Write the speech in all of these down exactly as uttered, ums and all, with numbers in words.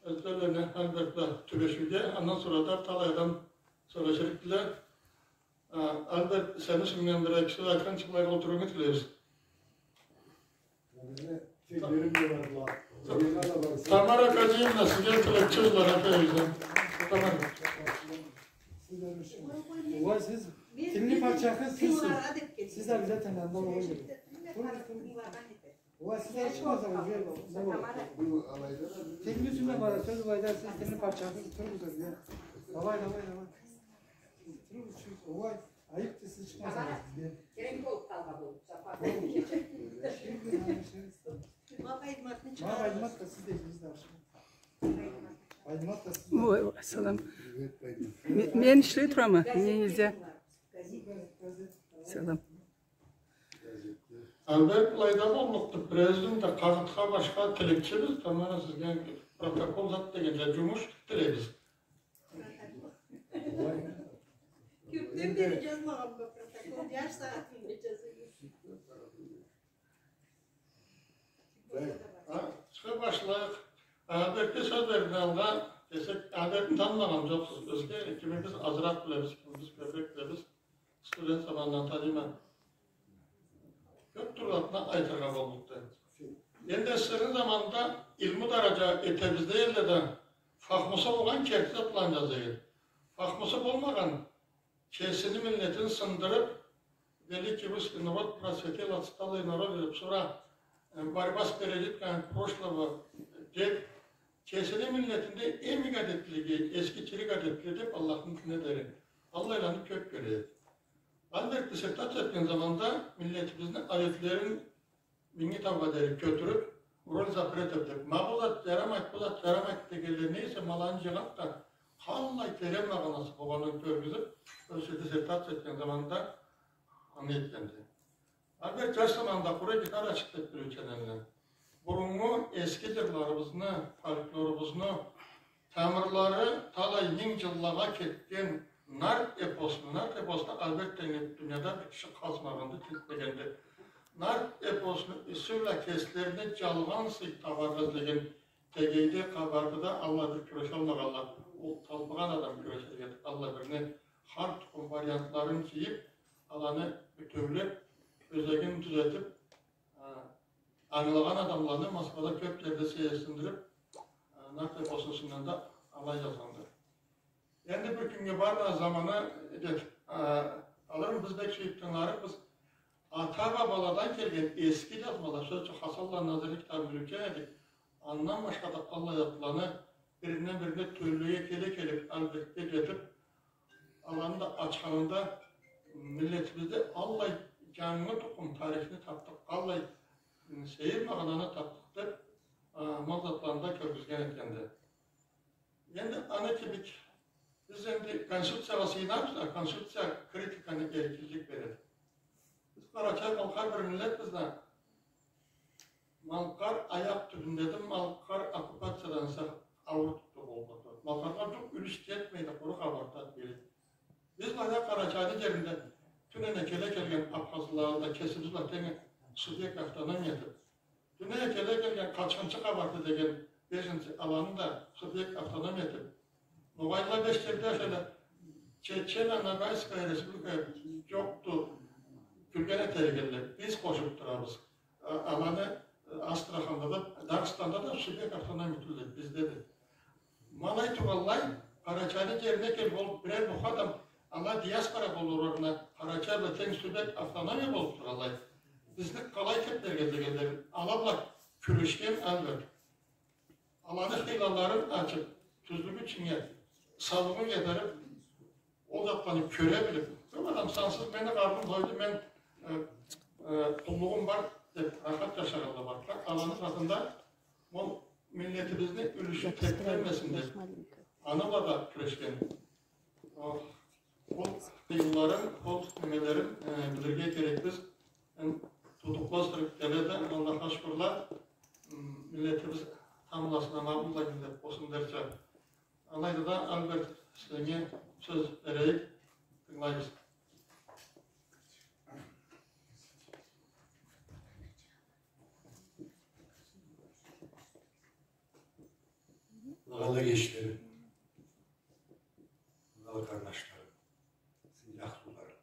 Сёзлени Альберт бла тюбешиуге, андан сора да талай адам сёлеширикдиле. А, Альберт, сени юсюнгден бир-эки сёз айтханчыкъ, былайгъа олтуругъунгу тилейбиз. Тамара Казиевна, сизге тилекчибиз бар, апайыбыздан. Тамара. Угъай, сиз тилни патчахы сизсиз. Сиз обязательно анда болурсуз. Угъай, сиз алышмасагъыз, уже не болур? Тилни юсюнде бара сёз, былайда сиз тилни патчахысыз, туругъуз, я. Давай, давай, давай. Туругъуз, чыгъыгъыз. Угъай, айыпды, сиз чыкъмасагъыз бизге. Керек болуп къалгъан болуп, Сапар. Ма Байдымат да сиз да, сиз да алышыгъыз. Байдымат да сиз да. Ой, салам. Ме-, мен ишлей турама, не нельзя. Салам. Альберт, былайда боллукъду, президиумда къагъытха башха тилекчибиз, Тамара, сизге протокол зат дегенде, джумуш тилейбиз. Кёпден бери джазмагъанма протокол, джарым сагъатында джазыйым. А, чыгъып башлайыкъ. Альбертге сёз берирге алгъа кесек, Альбертни танымагъан джокъсуз. Бизге кимибиз азыракъ билебиз, кимибиз кёбюрек билебиз. Студент заманындан таныйма. Кёп тюрлю затны айтыргъа боллукъду. Энди СССР-ни заманында илму даража этебиз дегенлей да, фахмусу болгъан керти затланы джаза эди. Фахмусу болмагъан, кесини миллетин сындырып, великий русский народ просветлел отсталый народ деп, сора, э, борьба с пережитками прошлого деп, кесини миллетинде эм игиб адетлилиги, эски тирик адетлилиги деп Аллахны динде дери. Аллайланы кёп кёре эди. Альберт диссертация этген заманда миллетибизни адетлерин минги таугъа дери кётюрюп, роль запретов деп, ма бу зат джарамайды, бу зат джарамайды дегенле не эсе, ма аланы джыйгъанды да, къаллай терен магъанасы болгъанын кёргюзюп, ёзю диссертация этген заманда аны этгенди. Альберт джаш заманында къуру гитарачыкъ деп билиучен эдим. Буруннгу эски джырларыбызны, фольклорубузну тамырлары талай минг джыллагъа кетген нарт эпосну, нарт эпосну Альберт тенгли дунияда бир киши къалмагъанды, тинтмегенди. Нарт эпосну юсю бла кеслерине джалгъан сый табаргъа излеген Тегейде, Къабардыда аллай бир кюрешалмагъанла, ол талпыгъан адам кюреширге, аллай бирни, хар тукъум вариантларын джыйып, аланы бютеулеп, ёзегин тюзетип, а, ангылагъан адамланы Москвада кёп джерде сейирсиндирип, а, нарт эпосну юсюнден да алай джазгъанды. Энди бир кюннге барына заманы джет-, а, алырмы, биз бек сюйюп тынгыларыкъбыз. Ата-бабаладан келген эски джазмала, сёз ючюн, Хасанланы Назирни китабын билиучен эдик. Андан башха да аллай затланы биринден бирине тёллеге келе келип, Альбертге джетип, аланы да ачханында миллетибизде аллай джангы тукъум тарихни тапдыкъ, аллай, м, сейир магъананы тапдыкъ деп, а, ма ол затланы да кёргюзген этгенди. Энди аны кибик, биз энди Конституциягъа сыйынабыз да, Конституция критиканы эркинлик береди. Биз къарачай-малкъар бир миллетбиз да, малкъар аякъ тюбюндеди, малкъар оккупациядан сакъ ауур тутду болду. Малкъаргъа джукъ юлюш джетмейди, къуру Къабарты-Алтай биледи. Биз былайда Къарачайны джеринде тюнене келе келген абхазлыланы да кесибиз бла тенг субъект автономии этип, тюнене келе келген къачхынчы Къабарты деген беженцы, аланы да субъект автономии этип, ногъайла беш джерде шёле Чечено-Ногайская республика джокъду, кюлген этерик эдиле, биз къошуп турабыз. А-, аланы, э, Астраханда да, Дагъыстанда да субъект автономии тюлдю, биздеди. Ма алай тургъанлай, Къарачайны джерине келип, ол бирер буху адам, ала диаспора болур орнуна, Къарачай бла тенг субъект автономии болуп тургъанлай, бизни къалай кеплерге дегенлерин, ала бла кюрешген Альберт. Аланы хыйлаларын ачып, тюзлюгю ичинде сауугъун джетдирип, ол затланы кёре билип, кёп адам сансыз, мени къарным дойду, мен, э, э, къуллугъум бар деп, рахат джашагъанла бар. Аланы хакъында ол миллетибизни юлюшю тепкенмесин деп, аны бла да кюрешген. Ол, ол хыйлаларын, ол немелерин, э, билирге керекбиз. Эм, тутукъла сырып келеди, Аллахха шукурла, м, миллетибиз тамбласына ма быллай деп болсун дерча. Алайды да, Альберт, сеннге сёз берейик, тынгылайбыз. Эшлерим, къарнашларым, сыйлы ахлуларым.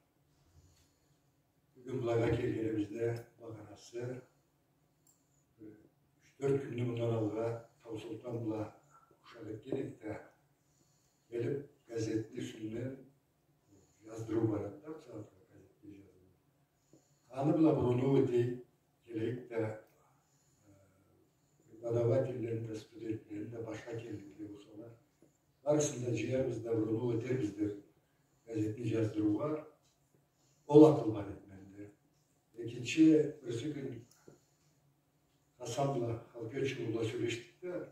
Бюгюн былайгъа келгенибизни магъанасы, бир юч-тёрт кюнню мындан алгъа Таусултан бла ушакъ этген эдик да, келип, газетни юсюнден жаздырыу барады да, мисал, газетге жаздырыу. Аны бла бурунуу этейик, келейик да, э, преподавательлерин да, студентлерин да, башха келликле болсала, барысын да жыярбыз да, бурунуу этербиз деп, газетни жаздырыугъа ол акъыл бар эди менде. Экинчи, бирси кюн Хасан бла, Халкёчева бла сёлешдик да,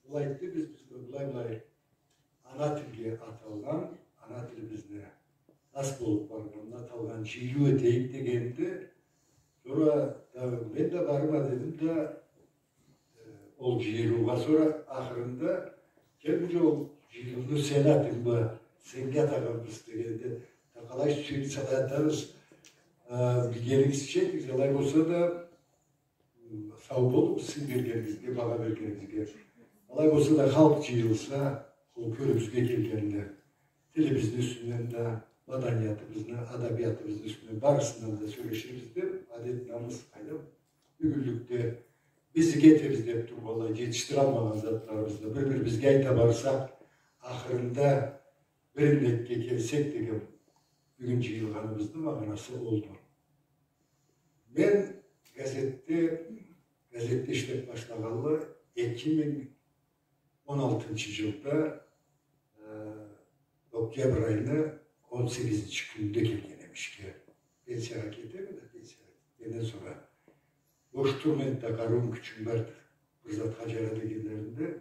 ол айтды, биз, биз былай, былай, ана тилге аталгъан, ана тилибизни тас болуп баргъанына аталгъан жыйылыу этейик дегенди. Сора да, мен да барырма дедим да, э, ол жыйылыугъа. Сора ахырында, кел, бу жол жыйылыуну сен атынг бла, сеннге атагъанбыз дегенде, да къалай сюйсегиз алай атарбыз, э, билгенигизча этигиз, алай болса да, сау болугъуз сиз бергенигизге, багъа бергенигизге. Алай болса да, халкъ жыйылса, ол кёрюбюзге келгенде, тилибизни юсюнден да, маданиятыбызны, адабиятыбызны юсюнден, барысындан да сёлеширбиз деп, адет-намыс, къайдам, бюгюнлюкде биз иги этебиз деп тургъанлай, жетишдиралмагъан затларыбызны, бир-бирибизге айта барсакъ, ахырында бир иннетге келсек деген бюгюн жыйылгъаныбызны магъанасы олду. Мен газетде, газетде ишлеп башлагъанлы эки минг он алтынчы жылда, э, октябрь айны он сегизинчи кюнюнде келгенем ишге. Пенсиягъа кетеме да, пенсиягъа кетгенден сора бош турмайын да, къарыуум, кючюм бар, бир затха жара дегенлеринде.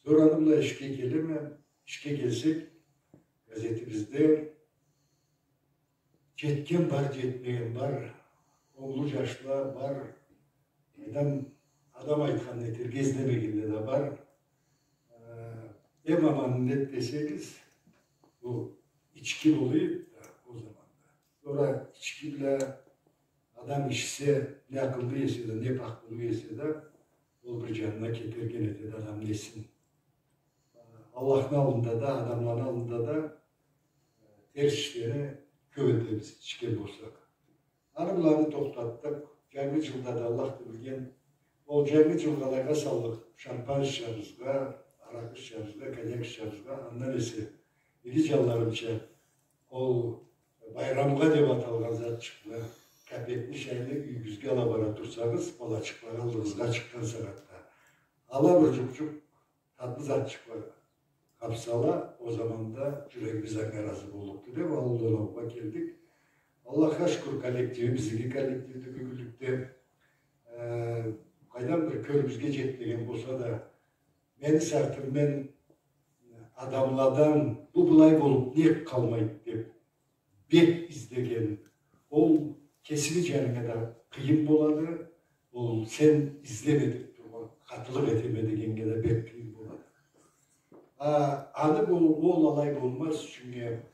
Сора аны бла ишге келеме, ишге келсек, газетибизде Жетген бар, жетмеген бар, уллу жашла бар, адам, адам айтханын этерге излемегенле да бар. Э, эм аманы не десегиз, бу ички болуй, э, ол заманда. Сора ички бла адам ичсе, не акъыллы эсе да, не пахлы эсе да, ол бир жанына кетерген этеди адамны эсин. Аллахны аллында да, адамланы аллында да, э, терс ишлени кёп этебиз, ичген болсакъ. Аны буланы тохтатдыкъ. Жангы жылда да Аллах да билген, ол жангы жылгъа алайгъа саллыкъ, шампан ичебиз, аракъы ичебиз, коньяк ичебиз, андан эсе, иги жанларымча, ол байрамгъа деп аталгъан затчыкъны, капекни, шайны юйюгюзге ала бара турсагъыз, балачыкълагъа, аллыгъызгъа чыкъгъан сагъатда, ала бир жукъ-жукъ татлы затчыкъла къапсала, ол заманда жюрегибиз анга разы боллукъду деп, аллыгъына келдик. Аллахха шукур, коллективибиз иги коллективди бюгюнлюкде. Э, къайдан бир кёлюбюзге жетмеген болса да, мени сартым, мен адамладан, бу былай болуп не къалмайды деп, бек излеген, ол кесини жанынга да къыйын болады, ол сен излеме деп тургъан, къатылыкъ этеме дегенге да бек къыйын болады. А, аны бу, ол алай болмаз, чюнкю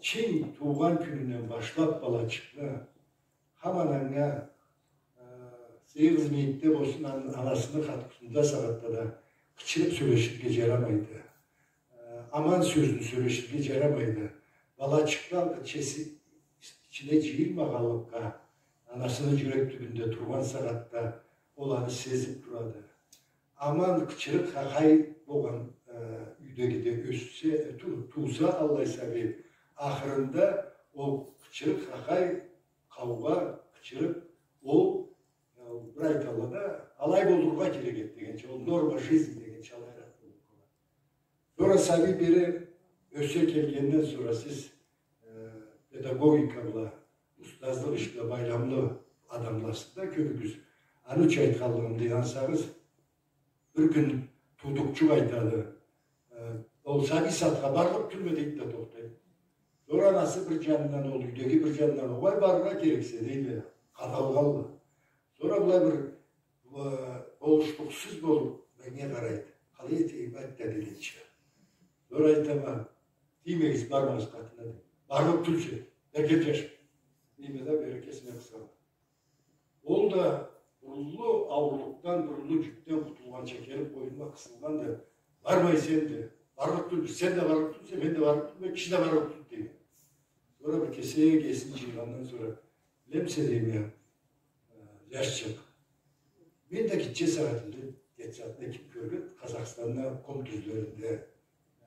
чин туугъан кюнюнден башлап балачыкъны, хаман анга, э, сегиз минутда болсун, ан-, анасыны къатхусунда сагъатда да къычырып сёлеширге жарамайды. Э, аман сёзню сёлеширге жарамайды. Балачыкъ да алкъа чеси ичине жыйылмагъанлыкъгъа, анасыны жюрек тюбюнде тургъан сагъатда ол аны сезип турады. Аман къычырыкъ, хахай болгъан, э, юйдегиде ёссе, э, ту-, тууса аллай сабий, ахырында ол къычырыкъ, хахай, къаугъа, къычырыкъ, ол, э, бир айталла да, алай болургъа керек эди дегенча, ол норма жизни дегенча, алайракъ болуп къалады. Сора сабий бери ёсе келгенден сора сиз, э, педагогика бла, устазлыкъ иш бла байламлы адамласыз да кёбюгюз. Аны ючюн айтханлыгъымды, ийнансагъыз, бир кюн туудукъчукъ айтады, э, ол сабий сагъатха барлыкъ тюлме дейди да тохтайды. Сора анасы бир жанындан, ол юйдеги бир жанындан, огъай, барыргъа керексе дейди, къадалгъанла. Сора былай бир, э, болушлукъсуз болуп, меннге къарайды. Къалай этейим, айт да дегенча. Сора айтама, тиймегиз, бармагъыз къатына, дейди. Барлыкъ тюлсе, да кел, жаш. Дейме да, бери кесиме къысама. Ол да бир уллу ауурлукъдан, бир уллу жюкден къутулгъанча келип, къойнума къысылгъан да, Бармайса энди, барлыкъ тюлсюз, сен да барлыкъ тюлсе, мен да барлыкъ тюлме, киши да барлыкъ тюл, дейме. Сора бир кесек эсин джыйгъандан сора, билемисе, дейме, э, джашчыкъ, мен да гитче сагъатымда детсадны ким кёрген, Къазахстанда къум тюзлеринде,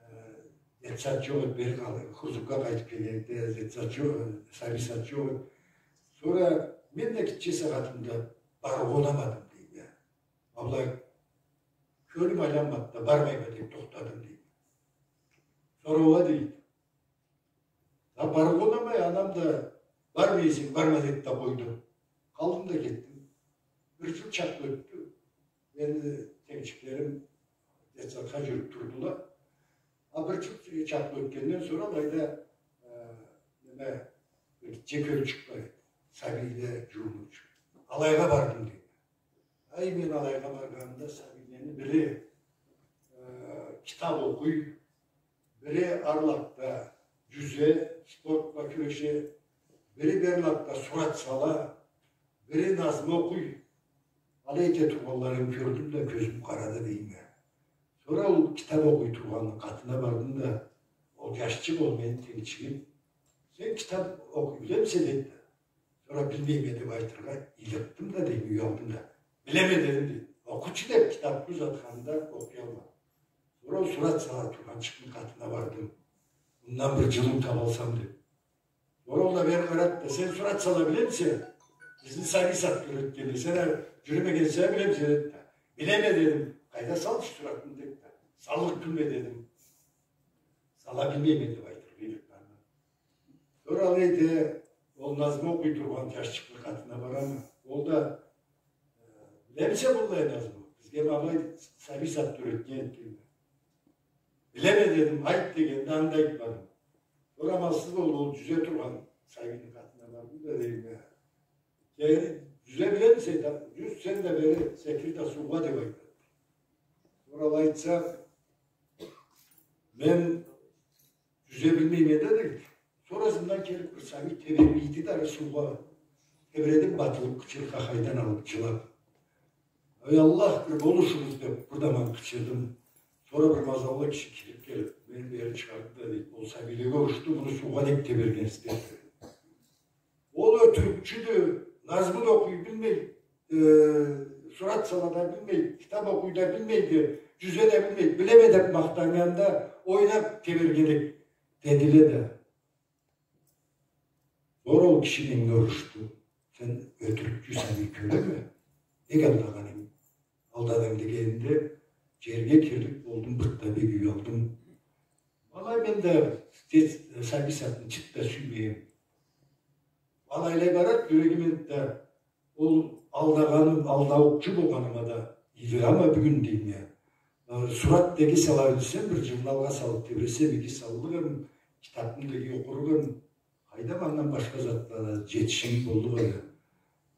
э, детсад джокъ эди, бери къал-, Хурзукга къайтыб келгенде, детсад джокъ, э, сабий сад джокъ эди. Сора мен да гитче сагъатымда барыб унамадым, дейме. Алай кёлюм айланмады да, бармайма деб тохтадым, дейди. Сора ол да дейди: «Да барыб унамай, анам да, бармайса, барма», — деди да къойду. Къалдым да кетдим. Бир джыл чакълы ётдю. Мени тенгчиклерим детсадха джюрюб турдула. А бир джыл чакълы ётгенден сора алайда, э, неме, бир гитче кёлчюк бар эди. Сабийле джууну ючюн. Алайгъа бардым, дейди. Ай, мен алайгъа баргъанымда сабийлени бири, э, китаб окъуй, бири арлакъда джюзе, спорт бла кюреше, бири берлакъда сурат сала, бири назму окъуй. Алай эте тургъанларын кёрдюм да, кёзюм къарады, дейме. Сора ол китаб окъуй тургъанны къатына бардым да, ол джашчыкъ, ол мени тенгчигим: «Сен китаб окъуй билемисе?» — деди да. Сора «Билмейме» деб айтыргъа ыйлыкъдым да, дейме, уялдым да. «Билеме» дедим, дейди. «Окъучу» деб китабны узатханымда, окъуялмадым. Сора ол сурат сала тургъанчыкъны къатына бардым. Мындан бир джылым табалсам деб. Сора ол да бери къарады да: «Сен сурат сала билемисе? Бизни сабий садда юретгенле, сен а джюрюмегенсе, билемисе?» — деди да. «Билеме» дедим. «Къайда, салчы суратны», — деди да. «Саллыкъ тюлме» дедим. «Сала билмейме» деб айтыргъа ыйлыкъдым. Сора алайда ол назму окъуй тургъан джашчыкъны къатына барама. Ол да: «Билемисе быллай назму? Бизге ма былай сабий садда юретген эди». «Билеме» дедим. «Айт» дегенде, аны да айтмадым. Сора амалсыз болуб, ол джюзе тургъан сабийни къатына бардым да, дейме: «Джюзе билемисе да, джюз, сен да бери секир да суугъа» деб айтады. Сора алай айтса, мен «Джюзе билмейме» дедим. Сора ызымдан келиб бир сабий тебрейди да, ары суугъа тебредим, батылыб къычырыргъа, хайдан алыб джылаб. «Эй Аллах, бир болушугъуз» деб, бир да аман къычырдым. Сора бир мазаллы киши кириб келиб, мени бери чыгъарды да, дейди: «Ол сабийлеге урушду, муну суугъа нек тебергенсиз?» — деди. Ол ётюрюкчюдю, назму да окъуй билмей, э, сурат сала да билмей, китаб окъуй да билмейди, джюзе да билмей, «Билеме» деб махтаннганда, ойнаб тебергенек дедиле да. Сора ол киши меннге урушду. Сен ётюрюкчю сабий кёреме, нек алдагъан эдинг, алдадынг дегенинде, джерге кирлик болдум, бир да бек уялдым. Валай, мен да тез сабий садны чырт да сюймейме. Алайлай барады джюрегим энтда, ол алдагъаным, алдаукъчу болгъаныма да ыйыгъама бюгюн, дейме. Э, сурат да иги сала билсем, бир джылны алгъа салыб тебресем, иги саллыкъ эдим, китабны да иги окъурукъ эдим. Къайдам, андан башха затла да джетишигим боллукъ эди.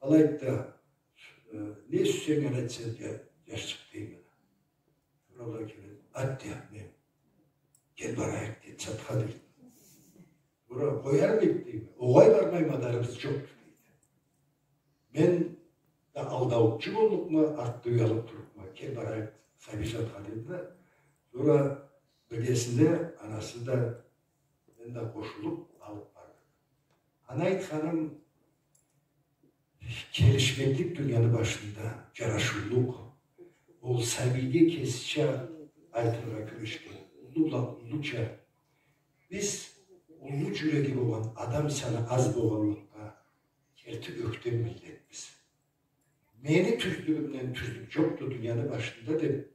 Алайды да, э, не сюйсенг аны этсе, джа-, джашчыкъ, дейме. Сора алай келеди. «Ат, — дейме, — кел барайыкъ детсадха», — дейди. Сора «Къоярмы эдик?» — дейме. «Огъай, бармай мадарыбыз джокъду», — дейди. Мен да алдаукъчу боллукъма, артда уялыб турубма, «Кел барайыкъ сабий садха», — деди да. Сора биргесинде анасы да, мен да къошулуб алыб бардыкъ. Аны айтханым, келишмеклик дунияны башында, джарашыулукъ. Ол сабийге кесича айтыргъа кюрешген, уллу бла уллуча. Биз уллу джюреги болгъан, адам саны аз болгъанлыкъгъа, керти ёхтем миллетбиз. «Мени тюзлюгюмден тюзлюк джокъду дунияны башында» деб,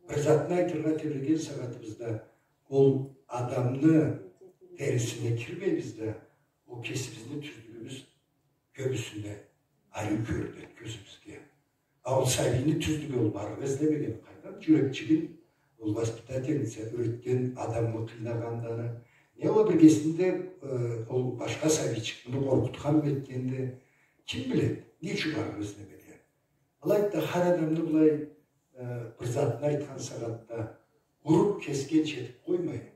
бир затны айтыргъа тебреген сагъатыбызда, ол адамны терисине кирмейбиз да, ол кесибизни тюзлюгюбюз кёбюсюнде ариу кёрюнеди кёзюбюзге. А ол сабийни тюзлюгю, ол барлыкъ излемеген, къайдан джюрекчигин, ол воспитательница юретген адамны къыйнагъанын, не ол биргесинде, э, ол башха сабийчикни къоркъутханмы этгенди, ким биледи, не ючюн барлыкъ излемеди. Алайды да, хар адамны былай, э, бир затны айтхан сагъатда уруб, кесгенча этиб къоймай.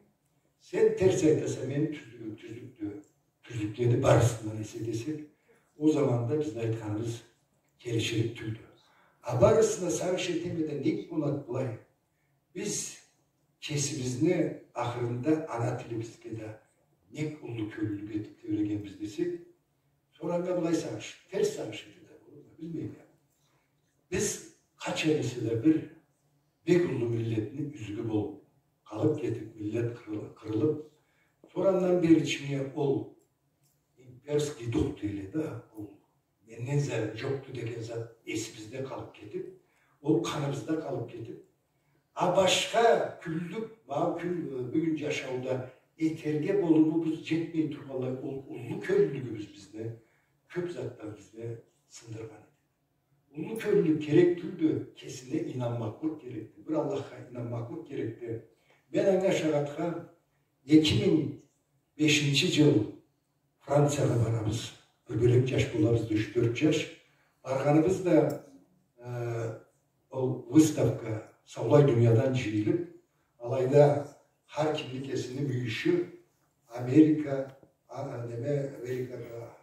Сен терс айтаса, мени тюзлюгюм тюзлюкдю, тюзлюклени барысындан эсе десек, ол заманда бизни айтханыбыз келиширик тюлдю. А барысына сагъыш этеме да, нек болады былай? Биз кесибизни ахырында ана тилибизге да нек уллу кёллюлюк этиб тебрегенбиз десек, сора анга былай сагъыш, терс сагъыш эте да болурла, билмейме. Биз къачан эсе да бир бек уллу миллетни юзюгю болуб, къалыб кетиб, миллет къырыл-, къырылыб, сора андан бери чынга ол имперский дух дейле да, ол менден зарим джокъду деген зат эсибизде къалыб кетиб, ол къаныбызда къалыб кетиб, а башха кюнлюк, ма кюн, э, бюгюн джашауда этерге болумубуз джетмей тургъанлай, ол уллу кёллюлюгюбюз бизни кёб затдан бизни сындыргъан эди. Уллу кёллюлюк керек тюлдю, кесине ийнанмакълыкъ керекди. Бир Аллахха ийнанмакълыкъ керекди. Мен анга шагъатха эки минг бешинчи джыл Франциягъа барабыз. Бир бёлек джаш болабыз да, юч-тёрт джаш. Баргъаныбыз да, э, ол выставка, саулай дуниядан джыйылыб, алайда хар кимни кесини мюйюшю, Америка, а, неме, Америка,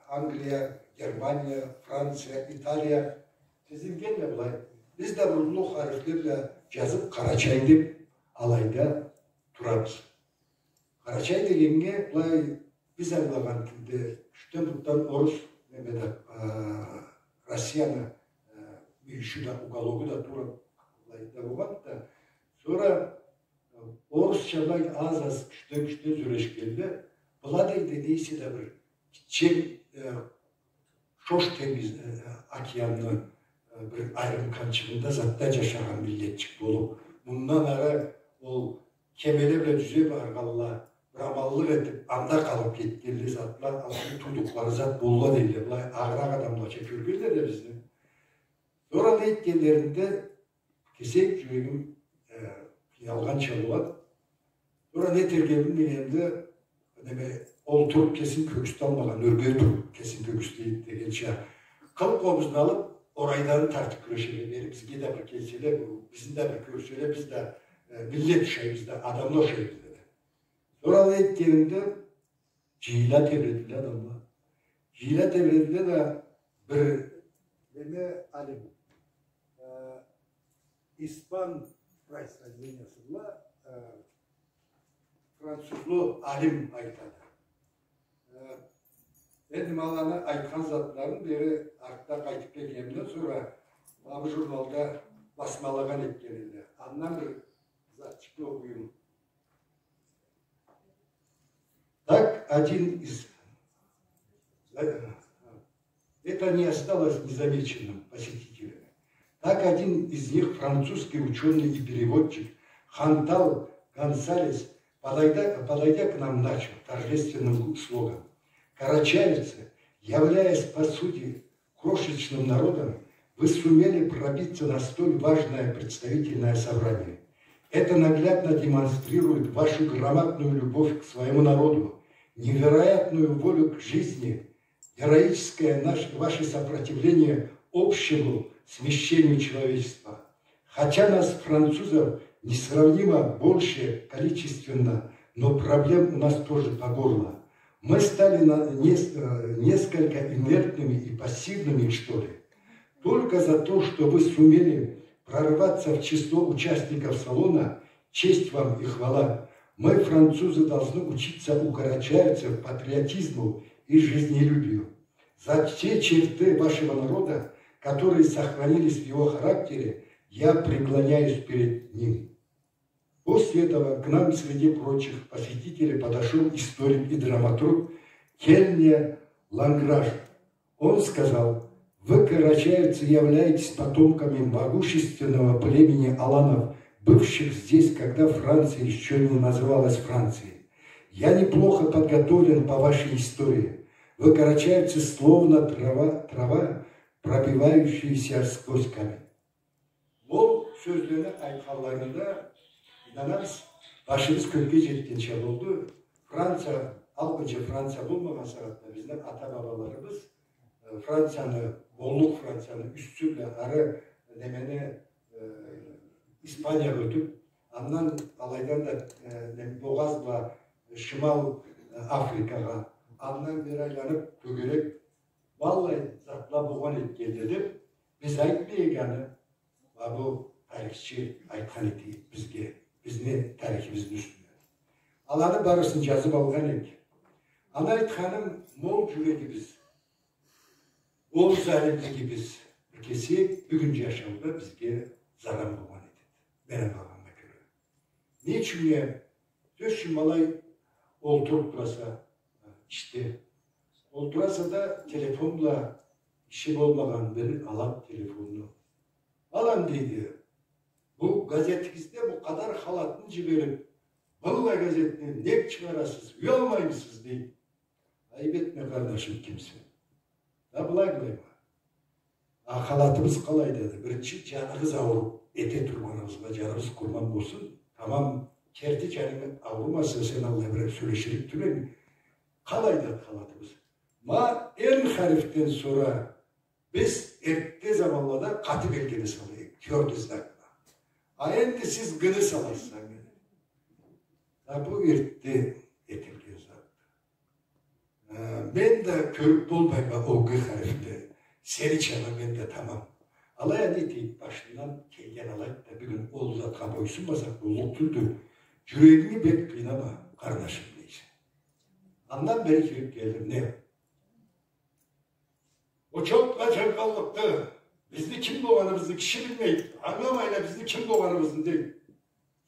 Англия, Германия, Франция, Италия. Тизилгенле былай. Биз да бир уллу харифле бла джазыб, Къарачай деб, алайда турабыз. Къарачай дегеннге, былай, биз ангылагъан тилде, ючден-бутдан орус, неме да, а, Россияны, а, мюйюшю да, угологу да туруб, былай да болгъанды да. Сора, а, орусча былай аз-аз, ючден-ючден сёлешгенле, была, дейди, не эсе да бир гитче, э, Чош тенгиз, э, океанны, э, бир айырым къанчыгъында затда джашагъан миллетчик болуб, мындан ары ол кемеле бла джюзе баргъанла, бир аманлыкъ этиб, анда къалыб кетгенле затла, аланы туудукълары зат болла дейле, былай агъыракъ адамлача кёргенле да бизни. Сора алай этгенлеринде кесек джюрегим, э, къыйналгъанча болады. Сора не этерге билмегенде, неме, олтуруб кесин кёргюзталмагъан, ёрге туруб кесин кёргюзтейик дегенча, къыл къобузну алыб, орайданы тартыб кюрешеле, бери бизге да бир келселе, бу, бизни да бир кёрселе, биз да, э, миллет ушайбыз да, адамла ушайбыз деди. Сора алай этгенинде, джыйыла тебредиле адамла. Джыйыла тебредиле да, бир неме алим, э, испан происхождениясы бла, э, французлу алим айтады. Э, энди ма аланы айтхан затларын бери артда къайтыб келгенимден сора, ма бу журналда басмалагъан этген эди. Андан бир затчыкъны окъуюм. Так один из... Это не осталось незамеченным посетителями. Так один из них, французский учёный и переводчик Хантал Гонсалес, подойдя, подойдя к нам, начал торжественным слогом: «Карачаевцы, являясь по сути крошечным народом, вы сумели пробиться на столь важное представительное собрание. Это наглядно демонстрирует вашу громадную любовь к своему народу, невероятную волю к жизни, героическое наш-, ваше сопротивление общему смещению человечества. Хотя нас, французов, несравнимо больше количественно, но проблем у нас тоже по горло. Мы стали на-, нес-, э, несколько инертными и пассивными, что ли? Только за то, что вы сумели прорваться в число участников салона, честь вам и хвала. Мы, французы, должны учиться у карачаевцев патриотизму и жизнелюбию. За те черты вашего народа, которые сохранились в его характере, я преклоняюсь перед ним». После этого к нам, среди прочих посетителей, подошёл историк и драматург Кельне Ланграж. Он сказал: «Вы, карачаевцы, являетесь потомками могущественного племени аланов, бывших здесь, когда Франция ещё не называлась Францией. Я неплохо подготовлен по вашей истории. Вы, карачаевцы, словно трава, трава, пробивающаяся сквозь камень». Ол сёзлени айтханларында, ийнанабыз, башыбыз кёкге джетгенча болду. Франция, алгъынча Франция болмагъан сагъатда бизни ата-бабаларыбыз, э, Францияны, боллукъ Францияны юсю бла ары немени, э, Испаниягъа ётюб, андан алайдан да, э, неме, Богъаз бла Шимал, э, Африкагъа, андан бери айланыб, тёгерек, быллай затла болгъан этгенле деб, биз айтмайыкъ аны, ма бу тарихчи айтхан эди бизге. бизни тарихибизни юсюнден. Аланы барысын джазыб алгъан эдик. Аны айтханым, ол джюрегибиз, ол залимлигибиз бир кесек бюгюн джашауда бизге заран болгъан этеди. Мен ангылагъаннга кёре. Не ючюн, э, сёз ючюн, ма алай олтуруб тураса, э, ишде. Олтураса да, телефон бла, иши болмагъан бир алаб телефонну. Алан, дейди, бу газетигизде бу къадар халатны джибериб, быллай газетни нек чыгъарасыз, уялмаймысыз, дейди. Айыб этме, къарнашым, кимсе. Да былай былай ма. А халатыбыз къалайдады? Биринчи, джаныгъыз ауруб эте тургъаныгъызгъа джаныбыз къурман болсун. Тамам, керти джанынг аурумаса, сен алай бир сёлеширик тюл эдинг. Къалайдады халатыбыз? Ма Н харифден сора биз эртте заманлада къаты белгини сала эдик, твёрдый знак бла. А энди сиз Г-ни саласыз, а мен. А бу эртте этилген затды. Э, мен да кёрюб болмайма ол Г харифни. Сенича ма мен да тамам. Алай а не этейик, башындан келген алайды да, бюгюн ол затха бойсунмасакъ, боллукъ тюлдю. Джюрегинги бек къыйнама, къарнашым, дейсе. Андан бери кириб келдим, не? Очётгъа джангъанлыкъды. Бизни ким болгъаныбызны киши билмейди. Ангыламайла бизни ким болгъаныбызны, дейди.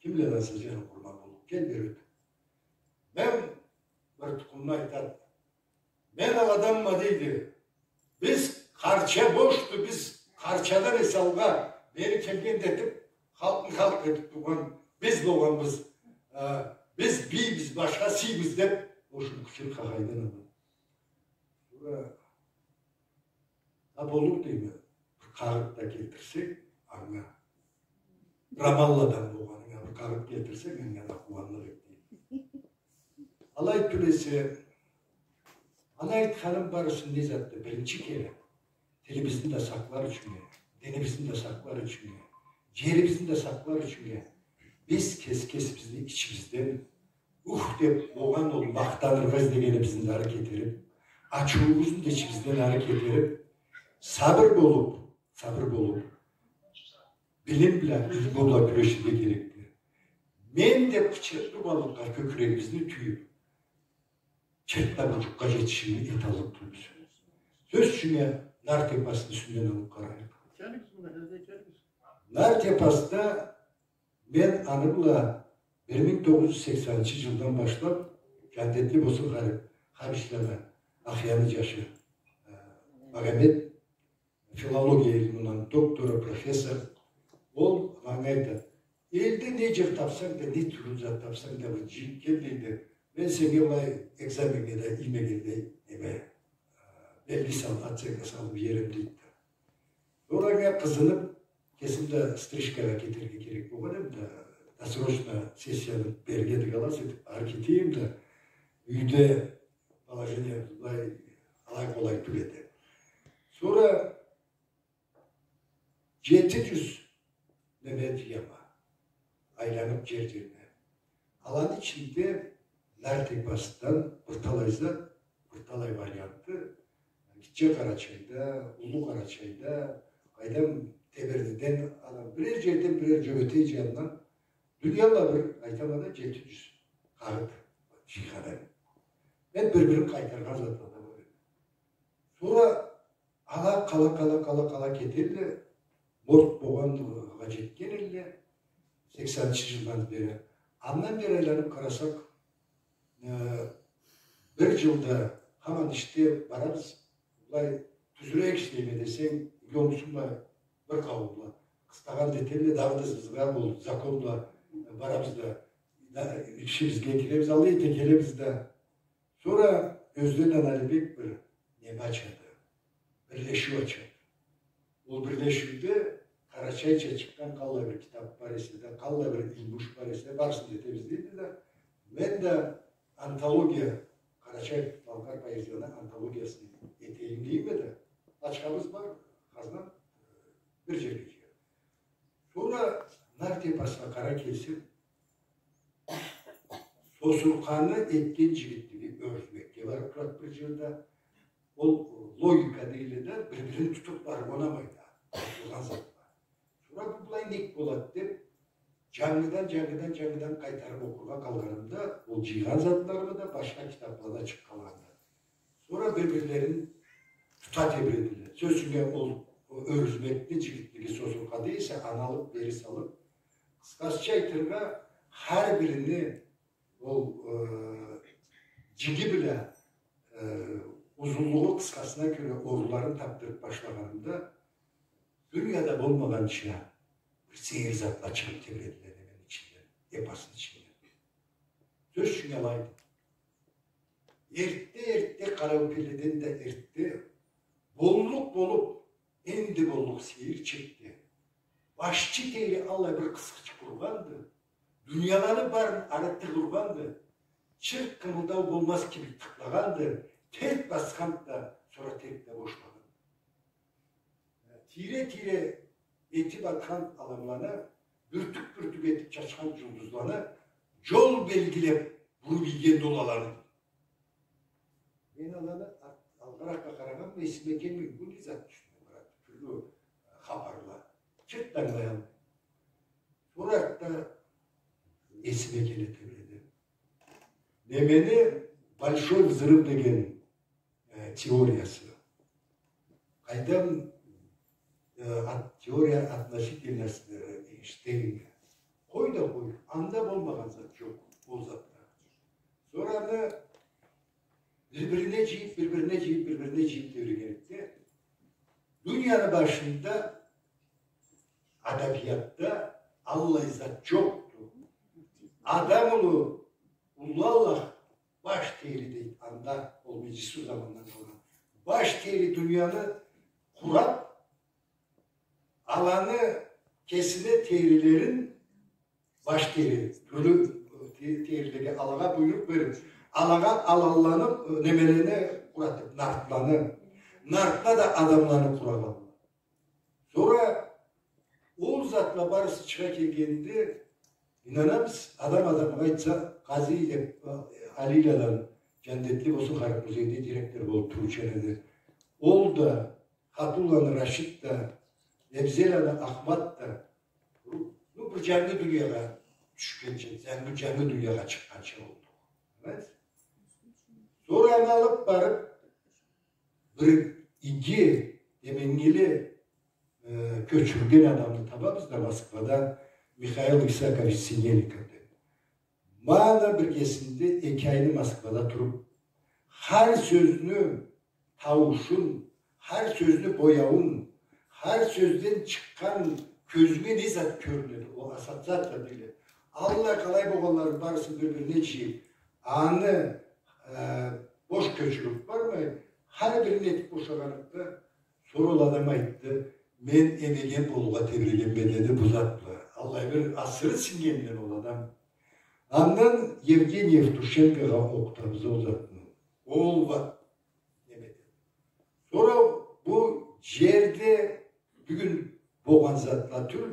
Кимле да сен, джаным, къурман болуб. Кел бери ёт. Мен бир тукъумну айтады. Мен аладанма, дейди. Биз къарча бошду, биз къарчадан эсе алгъа бери келген да этиб, халкъны халкъ этиб тургъан биз болгъанбыз. Э, биз бийбиз, башха сыйбыз деб, ошо кючюн къахайдан алады. Сора, а, боллукъ, дейме, бир къагъыт да келтирсенг анга. Романладан болгъанынга бир къагъыт келтирсенг, анга да къууанлыкъ эт, дейме. Алай тюл эсе, аны айтханым барысы не затды? Биринчи кере тилибизни да сакълар ючюннге, динибизни да сакълар ючюннге, джерибизни да сакълар ючюннге биз кес-, кесибизни ичибизден ух деб, огъуна ол махтаныргъа излегенибизден ары кетириб, ачыуубузну да ичибизден ары кетириб, сабыр болуб, сабыр болуб, билим бла, билим бла кюреширге керекди. Мен деб къычырыб тургъанлыкъгъа кёкюрегибизни тюйюб, чыртда бу джукъгъа джетиширни эталлыкъ тюлбюз. Сёз ючюн, э, Нарт эпосну юсюнден алыб къарайыкъ. Нарт эпосда мен аны бла бир минг тогъуз джюз сексенинчи джылдан башлаб, джандетли болсун Хари-, Хабичланы, Ахъяны джашы, э, Магомет, филология илмундан доктору, профессор. Ол манга айтады: «Элде не джыр табсанг да, не тюрлю зат табсанг да, бир джыйыб кел, — дейди. — Мен сеннге былай экзаменнге да иймегенлей, неме, э, белги салыб, оценка салыб иерем», — дейди. Ол анга къызыныб, кесим да стрижкагъа кетерге керек болгъан эдим да, досрочно сессияны берирге дыгалас этиб, ары кете эдим да, юйде положение былай алай къолай тюл эди. Сора джети джюз неме джыяма, айланыб джер-джерге. Аланы ичинде Нарт эпосдан бир талай зат, бир талай вариантды. Гитче Къарачайда, Уллу Къарачайда, къайдам, Тебердиден, анау бирер джерден, бирер Джёгетей джанындан, дунияла бир, айтама да, джети джюз къагъыт джыйгъан эдим. Мен бир-бирин къайтаргъан затла да бар эди. Сора ала къала, къала, къала, къала кетелле, морт болгъаннга джетген элле, сексенинчи джылдан бери. Андан бери айланыб къарасакъ, э, бир джылда хаман ишде барабыз, былай тюзюрек ишлейме десенг, ёмсунмай бир къауумла. Къыстагъан да этелле, дагъыда ызыбызгъа ол закон бла барабыз да, да, ишибизге киребиз, алай эте келебиз да. Сора Ёзденланы Алибек бир неме ачады, бирлешиу ачады. Ол бирлешиуде къарачайча чыкъгъан къаллай бир китаб бар эсе да, къаллай бир илмуш бар эсе да, барысын да этебиз дейди да. Мен да антология, къарачай-балкъар поэзияны антологиясын этейим дейме да. Ачхабыз бар, хазнам, бир джерге джыйгъан. Сора Нарт эпосха къарай келсем, Сосуркъаны этген джигитлиги ёртмекге барыб турады бир джерде. Ол логика дейле да, бир-бирин тутуб барыб унамайды. Айтылгъан затла. Сора бу былай нек болады деб, Джангыдан, джангыдан, джангыдан къайтарып окъургъа къалгъанымда, ол джыйгъан затларымы да, башха китапла да чыкъгъанланы. Сора бир-бирлерин тута тебредиле. Сёз ючюн, ол, ол Ёрюзмекни джигитлиги сосуркъада эсе, аны алып бери салып, къысхача айтыргъа, хар бирини ол, э, джиги бла, э, узунлугъу къысхасына кёре орунларын тапдырып башлагъанымда, дунияда болмагъанча бир сейир затла чыгъып тебредиле немени ичинден, эпосну ичинден. Сёз ючюн, алайды. Эртте, эртте, Къараөпеледен да эртте, боллукъ болуп, энди боллукъ сейир чекде, башчы тейри аллай бир къысхычыкъ ургъанды, дунияланы барын ары тыгъылгъанды, чырт къымылдау болмаз кибик тыкълагъанды, терк басханды да, сора терк да бошлагъанды. Тийре-тийре этип атхан адамланы, бюртюк-бюртюк этип чачхан джулдузланы, джол белгилеп буруп ийгенди ол аланы. Мен аланы ар-, алгъаракъгъа къарагъанма, эсиме келмей, бу не зат тюшдю, братты, тюрлю, э, хапарла. Чырт да ангылаялмайма. Сора артда эсиме келе тебреди. Немени, Большой взрыв деген, э, теориясы. Къайдам, э, от-, теория относительности, э, Эйнштейнге. Къой да къой, анда болмагъан зат джокъ, ол затда. Сора аны бир-бирине джыйып, бир-бирине джыйып, бир-бирине джыйып тебрегенликде, дунияны башында адабиятда аллай зат джокъду. Адам улу, уллу Аллах баш тейри дейди, анда ол Меджлису замандан къалгъан. Баш тейри дунияны къурап, аланы кесине тейрилерин, баш тейри, тюрлю, э, те-, тейрилеге алагъа буйрукъ берип, алагъа аланланы, э, немелени къуратып, нартланы, нартла да адамланы къурагъан. Сора ол затла барысы чыгъа келгенинде, ийнанамысыз, адам адамгъа айтса, Къази деп, э, Алийладан, джандетли болсун, Харек музейде директор болуп туруучу эди. Ол да, Хатулланы Рашид да, Лебзеланы Ахмат да, ну, бир джангы дуниягъа тюшгенча, джангы, джангы дуниягъа чыкъгъанча болду. Ангыладыгъыз? Сора аны алып барып, бир иги, деменгили, э, кёчюрген адамны табабыз да Москвада, Михаил Исакович Синельников деп. Ма аны биргесинде эки айны Москвада туруп, хар сёзню тауушун, хар сёзню бояуун, хар сёзден чыкъгъан кёзюнге не зат кёрюнеди, ол ассоциация дейди. Аллай къалай болгъанларын барысын бир-бирине джыйып, аны, э, бош кёчюрюп бармай, хар бирин этип бошагъанында, сора ол адам айтды, мен эмеген болургъа тебрегенме, деди, бу зат бла. Аллай бир асыры сингенди ол адам. Андан Евгений Евтушенкогъа окъутабыз ол затны. Ол ва-, неме. Сора бу джерде бюгюн болгъан затла тюл,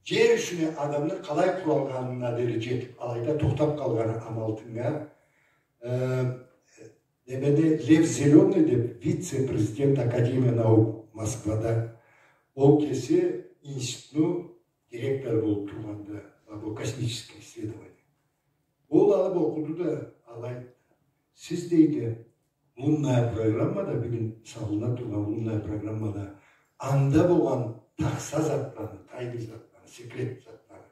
джер юсюне адамны къалай къуралгъанына дери джетип, алайда тохтап къалгъаны амалтынга, э, немеде, Лев Зелёный деп, вице-президент Академия наук Москвада, ол кеси институтну директору болуп тургъанды, бу космический исследование. Ол алып окъуду да, алай, сиз, дейди, лунная программада, бюгюн салына тургъан лунная программада, анда болгъан тахса затланы, тайный затланы, секрет затланы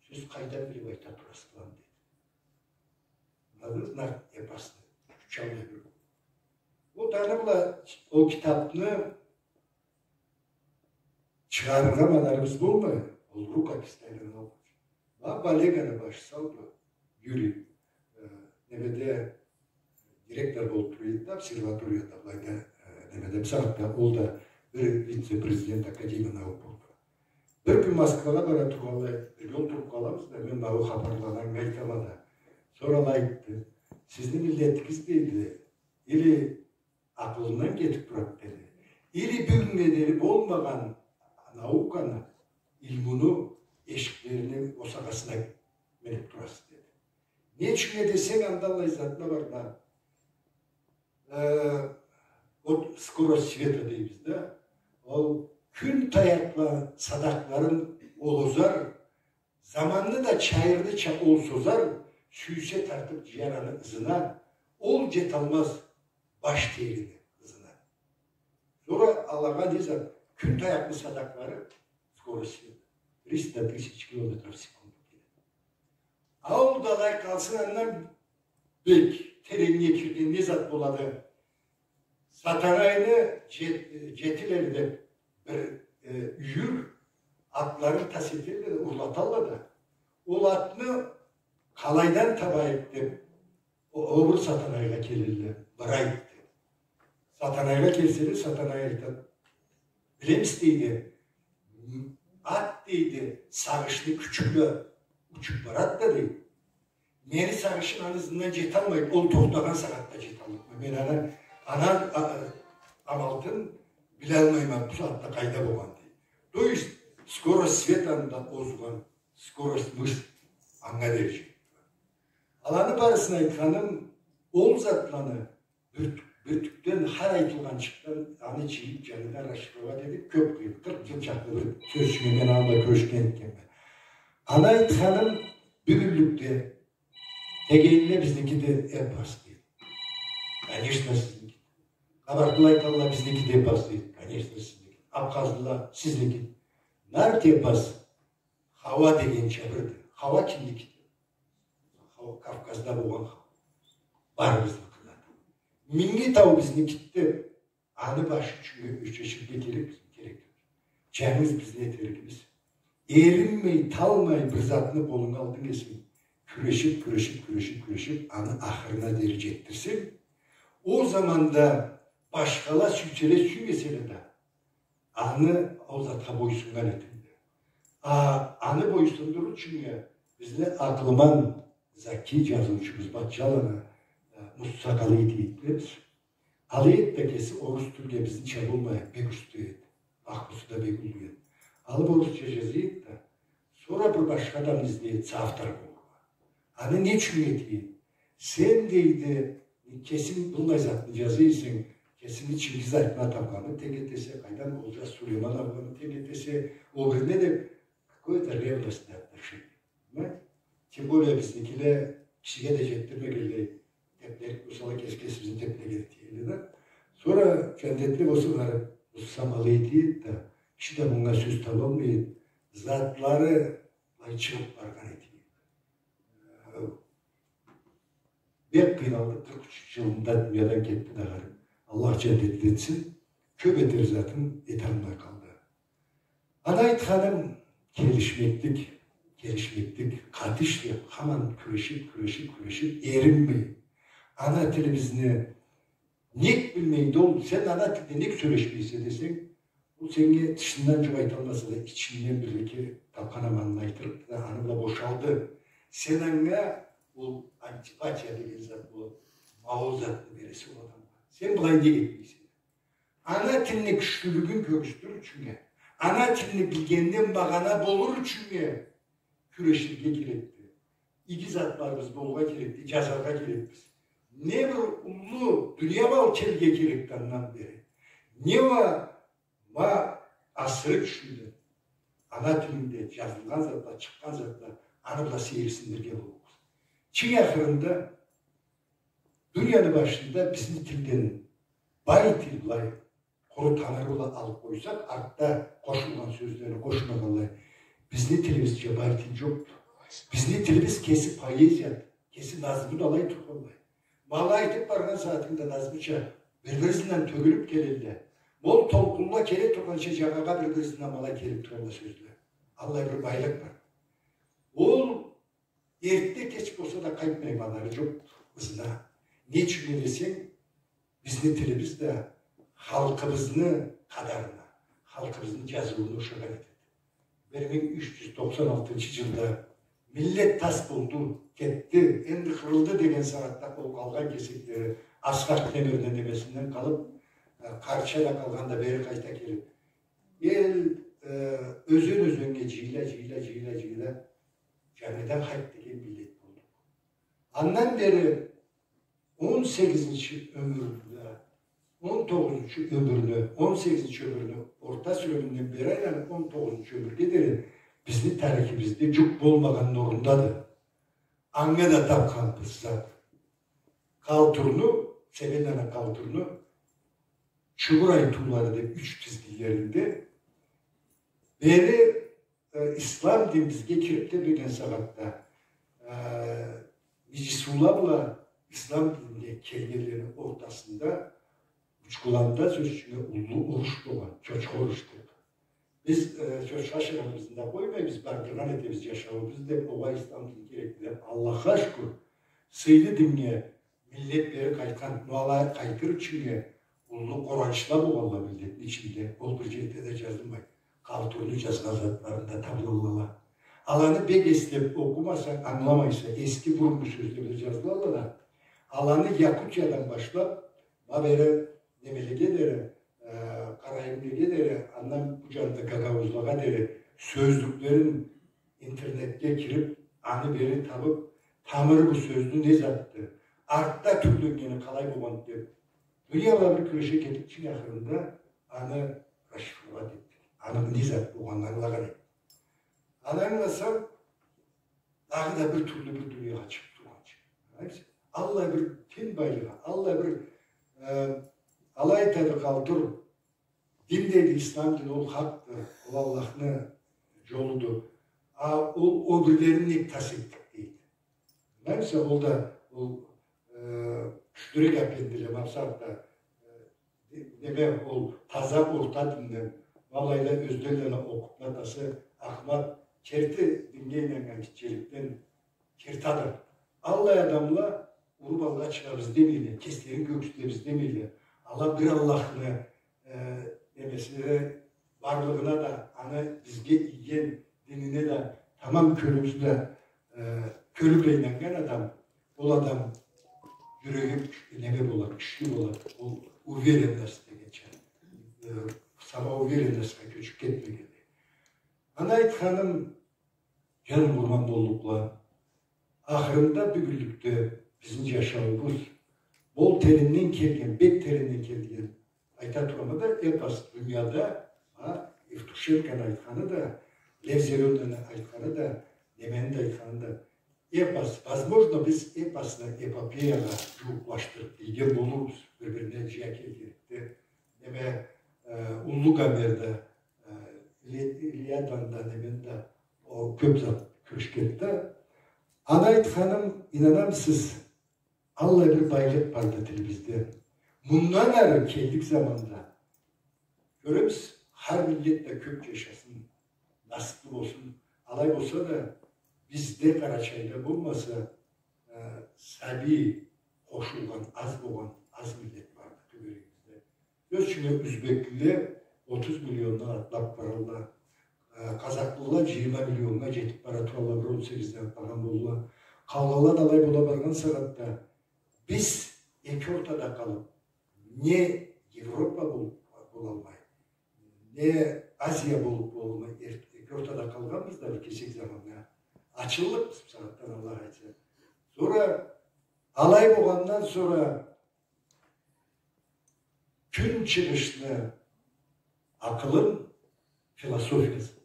сиз къайдан билип айта турасыз, деди. Ангыладыгъыз, нарт эпосну, кючаллы бир. Ол таны бла ол китапны чыгъарыргъа мадарыбыз болмай, ол рукописьлерин алгъач. Ма Балеганы башы сауду, Юрий, э, немеде директор болуп тура эди да, обсерваторияда, былайда, э, немеде, бусагъатда ол да бир вице-президент Академия наук болду. Бир кюн Москвагъа бара тургъанлай, бирге олтуруп къалабыз да, мен бары хапарланы анга айтама да. Сора алай айтды. Сизни миллетигиз, дейди, или акъылындан кетип турады, деди. Или бюгюннге дери болмагъан науканы, илмуну эшиклерини босагъасына минип турасыз, деди. Не ючюн десенг, анда аллай затла бар да. Э, вот скорость света дейбиз да. Ол кюн таякъла садакъларын ол озар, Заманны да чайырныча ол созар, сюйсе тартып джыяр аны ызына, ол джеталмаз баш терини ызына. Сора алагъа не зат, кюн таякъны садакълары, скорость света, триста тысяч километров в секунду келеди. Ол да алай къалсын, андан бек тереннге кирген не зат болады? Сатанайны джет-, джетиле деп бир, э, юйюр, атларын тас этелле да, урлаталла да. Ол атны къалайдан табайыкъ деп, о, о бир Сатанайгъа келелле, бир айт деп. Сатанайгъа келселе, Сатанай айтады: «Билемисе, — дейди, — м, ат, — дейди, — сагъышны кючю бла учуп барады да, — дейди. — Мени сагъышым аны ызындан джеталмайды, ол тохтагъан сагъатда джеталлыкъмы? Мен аны, аны, а, а, амалтын билалмайма, бу сагъатда къайда болгъан», — дейди. То есть, скорость светаны да озгъан, скорость мышц анга дери джетген. Аланы барысын айтханым, ол затланы бир, бир тюпден, хар айтылгъанчыкъдан аны джыйып, джангыдан расшифровать этип, кёп къыйын, къыркъ джыл чакълы бир сёз ючюн мен аны бла кюрешген этгенме. Аны айтханым, бюгюнлюкде дегенине, бизники да эпос дейди. Конечно, сизники. Къабартлыла айталла, бизники да эпос дейди. Конечно, сизники. Абхазлыла, сизники. Нарт эпос, Хауа дегенча бирди. Хауа кимники? Хауа Кавказда болгъан хауа. Барыбызныкъыды. Минги тау бизникиди деп, аны башы ючюн ёчеширге керек, керек. Джангыз бизни этеригибиз: эринмей, талмай бир затны къолунга алдынг эсенг, кюрешип, кюрешип, кюрешип, кюрешип, аны ахырына дери джетдирсенг, ол заманда башхала сюйселе, сюймеселе да, аны ол затха бойсуннган этеди. А аны бойсундурыр ючюн бизни акъылман, закий джазыучубуз Батчаланы, э, Мусса къалай эте эди билебиз. Алай эди да, кеси орус тилге бизнича болмай, бек уста эди. Ахлусу да бек уллу эди. Алып орусча джаза эди да, сора бир башха адамны излей эди соавтор болургъа. Аны не ючюн этейим? Сен, дейди, кесинг быллай затны джаза эсенг, кесинги Чингиз Айтматовгъамы тенг этесе, къайдан, Олжас Сулеймановгъамы тенг этесе, ол бирине деп, какое-то ревность да отношение. Понимаете? Тем более бизникиле кишиге да джетдирмегенлей, теплерик болсала, кеси кесибизни теплеген этейик да. Сора, джандетли болсун, ары Мусса алай эте эди да, киши да мынга сёз табалмай эди. Затлары былай чыгъып баргъан этейик. Бек къыйналдыкъ, къыркъ ючюнчю джылында дуниядан кетди да, гъариб. Аллах джандетли этсин. Кёп этер затын эталмай къалды. Аны айтханым, келишмеклик, келишмеклик, къаты ишлеп, хаман кюрешип, кюрешип, кюрешип, эринмей. Ана тилибизни нек билмейди ол, сен ана тилде нек сёлешмейсе десенг, ол сеннге тышынгдан джукъ айталмаса да, ичингден бир-эки талкъан аманын айтырыкъды да, аны бла бошалды. Сен анга ол антипатия деген зат, ол ма ол затны бересе ол адамгъа. Сен былай нек этмейсе? Ана тилни кючлюлюгюн кёргюзтюр ючюннге, ана тилни билгенден багъана болур ючюннге кюреширге керекди. Иги затларыбыз болургъа керекди, джазаргъа керекбиз. Не бир уллу дуния мал келирге керекди андан бери, не уа ма асыры кючлюдю. Ана тилинде джазылгъан затла, чыкъгъан затла, аны бла сейирсиндирген болурбуз. Чынг ахырында, дунияны башында бизни тилден бай тил былай къуру тамыры бла алып къойсакъ, артда къошулгъан сёзлени къошмагъанлай, бизни тилибизча бай тил джокъду. Бизни тилибиз кеси поэзияды, кеси назмуду алай тургъанлай. Ма алай айтып баргъан сагъатынгда назмуча бир-бири ызындан тёгюлюп келелле. Ма ол толкъунла келе тургъанча джагъагъа бир-бири ызындан ма алай келип туралла сёзле. Аллай бир байлыкъ бар. Ол эртде-кеч болса да къайтмай, мадары джокъ ызына. Не ючюннге десенг, бизни тилибиз да халкъыбызны къадарына, халкъыбызны джазыууна ушагъан этеди. Бир минг юч джюз токъсан алтынчы джылда миллет тас болду, кетди, энди къырылды деген сагъатда ол къалгъан кесеклери, Асхакъ Темирни немесинден къалып, э, Къарча да къалгъан да бери къайта келип, эл, э, ёзен-ёзеннге джыйыла, джыйыла, джыйыла, джыйыла, джангыдан хайт деген миллет болдукъ. Андан бери он сегизинчи ёмюрде, он тогъузунчу ёмюрню, он сегизинчи ёмюрню орта сюреминден бери айланып, он тогъузунчу ёмюрге дери Бизни тарихибизде джукъ болмагъанны орнундады. Анга да тапханбыз зат. Къалтурну, Севеннаны Къалтурну, Чугур айтыулары деб юч тизгинлеринде бери, э, ислам дин бизге кириб тебреген сагъатда, э, Меджисула бла ислам динге келгенлени ортасында Учкуланда, сёз ючюн, уллу уруш болгъан, Чочха уруш деб. Биз, э, Чочха шырыгъыбызны да къоймай, биз бардыргъан этебиз джашауубузну деб, огъай, ислам дин керекди деб. Аллахха шукур, сыйлы диннге миллет бери къайтхан, но алай къайтыр ючюннге уллу къоранчла болгъанла миллетни ичинде, ол бир джерде да джазылмай. Къалтурну джазгъан затларында табылалла. Аланы бек эслеб окъумасанг, ангыламайса, эски буруннгу сёзле бла джазылалла да, аланы Якутиядан башлаб, ма бери немелеге дери, э, къарайымлеге дери, андан бу джанында гагаузлагъа дери сёзлюклерин интернетге кириб, аны бери табыб, тамыры бу сёзню не затды, артда тюрленнгени къалай болгъанды деб, дуния бла бир кюреше кетибчи, ахырында аны расшифровать этдик. Аны не зат болгъанын ангылагъан эдик. Аны ангыласанг, дагъыда бир тюрлю бир дуниягъа чыгъыб тургъанча. Ангылаймыса? Аллай бир дин байлыгъы, аллай бир, э, алай айтады Къалтур, дин, дейди, ислам дин, ол хакъды, ол Аллахны джолуду. А ол, ол бирлерин нек тас этдик, дейди. Ангылаймыса, ол да, ол, э, кючлюрек апендиле, макъсат да, э, Неме, ол таза орта динден, ма былайда ёзден да окъуб, атасы Ахмат, керти диннге ийнаннган гитчеликден керти адам. Аллай адамла уруб алгъа чыгъабыз демейле, кеслерин кёргюзтебиз демейле. Ала бир Аллахны, э, немесине, барлыгъына да, аны бизге ийген динине да тамам кёлюбюз бла, э, кёлю бла ийнаннган адам, ол адам джюреги неме болады, кючлю болады. Ол уверенность дегенча, э, самоуверенностьха кёчюб кетмегенди. Аны айтханым, джаным къурман боллукъла, ахырында бюгюнлюкде бизни джашауубуз, ол теренден келген, бек теренден келген, айта турама да, эпос дунияда, а, Евтушенкону айтханы да, Лев Зелёныйны айтханы да, немени да айтханы да, эпос, возможно, биз эпосну эпопеягъа джууукълашдырыб ийген болурбуз, бир-бирине джыя келгенликде. Неме, э, уллу Гомерде, э, Или-, Илиаданы да, немени да, ол кёб зат кюрешгенди да. Аны айтханым, ийнанамысыз, аллай бир байлыкъ барды тилибизде. Мындан ары келлик заманда кёребиз, хар миллет да кёб джашасын, насыблы болсун. Алай болса да, бизде, Къарачайда болмаса, э, сабий къошулгъан аз болгъан, аз миллет барды тёгерегибизде. Сёз ючюн, ёзбеклиле отуз миллиондан атлаб баралла. Э, къазахлыла джыйырма миллионнга джетиб бара туралла, бир он сегизден атлагъан болурла. Къалгъанла да алай бола баргъан сагъатда биз эки ортада къалыб, не Европа болуб болалмай, не Азия болуб болалмай, эр-, эки ортада къалгъанбыз да бир кесек заманнга. Ачыллыкъбыз бусагъатдан, Аллах айтса. Сора, алай болгъандан сора, кюнчыгъышны акъылын, философиясын,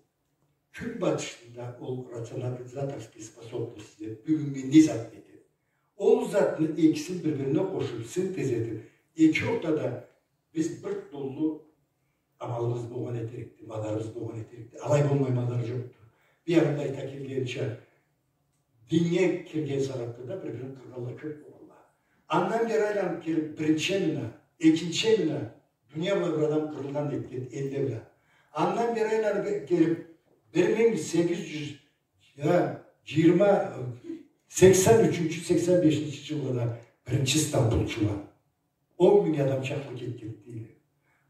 кюнбатышны да ол рационализаторский способностьсу деб, бюгюннге не зат этеди? Ол затны экисин бир-бирине къошуб, синтез этиб, эки ортада биз бир толлу амалыбыз болгъан этерикди, мадарыбыз болгъан этерикди. Алай болмай мадар джокъду. Биягъында айта келгенча, диннге кирген сагъатда да бир-бирин къыргъанла кёб болгъанла. Андан бери айланыб келиб, биринчи эмина, экинчи эмина, дуния бла бир адам къырылгъан этген элле бла. Андан бери айланыб келиб, бир минг сегиз джюз, я, джыйырма, сексен ючюнчю, сексен бешинчи джыллада биринчи стамбулчула. Он минг адам чакълы кетгенди дейле.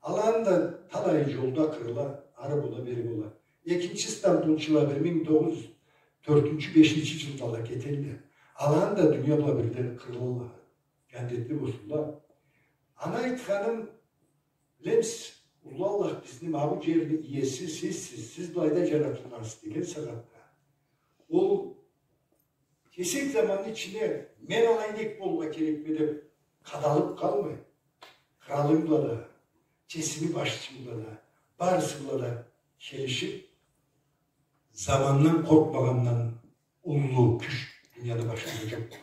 Аланы да талайы джолда къырыла, ары бола, бери бола. Экинчи стамбулчула бир минг тогъуз джюз тёртюнчю, бешинчи джылда ала кетелле. Аланы да дуния бла бирлери къырылалла. Джандетли болсунла. Аны айтханым, билемисиз, уллу Аллах бизни, ма бу джерни иеси сизсиз, сиз былайда джаратылгъансыз деген сагъатда, ол кесек заманны ичине мен алай нек болургъа керекме деб къадалыб къалмай, къралынг бла да, кесими башчынг бла да, барысы бла да келишиб, Замандан къоркъмагъандан уллу кюч дунияда башында джокъду.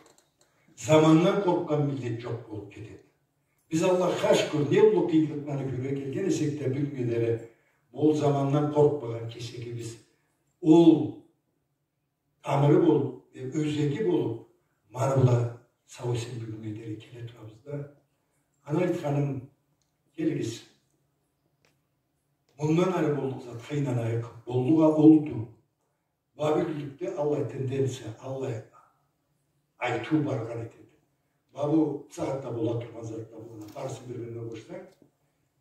Замандан къоркъгъан миллет джокъ болуб кетеди. Биз, Аллахха шукур, не уллу къыйынлыкъланы кёре келген эсек да, бюгюннге дери ол замандан къоркъмагъан кесегибиз, ол тамыры болуб, э, ёзеги болуб, ма аны бла сау-эсен бюгюннге дери келе турабыз да. Аны айтханым, келигиз, мындан ары боллукъ затха ийнанайыкъ, боллукъ а олду. Ма бюгюнлюкде аллай тенденция, аллай айтыу баргъан этеди. Ма бу сагъатда бола тургъан затла, муну барысын бир-бирине къошсанг,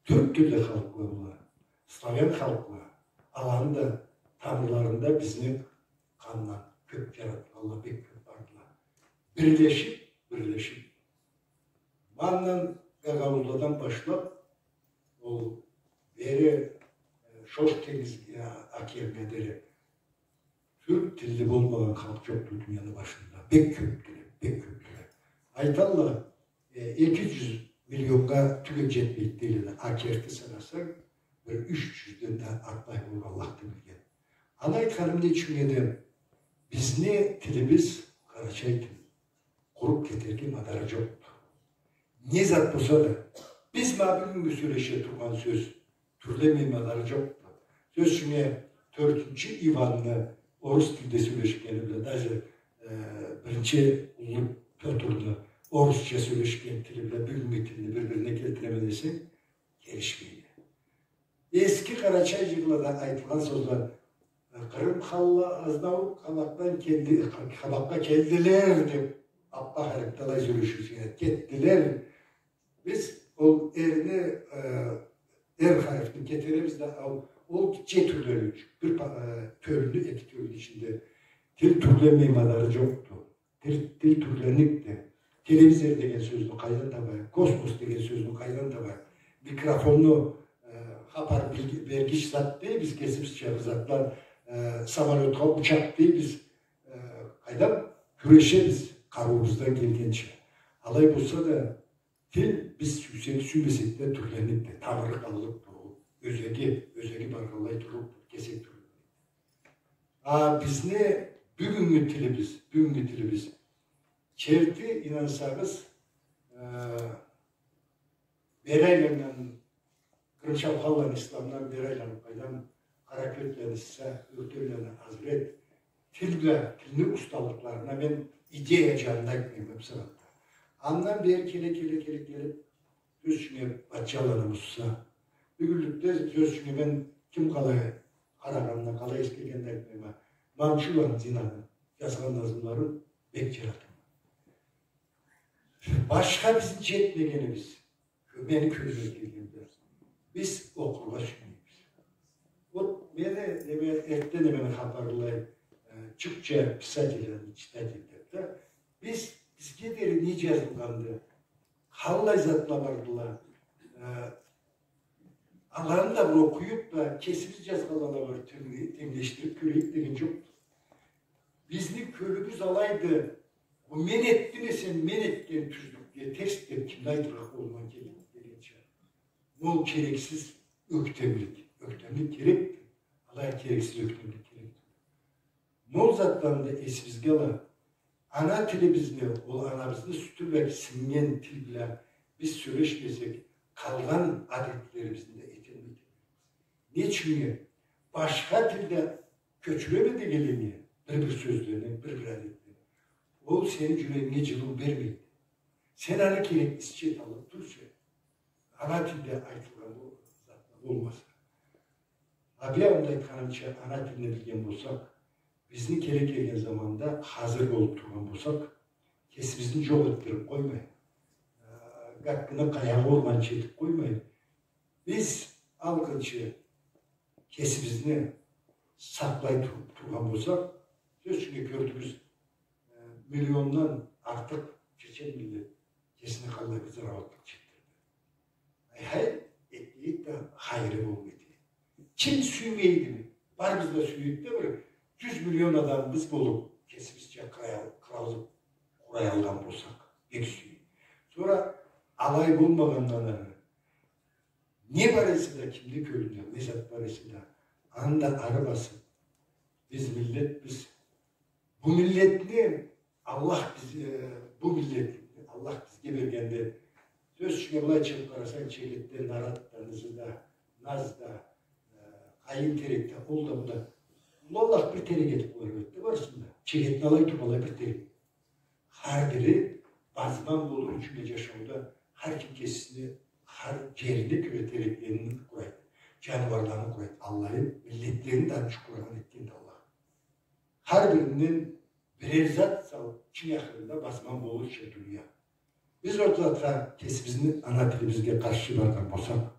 тюрк тилли халкъла бола, славян халкъла, аланы да тамырларында бизни къандан кёб джаратылгъанла бек кёб бардыла. Бирлешиб, бирлешиб, Мандан, Гагауузладан башлаб, ол бери, э, Шош тенгиз, э, океаннга дери тюрк тилли болмагъан халкъ джокъду дунияны башында. Бек кёбдюле, бек кёбдюле. Айталла, э, эки джюз миллионгъа тюгел джетмейди дейле. А керти санасанг, бир юч джюзден да артыкъ болур, Аллах да билген. Аны айтханым не ючюн эди, бизни тилибиз къарачай тил. Къуруб кетерге мадары джокъду. Не зат болса да, биз ма бюгюн сёлеше тургъан сёз тюрленмей мадары джокъду. Сёз ючюн, тёртюнчю Иванны орус тилде сёлешгени бла, даже, э, биринчи уллу Пётрну орусча сёлешген тили бла бюгюннгю тилни бир-бирине келтиреме десенг, келишмейди. Эски къарачай джырлада айтылгъан сёзле, э, Къырым ханла Азнаур къабакъдан келди, къабакъгъа келдиле деб, аппакъ харифде алай сёлеширсе, кетдиле. Биз ол эрни, э, эр харифни кетеребиз да, ол, ол джетиулени, бир па-, э, тёлюню, эки тёлюню ичинде тил тюрленмей мадары джокъду. Тил, тил тюрленибди. Телевизор деген сёзню къайдан табайыкъ? Космос деген сёзню къайдан табайыкъ? Микрофонну, э, хапар бил-, бергич зат дейбиз, кесибизча бир затла, э, самолётха, учакъ дейбиз. Э, къайдам, кюрешебиз, къарыуубуздан келгенча. Алай болса да, тил, биз сюйсек, сюймесек да, тюрленибди, тамыры къаллыкъды ол. Ёзеги, ёзеги баргъанлай турлукъду, кесек турлукъду. А бизни бюгюннгю тилибиз, бюгюннгю тилибиз. Керти, ийнансагъыз, э, бери айланнган, Къырым Шаухалланы, Исламдан бери айланыб, къайдам, Къаракётлени, Сиса, Ёртенлени, Азрет, тил бла, тилни усталыкъларына мен идея джанында айтмайма бусагъатда. Андан бери келе, келе, келе, келиб, сёз ючюн, Батчаланы Мусса. Бюгюнлюкде, сёз ючюн, мен ким къалай къарагъанына, къалай эсгергенин айтмайма. Манчуланы Зинаны джазгъан назмуларын бек джаратама. Башха бизни джетмегенибиз, мени кёлюме келгенде, биз окъургъа сюймейбиз. Вот мени, неме, эртде да мени хапарлай, э, чукча писатель, читатель деб да. Биз, бизге дери не джазылгъанды, къаллай затла бардыла, э, аланы да бир окъуйукъ да, кесибиз джазгъанла бла бир тенгле-, тенглешдириб кёрейик деген джокъду. Бизни кёлюбюз алайды, бу мен этдим эсе, мен этген тюзлюкге терс деб кимни айтыргъа къолундан келеди дегенча. Ол керексиз ёхтемлик. Ёхтемлик керекди. Алай керексиз ёхтемлик керекди. Ол затланы да эсибизге ала, ана тилибизни, ол анабызны сютю бла сингген тил бла биз сёлешмесек, къалгъан адетлерибизни да эталмай кетербиз. Не ючюн? Башха тилде кёчюреме дегенлей, бир-бир сёзлени, бир-бир адетлени, ол сени джюрегинге джылыу бермейди. Сен аны кереклисича эталлыкъ тюлсе, ана тилде айтылгъан бу затла болмаса. А бир анда айтханымча, ана тилни билген болсакъ, бизни керек келген заманда хазыр болуб тургъан болсакъ, кесибизни джокъ этдириб къоймай, э, гаккыны къаягъа ургъанча этиб къоймай, биз алкъынчы кесибизни сакълай тур-, тургъан болсакъ, сёз ючюн, кёрдюгюз, э, миллиондан артыкъ чечен миллет кесине къаллай бир зарауатлыкъ чекдирди. Ай-хай, этмейик да, хайыры болмайды. Ким сюймейди? Барыбыз да сюйюк да, бир джюз миллион адамыбыз болуб, кесибизча къырал-, къырал къурай алгъан болсакъ, бек сюйюк. Сора алай болмагъандан ары, не бар эсе да, кимни кёлюнде не зат бар эсе да, аны да ары басыб, Биз миллетбиз. Бу миллетни Аллах биз, э, бу миллетни Аллах бизге бергенде, сёз ючюн, былай чыгъып къарасанг, Чегетде, Наратда, Нызыда, Назда, э, Къайын Терекде, ол да, бу да. Аллах бир терек этип къоярыкъды барысын да. Чегетни алай туруб, алай бир терек. Хар бири базман болур ючюн джашауда хар ким кесини, хар джерине кёре тереклерин къурайды, джаныуарларын къурайды. Аллай миллетлерин да анчыкъ къурагъан этгенди Аллах. Хар биринден бирер зат салыб, ичини ахырында базман болурча дуния. Биз ол затха, кесибизни ана тилибизге къаршы баргъан болсакъ,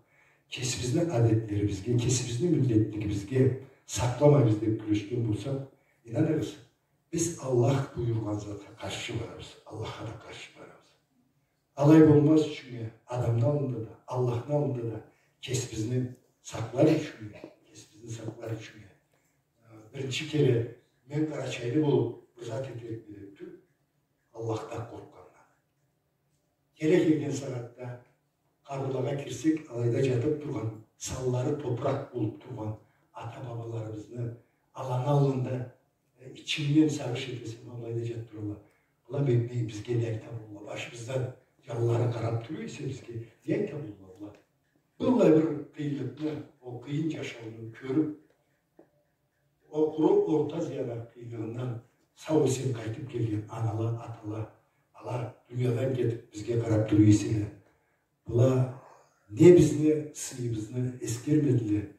кесибизни адетлерибизге, кесибизни миллетлигибизге сакъламайбыз деб кюрешген болсакъ, ийнаныгъыз, биз Аллах буюргъан затха къаршы барабыз, Аллахха да къаршы барабыз. Алай болмаз ючюннге, адамны аллында да, Аллахны аллында да кесибизни сакълар ючюннге, кесибизни сакълар ючюннге, э, биринчи кере мен къарачайлы болуб бир зат этерикме деб тюл, Аллахдан къоркъгъандан. Керек келген сагъатда къабырлагъа кирсек, алайда джатыб тургъан, санлары топуракъ болуб тургъан ата-бабаларыбызны, аланы аллында, э, ичингден сагъыш этесе, ма былайда джатыб туралла. Была, бе-, бе-, бизге не айта болла? Башыбыздан джанлары къараб тура эсе бизге, не айта болла была? Быллай бир къыйынлыкъны, ол къыйын джашауну кёрюб, ол къуру Орта Азияда къыйынлыгъындан сау-эсен къайтыб келген анала, атала, ала дуниядан кетиб бизге къараб тура эселе, была не бизни сыйыбызны эсгермедиле,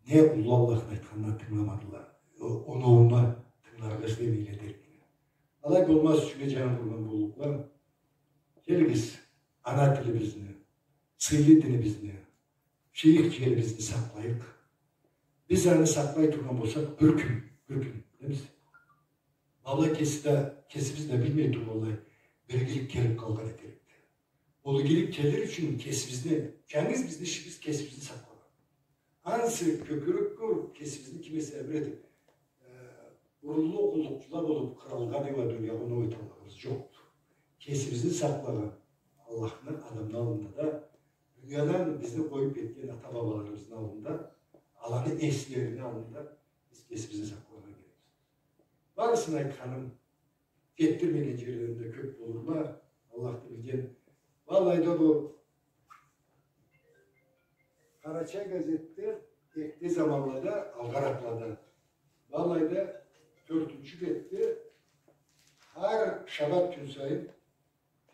не уллу Аллахны айтханына тынгыламадыла, о-, оноууна тынгыларгъа излемейле дерикме. Алай болмаз ючюннге, джаным Къурман боллукъла, келигиз, ана тилибизни, сыйлы динибизни, шейих джерибизни сакълайыкъ. Биз аны сакълай тургъан болсакъ, бир кюн, бир кюн, билемиз, ма былай кеси да, кесибиз да билмей тургъанлай, бир игилик келиб къалгъан этерикди. Ол игилик келир ючюн кесибизни, джангыз бизни ишибиз кесибизни сакълагъан. Ансы кёкюрекге уруб, кесибизни ким эсе бир этиб, э, бурунлу къуллукъчула болуб, къралгъа да уа дуниягъа оноу эталлыгъыбыз джокъду. Кесибизни сакълагъан Аллахны, адамны аллында да, дуниядан бизни къоюб кетген ата-бабаларыбызны аллында, аланы эслерини аллында биз кесибизни сакълагъа керекбиз. Барысын айтханым, джетдирмеген джерлерим да кёб болурла, Аллах да билген. Валлай да, бу «Къарачай» газетде, эртде заманлада, алгъаракълада, валлай да, тёртюнчю бетде хар шабат кюн сайын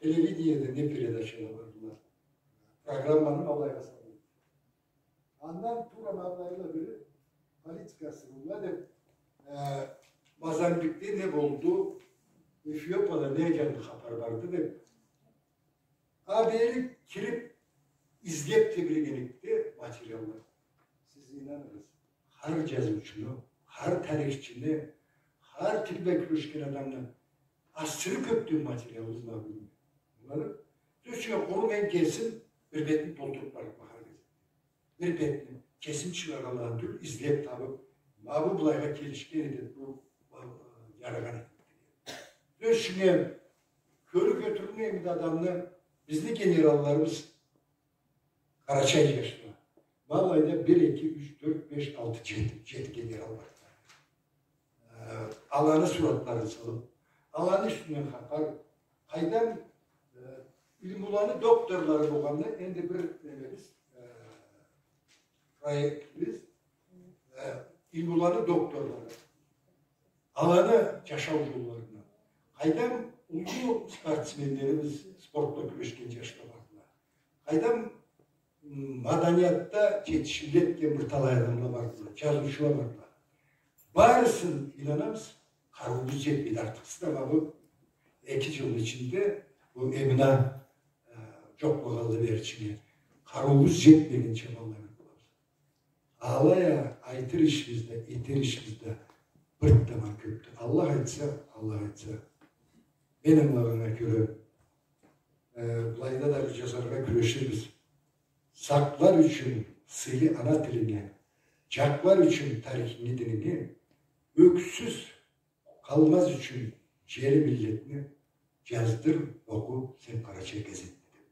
телевидениеде не передачала бардыла, программаны ма былайгъа салгъан. Андан туура ма былайла бири политика сырыула деб, э, Мозамбикде не болду, Эфиопияда не джангы хапар барды деб, а бери кириб излеб тебрегенликде материалла. Сиз ийнаныгъыз, хар джазыучуну, хар тарихчини, хар тил бла кюрешген адамны асыры кёбден материалыбыз бар бюгюн. Ангыладынг? Сёз ючюн, къуру мен кесим бир бетни толтуруб барыб бакъгъан эдим. Бир бетни кесим чыгъаргъанлыгъын тюл, излеб табыб, ма бу былайгъа келишген эди, бу, бу, э, джарагъан эди деген. Сёз ючюн, кёлю кётюрюлмеймиди адамны, бизни генералларыбыз къарачай джашла. Ма былайда бир, эки, юч, тёрт, беш, алты, джети, джети генерал бар. Э, аланы суратларын салыб, аланы юсюнден хапар, къайдам, э, илмуланы докторлары болгъанды, энди бир немебиз, э, проектибиз, э, илмуланы докторлары. Аланы джашау джолларына. Къайдам, уллу спортсменлерибиз, спорт бла кюрешген джашла бардыла. Къайдам, м, маданиятда джетишимле этген бир талай адамла бардыла, джазыучула бардыла. Барысын, ийнанамысыз, къарыуубуз джетмейди. Артыкъсыз да ма бу эки джылны ичинде, бу Эмина, э, джокъ болгъанлы бери ичинде, къарыуубуз джетмегенча ма былай болабыз. Алай а айтыр ишибиз да, этер ишибиз да бир таман кёбдю. Аллах айтса, Аллах айтса, мен ангылагъаннга кёре, э, былайда да бир джазаргъа кюреширбиз. Сакълар ючюн сыйлы ана тилинги, джакълар ючюн тарихинги, дининги, ёксюз къалмаз ючюн джери, миллетинги джаздыр, окъу сен «Къарачай» газетни деб.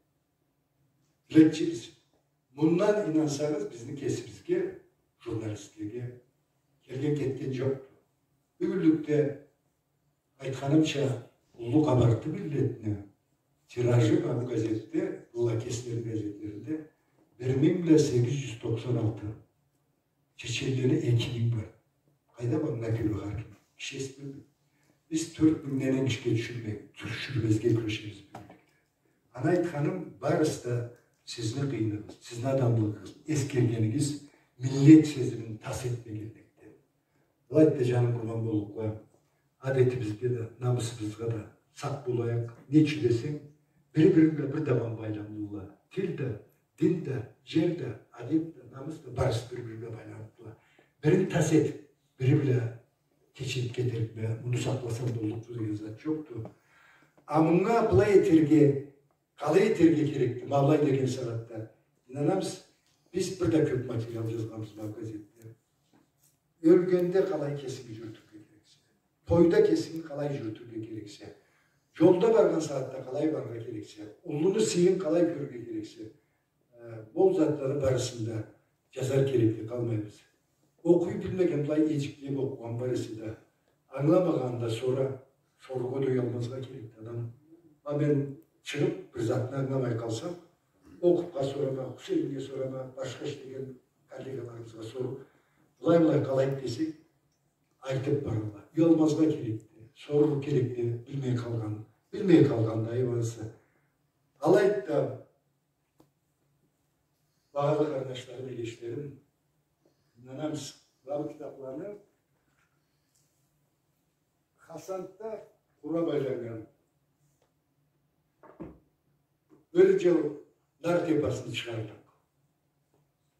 Тилекчибиз. Мындан, ийнансагъыз, бизни кесибизге, журналистлеге келген-кетген жокъду. Бюгюнлюкде, айтханымча, уллу къабарты миллетни тиражы бар бу газетде, быллай кеслерини газетлеринде бир минг бла сегиз джюз токъсан алты. Чеченлени эки минг бар. Къайда бар, на кёре хар ким? Киши эс билмей. Биз тёрт мингден энишге тюшюрмей, тюшюрмезге кюрешебиз бюгюнлюкде. Аны айтханым, барысы да сизни къыйыныгъыз, сизни адамлыгъыгъыз, эсгергенигиз, миллет сезимин тас этмегенликден. Былай да джаным къурман боллукъла, адетибизге да, намысыбызгъа да сакъ болайыкъ. Нек десенг, бири-бири бла бир да аман байламлыла. Тил да, дин да, джер да, адет да, намыс да, барысы бири-бири бла байланыпла. Бирин тас этип, бири бла кечинип кетерикме, муну сакъласам боллукъду деген зат джокъду. А мынга былай этерге, къалай этерге керекди, ма былай деген сагъатда? Ийнанамысыз, биз бир да кёп материал джазгъанбыз ма газетде. Ёлгенде къалай кесинги джюрютюрге керексе, тойда кесинги къалай джюрютюрге керексе, джолда баргъан сагъатда къалай барыргъа керексе, уллуну сыйын къалай кёрюрге керексе, э, ол затланы барысын да джазар керекли къалмайбыз. Окъуй билмеген, былай эджиклеп окъугъан бар эсе да, ангыламагъанын да сора, сорургъа да уялмазгъа керекди адам. А мен чыгъып, бир затны ангыламай къалсам, Окупха сорама, Хусейиннге сорама, башха ишлеген коллегаларыбызгъа соруп, былай-былай къалайды десек, айтып баралла. Уялмазгъа керекди, сорургъа керекди, билмей къалгъан, билмей къалгъан да, айыб ансы. Алайды да, багъалы къарнашларым, эгечлерим, ийнанамысыз, бу китапланы Хасандда къурап айланнган бир джыл Нар тайпасын чыгъардыкъ.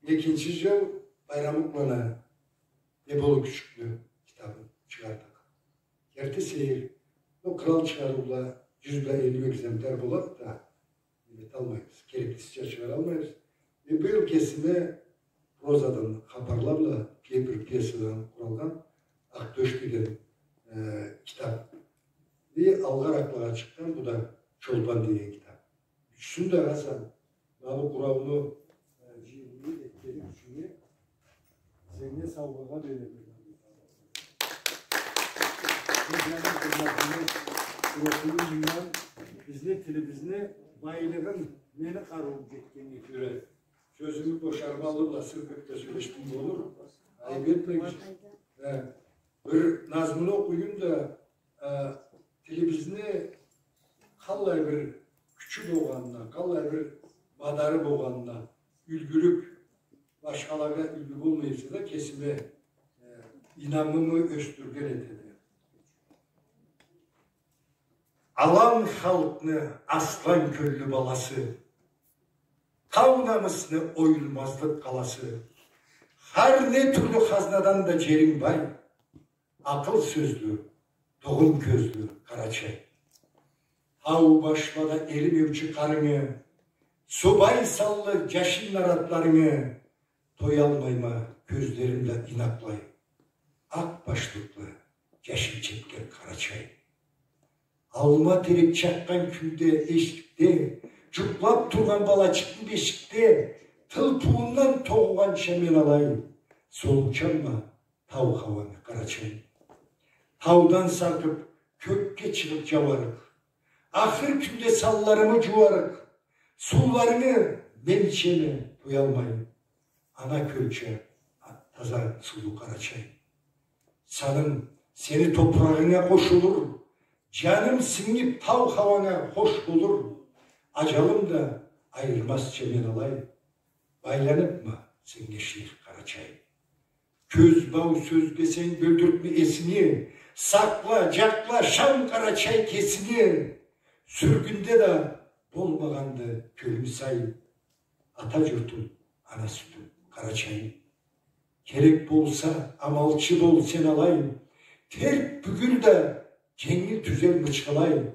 Экинчи джыл Байрамукъланы Эболу Кючюкню китабын чыгъардыкъ. Керти сейир, бу кърал чыгъарыула джюз бла элли экземпляр болады да, неме эталмайбыз, кереклисича чыгъаралмайбыз. Э, быйыл кесиме прозадан хапарла бла, пье-, бир пьесадан къуралгъан «Акъ тёш» деген, э, китап. Э, алгъаракълагъа чыкъгъан бу да «Чолпан» деген китап. Ючюсюн да, Хасан, ма бу къуралны, э, джыйылыуну этгенинг ючюн сеннге саугъагъа береме. Сен джаны къызматынгы окъуну мындан бизни тилибизни байлыгъын, мени къарыуум джетгеннге кёре, сёзюмю бошармалы бла сырт бетге сёлешдим болур. Айыб этмегиз. Э, бир назмуну окъуюм да, э, тилибизни къаллай бир кючю болгъанына, къаллай бир мадары болгъанына юлгюлюк, башхалагъа юлгю болмай эсе да, кесиме, э, ийнамымы ёсдюрген этеди. Алан халкъны аслан кёллю баласы, тау намысны оюлмазлыкъ къаласы, хар не тюрлю хазнадан да джеринг бай, акъыл сёзлю, туугъун кёзлю Къарачай. Тау башлада эримеучю къарынгы, субай санлы джашил наратларынгы, тоялмайма кёзлерим да ийнакълай. Акъ башлыкълы, джашил чепкен Къарачай. Алма терек чакъгъан кюнде эшикде, джукълап тургъан балачыкъны бешикде, тылпыуундан тогъгъанча мен алай, солучанма тау хауанга, Къарачай. Таудан саркъып, кёкге чыгъып джауарыкъ, ахыр кюнде санларымы джууарыкъ, сууларынгы мен ичеме тоялмай. Ана кёлча таза суулу Къарачай. Саным сени топурагъынга къошулур, джаным сингип тау хауанга хош болур. Аджалым да айырмазча мен алай, байланыпма сеннге, шейх Къарачай. Кёз бау сёз десенг, бёлдюртме эсинги, сакъла, джакъла, шам, Къарачай, кесинги. Сюргюнде да болмагъанды кёлюм сай, ата джуртум, ана сютюм, Къарачай. Керек болса, амалчы бол сен алай, терк бюгюл да, дженгил тюзел мычхылай.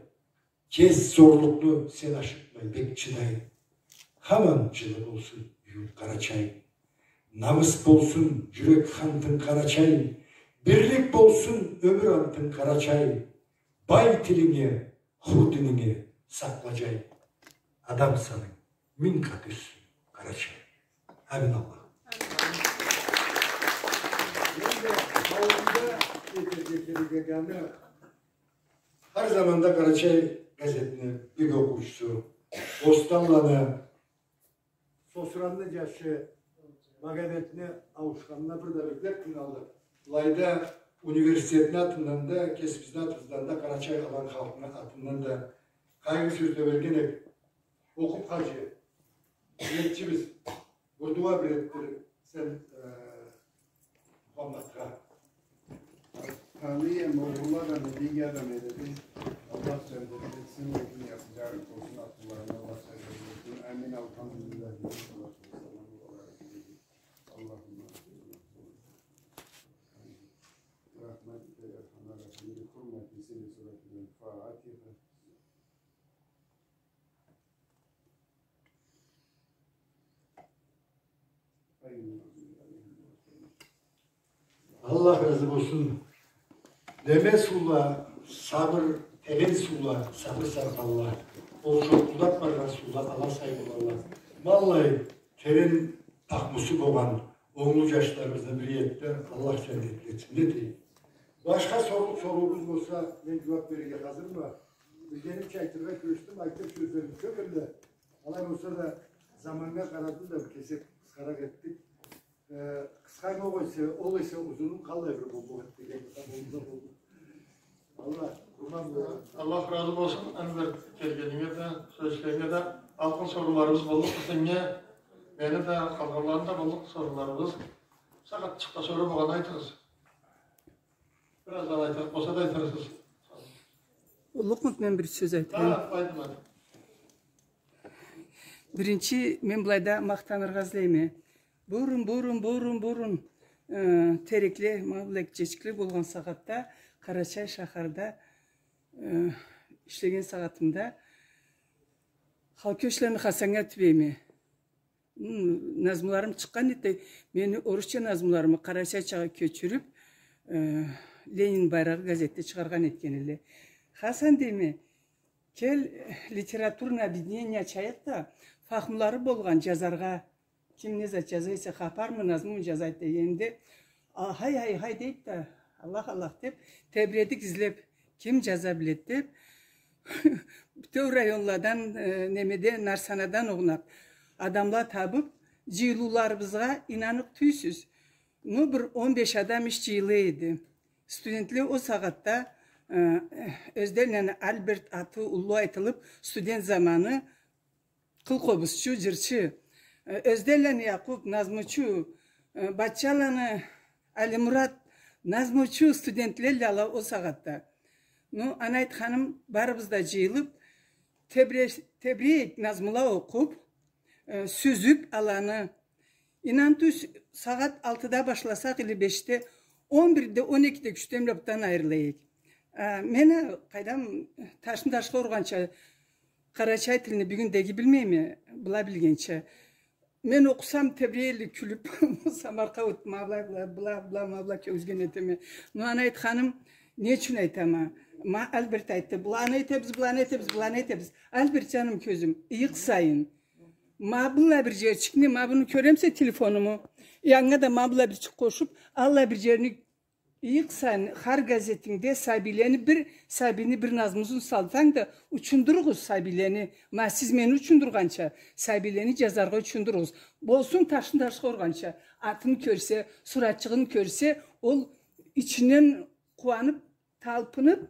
Кес зорлукъну сен ашыкъмай, бек чыдай. Хаман джылы болсун юйюнг, Къарачай. Намыс болсун джюрек хантынг, Къарачай. Бирлик болсун ёмюр антынг, Къарачай. Бай тилинги, хур дининги сакъла, джай. Адам санынг минг къат ёссюн, Къарачай. Амин Аллах. Энди саугъуда этерге Гаганы хар заманда «Къарачай» газетни бек окъуучусу, Бостанланы, Сосранны джашы, Магометни ауушханына бир да бек къыйналдыкъ. Былайда университетни атындан да, кесибизни атыбыздан да, къарачай алан халкъны атындан да къайгъы сёз да берген эдик. Окъуп хаджи, билетчибиз. Бир дуа билетдир сен, э, Мухаммадха. Таныйма, огъурла да, не деген адам эди. Аллах джаннет этсин, этсин, яхшы джарыкъ болсун, акъылларына Аллах джаннет этсин. Амин, алхамдулиллах. Аллахумма. Рахматика я архамар рахимин, бихурмати сирри суратил Фатиха. Аллах разы болсун. Деме суула, сабыр, терен суула, сабыр саркъалла. Ол шолкъулдап баргъан суула, ала сай болалла. Ма аллай терен ахмусу болгъан онглу джашларыбызны бири эди да, Аллах джаннет этсин, не дейим. Башха соруу, сорууугъуз болса, мен джууап берирге хазырма. Билгенимча айтыргъа кюрешдим, айтыр сёзлерим кёп эди. Алай болса да, заманнга къарадым да, бир кесек къысхаракъ этдик. Э, къысханы ол эсе, ол эсе узунун къаллай бир боллукъ эди деген болду да болду. Аллах, Аллах разы болсун, Альберт, келгенинге да, сёлешгенинге да. Алкъын сорууларыбыз боллукъду сеннге, мени да, къалгъанланы да боллукъ сорууларыбыз. Сагъатчыкъда соруу болгъанны айтыгъыз. Бир аздан айтырыкъ болса да айтырсыз. Уллукъмуду, мен бир сёз айтайым? Хы, айтма. Биринчи, мен былайда махтаныргъа излейме. Бурун, бурун, бурун, бурун, э, терекле, ма былай гитчечикле болгъан сагъатда, Къарачай шахарда, э, ишлеген сагъатымда, халкъ кёчлени Хасаннга тюбейме. М, назмуларым чыкъгъан эди, мени орусча назмуларымы къарачайчагъа кёчюрюп, э, «Ленин байрагъы» газетде чыгъаргъан этген эдиле. Хасан, дейме, кел, литературный объединение ачайыкъ да, фахмулары болгъан джазаргъа, ким не зат джаза эсе, хапармы, назмуму джазайыкъ дегенде, ахай, ахай, ахай дейди да, Аллах, Аллах деп, тебредик излеп, ким джаза биледи деп, бютеу районладан, э, немеде, Нарсанадан огъунакъ адамла табып, джыйылыуларыбызгъа, ийнаныкъ тюйюлсюз, ну, бир он беш адам иш джыйыла эди. Студентле ол сагъатда, э, Ёзденланы Альберт аты уллу айтылып, студент заманы къыл къобузчу, джырчы, э, Ёзденланы Якъуп, назмучу, э, Батчаланы Алимурат, назмучу, студентлелле ала ол сагъатда. Ну, аны айтханым, барыбыз да джыйылып, тебре-, тебрейик назмула окъуп, э, сюзюп аланы. Ийнан тюйюлсюз, сагъат алтыда башласакъ, или бешде, он бирде, он экиде кючден бла бутдан айырыла эдик. А, мен а, къайдам, ташны ташха ургъанча, къарачай тилни бюгюндеги билмейме, была билгенча. Мен окъусам, тебрей эдиле кюлюп, самаркъа от-, ма была, была, была, была, ма была кёргюзген этеме. Но аны айтханым, не ючюн айтама? Ма Альберт айтды, быланы этебиз, быланы этебиз, быланы этебиз. Альберт, джаным, кёзюм, ыйыкъ сайын. Ма была бир джерчикни, ма буну кёремисе, телефонуму. Янына да ма была бирчик къошуп, аллай бир джерни ыйыкъ сайын, хар газетингде сабийлени бир, сабийни бир назмусун салсанг да, учундуругъуз сабийлени. Ма сиз мени учундургъанча, сабийлени джазаргъа учундуругъуз. Болсун ташны ташха ургъанча, атын кёрсе, суратчыгъын кёрсе, ол ичинден къууанып, талпынып,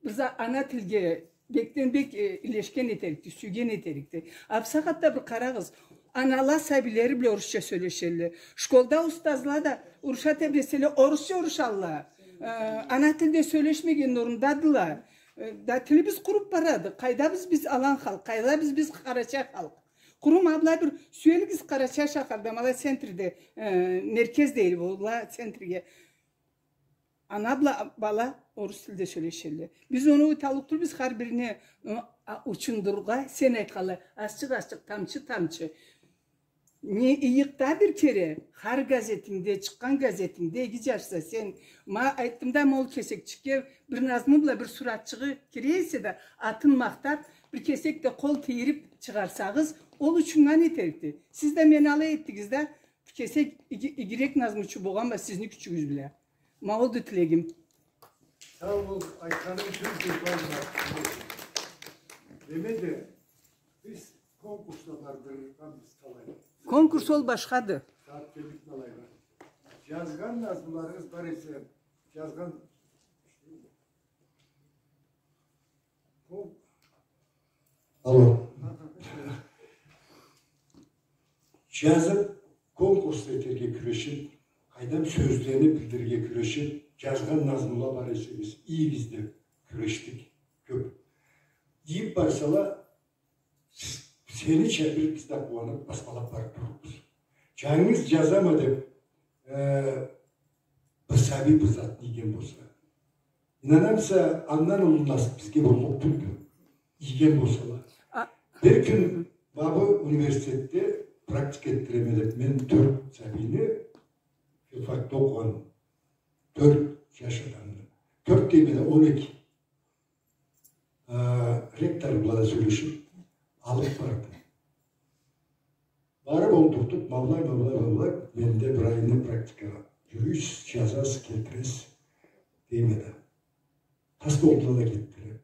бир за-, ана тилге бекден бек, э, илешген этерикди, сюйген этерикди. А бусагъатда бир къарагъыз, анала сабийлери бла орусча сёлешелле. Школда устазла да уруша тебреселе, орусча урушалла. Э, ана тилде сёлешмегенни орнундадыла. Э, да тилибиз къуруп барады. Къайдабыз биз, алан халкъ, къайдабыз биз, къарачай халкъ? Къуру ма была бир сюелигиз Къарачай шахарда, ма ала центрде, э, меркез дейди бу, ала центрге. Ана бла бала орус тилде сёлешелле. Биз оноу эталлыкъ тюлбюз, хар бирине, ну, а, учундурургъа, сен айтханлай, азчыкъ-азчыкъ, тамчы-тамчы. Не ыйыкъда бир кере, хар газетингде, чыкъгъан газетингде, иги джашса сен, ма айтдым да, ма ол кесекчикге бир назму бла бир суратчыгъы кире эсе да, атын махтап, бир кесек да къол тийирип чыгъарсагъыз, ол ючюн аны этерикди. Сиз да мени алай этдигиз да, бир кесек иги-, игирек назмучу болгъанма сизни кючюгюз бла. Ма олду тилегим. Сау бол, айтханынг ючюн. Демеди, биз конкурсда бардыргъанбыз талай. Конкурс ол башхады. Сагъат келип талайгъа. Джазгъан назмуларыгъыз бар эсе, джазгъан. Кон-, алло. Джазып, конкурс этерге кюрешип, къайдам, сёзлени билдирирге кюрешип, джазгъан назмула бар эсе, ийигиз деп кюрешдик кёп. Ийип барсала, с-, сенича бир биз да къууанып, басмалап барып турурбуз. Джангыз джазама деп, э, бир сабий бир затны ийген болса. Ийнанамыса, андан уллу насып бизге боллукъ тюлдю. Ийген болсала. А. Бир кюн ма бу университетде практика этдиреме деп, мен тёрт сабийни, филфакда окъугъан тёрт джаш адамны. Тёрт дейме да, он эки. А, ректор бла да сёлешип, алып барды. Барып олтуртуп, ма былай, ма былай, ма былай, менде бир айны практикагъа. Джюрюйсюз, джазасыз, келтиресиз, дейме да. Тас болдула да кетдиле.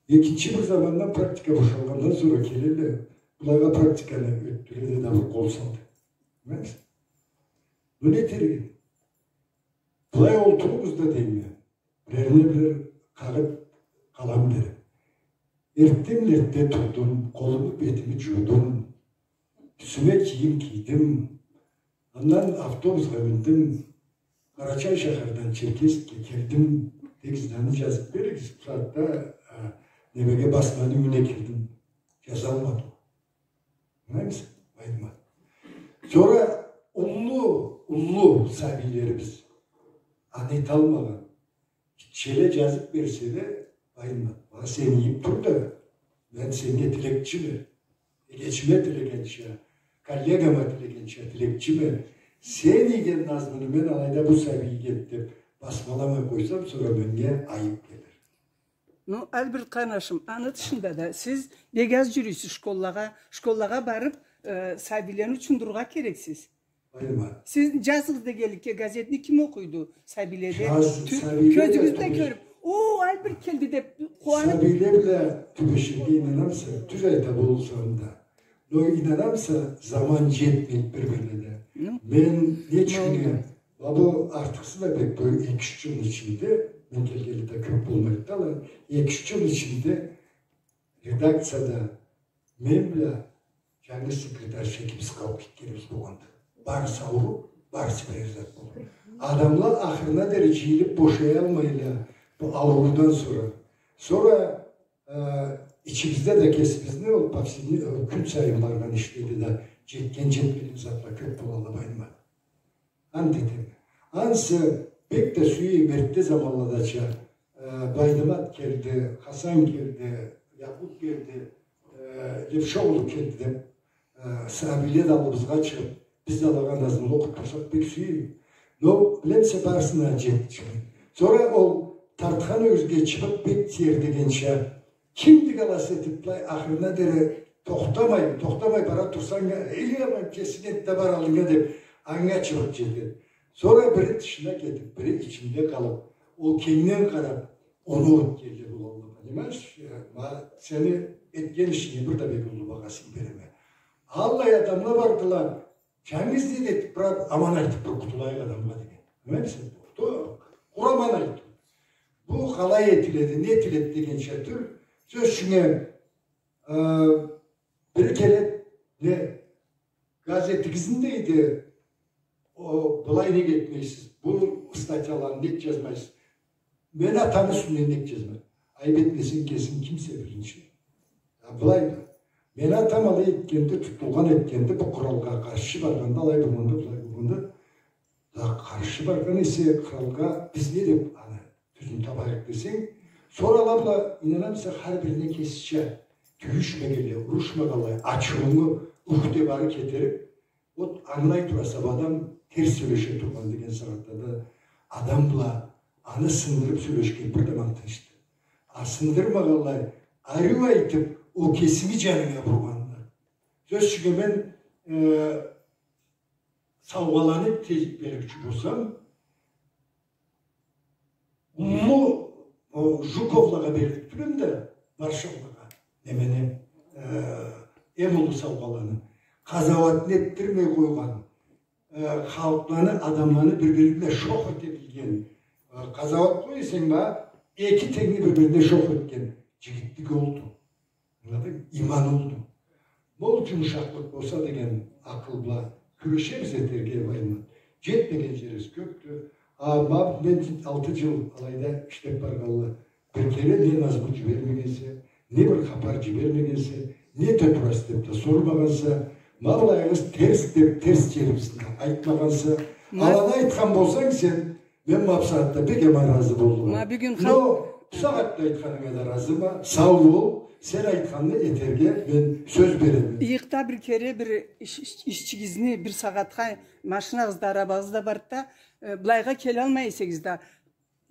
Экинчи бир замандан практика бошалгъандан сора келелле, былайгъа практиканы ётдюреди да, бир къол салды. Билемисиз? Бу не этерге? Былай олтуругъуз да, дейме. Бирерине бир къагъыт, къалам берип. Эртден эртде турдум, къолуму, бетими джуудум, юсюме кийим кийдим. Андан автобусха миндим, Къарачай шахардан Черкесскге келдим. Текстни джазып беригиз, бусагъатда, а, немеге, басманы юйюне кирдим. Джазалмадым. Ангылаймыса, Байдымат? Сора уллу, уллу сабийлерибиз аны эталмагъан. Гитчеле джазып берселе, Байдымат, ма сен ийип тур да, мен сеннге тилекчиме. Эгечиме тилегенча, коллегама тилегенча тилекчиме. Сен ийген назмуну мен алайда бу сабий ийген деп басмаламай къойсам, сора меннге айып келир. Ну, Альберт къарнашым, аны тышында да сиз бек аз джюрюйсюз школлагъа, школлагъа барып, э, сабийлени учундурургъа керексиз. Айырма. Сиз джазыгъыз дегенликге газетни ким окъуйду? Сабийледе. Джаз-, тю-, сабийле кёзюгюз бла да тюбеш-, кёрюп, о, Альберт келди деп къууанып. Сабийле бла тюбеширге ийнанамыса, тюз айта болсам да. Но ийнанамыса, заман джетмейди бир-бирине да. Ну. Мен не ючюн, ма бу артыкъсыз да бек, бу эки-юч джылны ичинде, мен келгенли да кёп болмайды да, алай, эки-юч джылны ичинде редакцияда мен бла джангыз секретарь экибиз къалып кетгенибиз болгъанды. Барысы ауруп, барысы бир зат болуп. Адамла ахырына дери джыйылып бошаялмайла бу ауруудан сора. Сора, э, ичибизде да кесибизни ол повседне-, э, кюн сайын баргъан ишледе да джетген-джетмеген затла кёп болалла, Байдымат. Ант этеме. Ансы бек да сюеме эртде заманладача, э, Байдымат келди, Хасан келди, Якъуб келди, э, Лепшоглу келди деп, э, сабийле да аллыбызгъа чыгъып, биз да алагъа назмула окъуп турсакъ, бек сюеме. Но, билемисе, барысына джетишмей. Сора ол тартхан ёгюзге чыбыкъ бек тиер дегенча, кимди алай этип, былай, ахырына дери тохтамай, тохтамай бара турсанг, эй, аман, кесинг энтда бар аллынга деп, анга чыбыкъ джетеди. Сора бири тышына кетип, бири ичинде къалып, ол кенгден къарап, оноу этгенле болалла. Понимаешь? Э, ма-, сени этген ишинге бир да бек уллу багъасын береме. Аллай адамла бардыла, джангыз не да этип, брат, аман айтып бир къутулайыкъ адамгъа деген. Билемисиз? Къура аман айтып. Бу къалай этиледи, не этиледи дегенча тюл. Сёз ючюн, э, бири келеди, не, газетигизни, дейди, о, былай нек этмейсиз, бу статьяланы нек джазмайсыз? Мен атамы юсюнден нек джазмайма? Айып этмесенг, кесинг кимсе биринчи? А былай да. Мен атам алай этгенди, тутулгъан этгенди, бу къралгъа къаршы баргъанды, алай болгъанды, былай болгъанды. Да къаршы баргъан эсе къралгъа, биз не деп аны тюзюн табайыкъ десенг, сора ала бла, ийнанамыса, хар бирине кесича, тюйюшмегенлей, урушмагъанлай, ачыуунгу, ух деп ары кетерип, вот, ангылай тураса, бу адам терс сёлеше тургъан деген сагъатда да адам бла аны сындырып сёлешген бир да аман тынчды. А сындырмагъанлай, ариу айтып, ол кесинги джанынга бургъанды. Сёз ючюн, мен, э, саугъаланы тез берирча болсам, Уллу, о, Жуковлагъа берлик тюлем да, Маршаллагъа, немени, э, эм уллу саугъаланы. Къазауатны этдирмей къойгъан, э, халкъланы, адамланы бир-бири бла шох эте билген, э, къазауат къой эсенг, ма, эки тенгни бир-бирине шох этген жигитлик олду. Ангыладынг? Иман олду. Бу жумушакълыкъ болса деген акъыл бла кюрешебиз этерге, Байман. Жетмеген жерибиз кёпдю. А, ма, мен алты жыл алайда ишлеп баргъанлы, бир кере не назму жибермегенсе, не бир хапар жибермегенсе, не тюл тураса деп да сормагъанса, ма былайыгъыз терс деп, терс жерибизни да айтмагъанса, ма аланы айтхан болсанг сен, мен ма бусагъатда бек аман разы болдум. Ма бюгюн хал- Но бусагъатда айтханынга да разыма. Сау бол. Сен айтханны этерге мен сёз береме. Ыйыкъда бир кере бир иш-, иш-, ишчигизни бир сагъатха машинагъыз да, арабагъыз да барды да, э, былайгъа келалмай эсегиз да,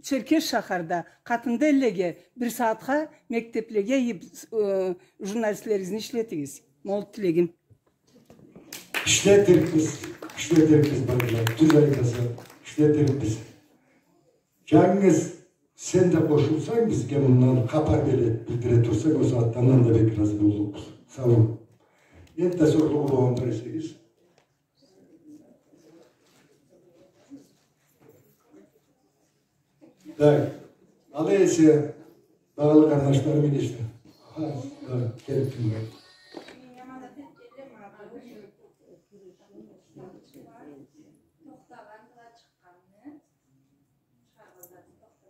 Черкес шахарда, Къатынды эллеге бир сагъатха мектеплеге ийип, э, журналистлеригизни ишлетигиз. Ма ол тилегим. Ишлетирикбиз, ишлетирикбиз, балалар. Тюз айтаса, ишлетирикбиз. Жангыз сен да къошулсанг, бизге мындан хапар бере, билдире турсанг, ол сагъатда андан да бек разы боллукъбуз. Сау бол. Энтда сорлугъу болгъан бар эсегиз. Так. Алай эсе, багъалы къарнашларым, иги ишле. Ха, ха, келип тынгыла.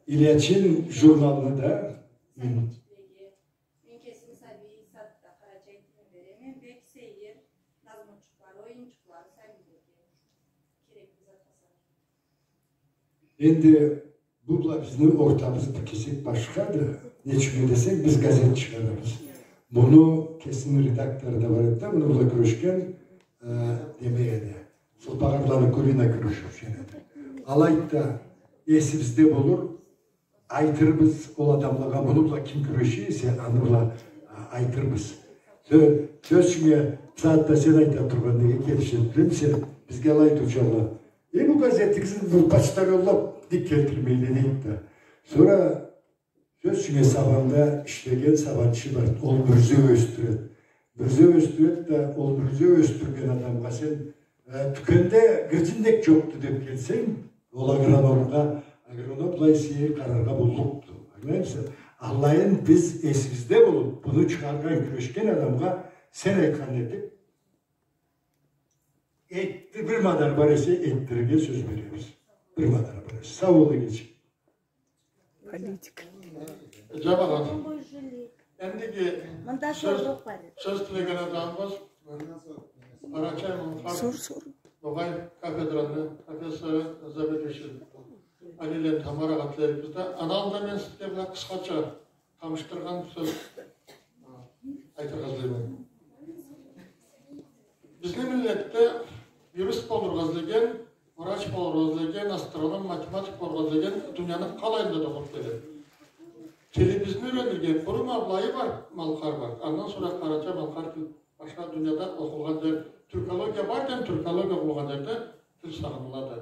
Ильячин журналны да. Хы. Мен кесим сабий сагъатда Къарачай тилни береме, бек сейир, назмучукълары, оюнчукълары сабийлеге керекли затха санайма. Энди бу бла бизни ортабыз бир кесек башхады. Нек десенг, биз газет чыгъарабыз. Муну кесини редактору да бар эди да, муну бла кюрешген, э, неме эди. Сылпагъарланы Кулина кюрешиучю эди. Алайды да, эсибизде болур, айтырбыз ол адамлагъа, муну бла ким кюреше эсе, аны бла, а, айтырбыз. Сё-, сёз ючюн, бусагъатда сен айта тургъан, неге келишип билемисе, бизге алай айтыучу бла. Э, бу газетигизни бир почтальонлап ник келтирмейле, дейди да. Сора сёз ючюн, сабанда ишлеген сабанчы бар, ол бюрзеу ёсдюреди. Бюрзеу ёсдюреди да, ол бюрзеу ёсдюрген адамгъа сен Э, тюкенде гыржындек жокъду деп келсенг, ол агрономгъа, агроном былай сейир къараргъа боллукъду. Ангылаймыса? Аллайын биз эсибизде болуп, муну чыгъаргъан, кюрешген адамгъа сен айтханны этип, этди, бир мадар бар эсе, этдирирге сёз беребиз. Бир мадар бар эсе. Сау бол, эгечи. Политик. Жамагъат. Эндиги сёз, сёз тилеген адамыбыз Къарачай-Малкъар ногъай кафедраны профессору, заведующий Алийланы Тамарагъа тилейбиз да. Аны аллында мен сизге бир къысхача таныштыргъан сёз айтыргъа излейме. Бизни миллетде юрист болургъа излеген, врач болургъа излеген, астроном, математик болургъа излеген дунияны къалайында да болуп келеди. Тилибизни юренирге къуру ма былайы бар, малкъар бар. Андан сора къарачай-малкъар тил башха дунияда окъулгъан дер, тюркология бар экен, тюркология окъулгъан дерде тил сагъынылады.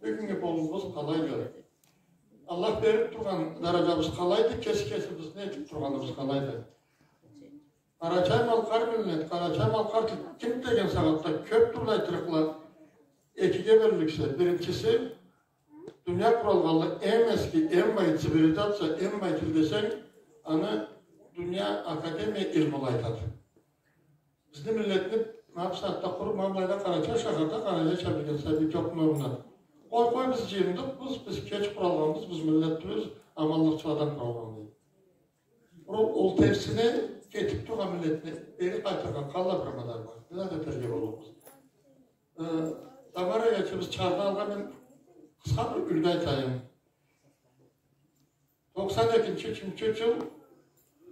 Бюгюннгю болумубуз къалайды? Аллах берип тургъан даражабыз къалайды, кеси-кесибизни этип тургъаныбыз къалайды? Къарачай-малкъар миллет, къарачай-малкъар тил ким деген сагъатда кёп тюрлю айтырыкъла экиге бёллюксе, биринчиси, дуния къуралгъанлы эм эски, эм бай цивилизация, эм бай тил десенг, аны дуния академия илмула айтады. Бизни миллетни ма бусагъатда къуру ма былайда Къарачай шахарда къарачайча билген сабий жокъ, мындан. Къой, къой, биз жыйындыкъбыз, биз кеч къуралгъанбыз, биз миллет тюлбюз, аманлыкъчыладан къуралгъанбыз. Ол, ол терсине кетип тургъан миллетни бери къайтаргъа къалай бир мадар бар? Не зат этерге боллукъбуз? Э, Тамара эгечибиз чыгъаргъан алгъа мен къысха бир юлгю айтайым. Токъсан экинчи, ючюнчю жыл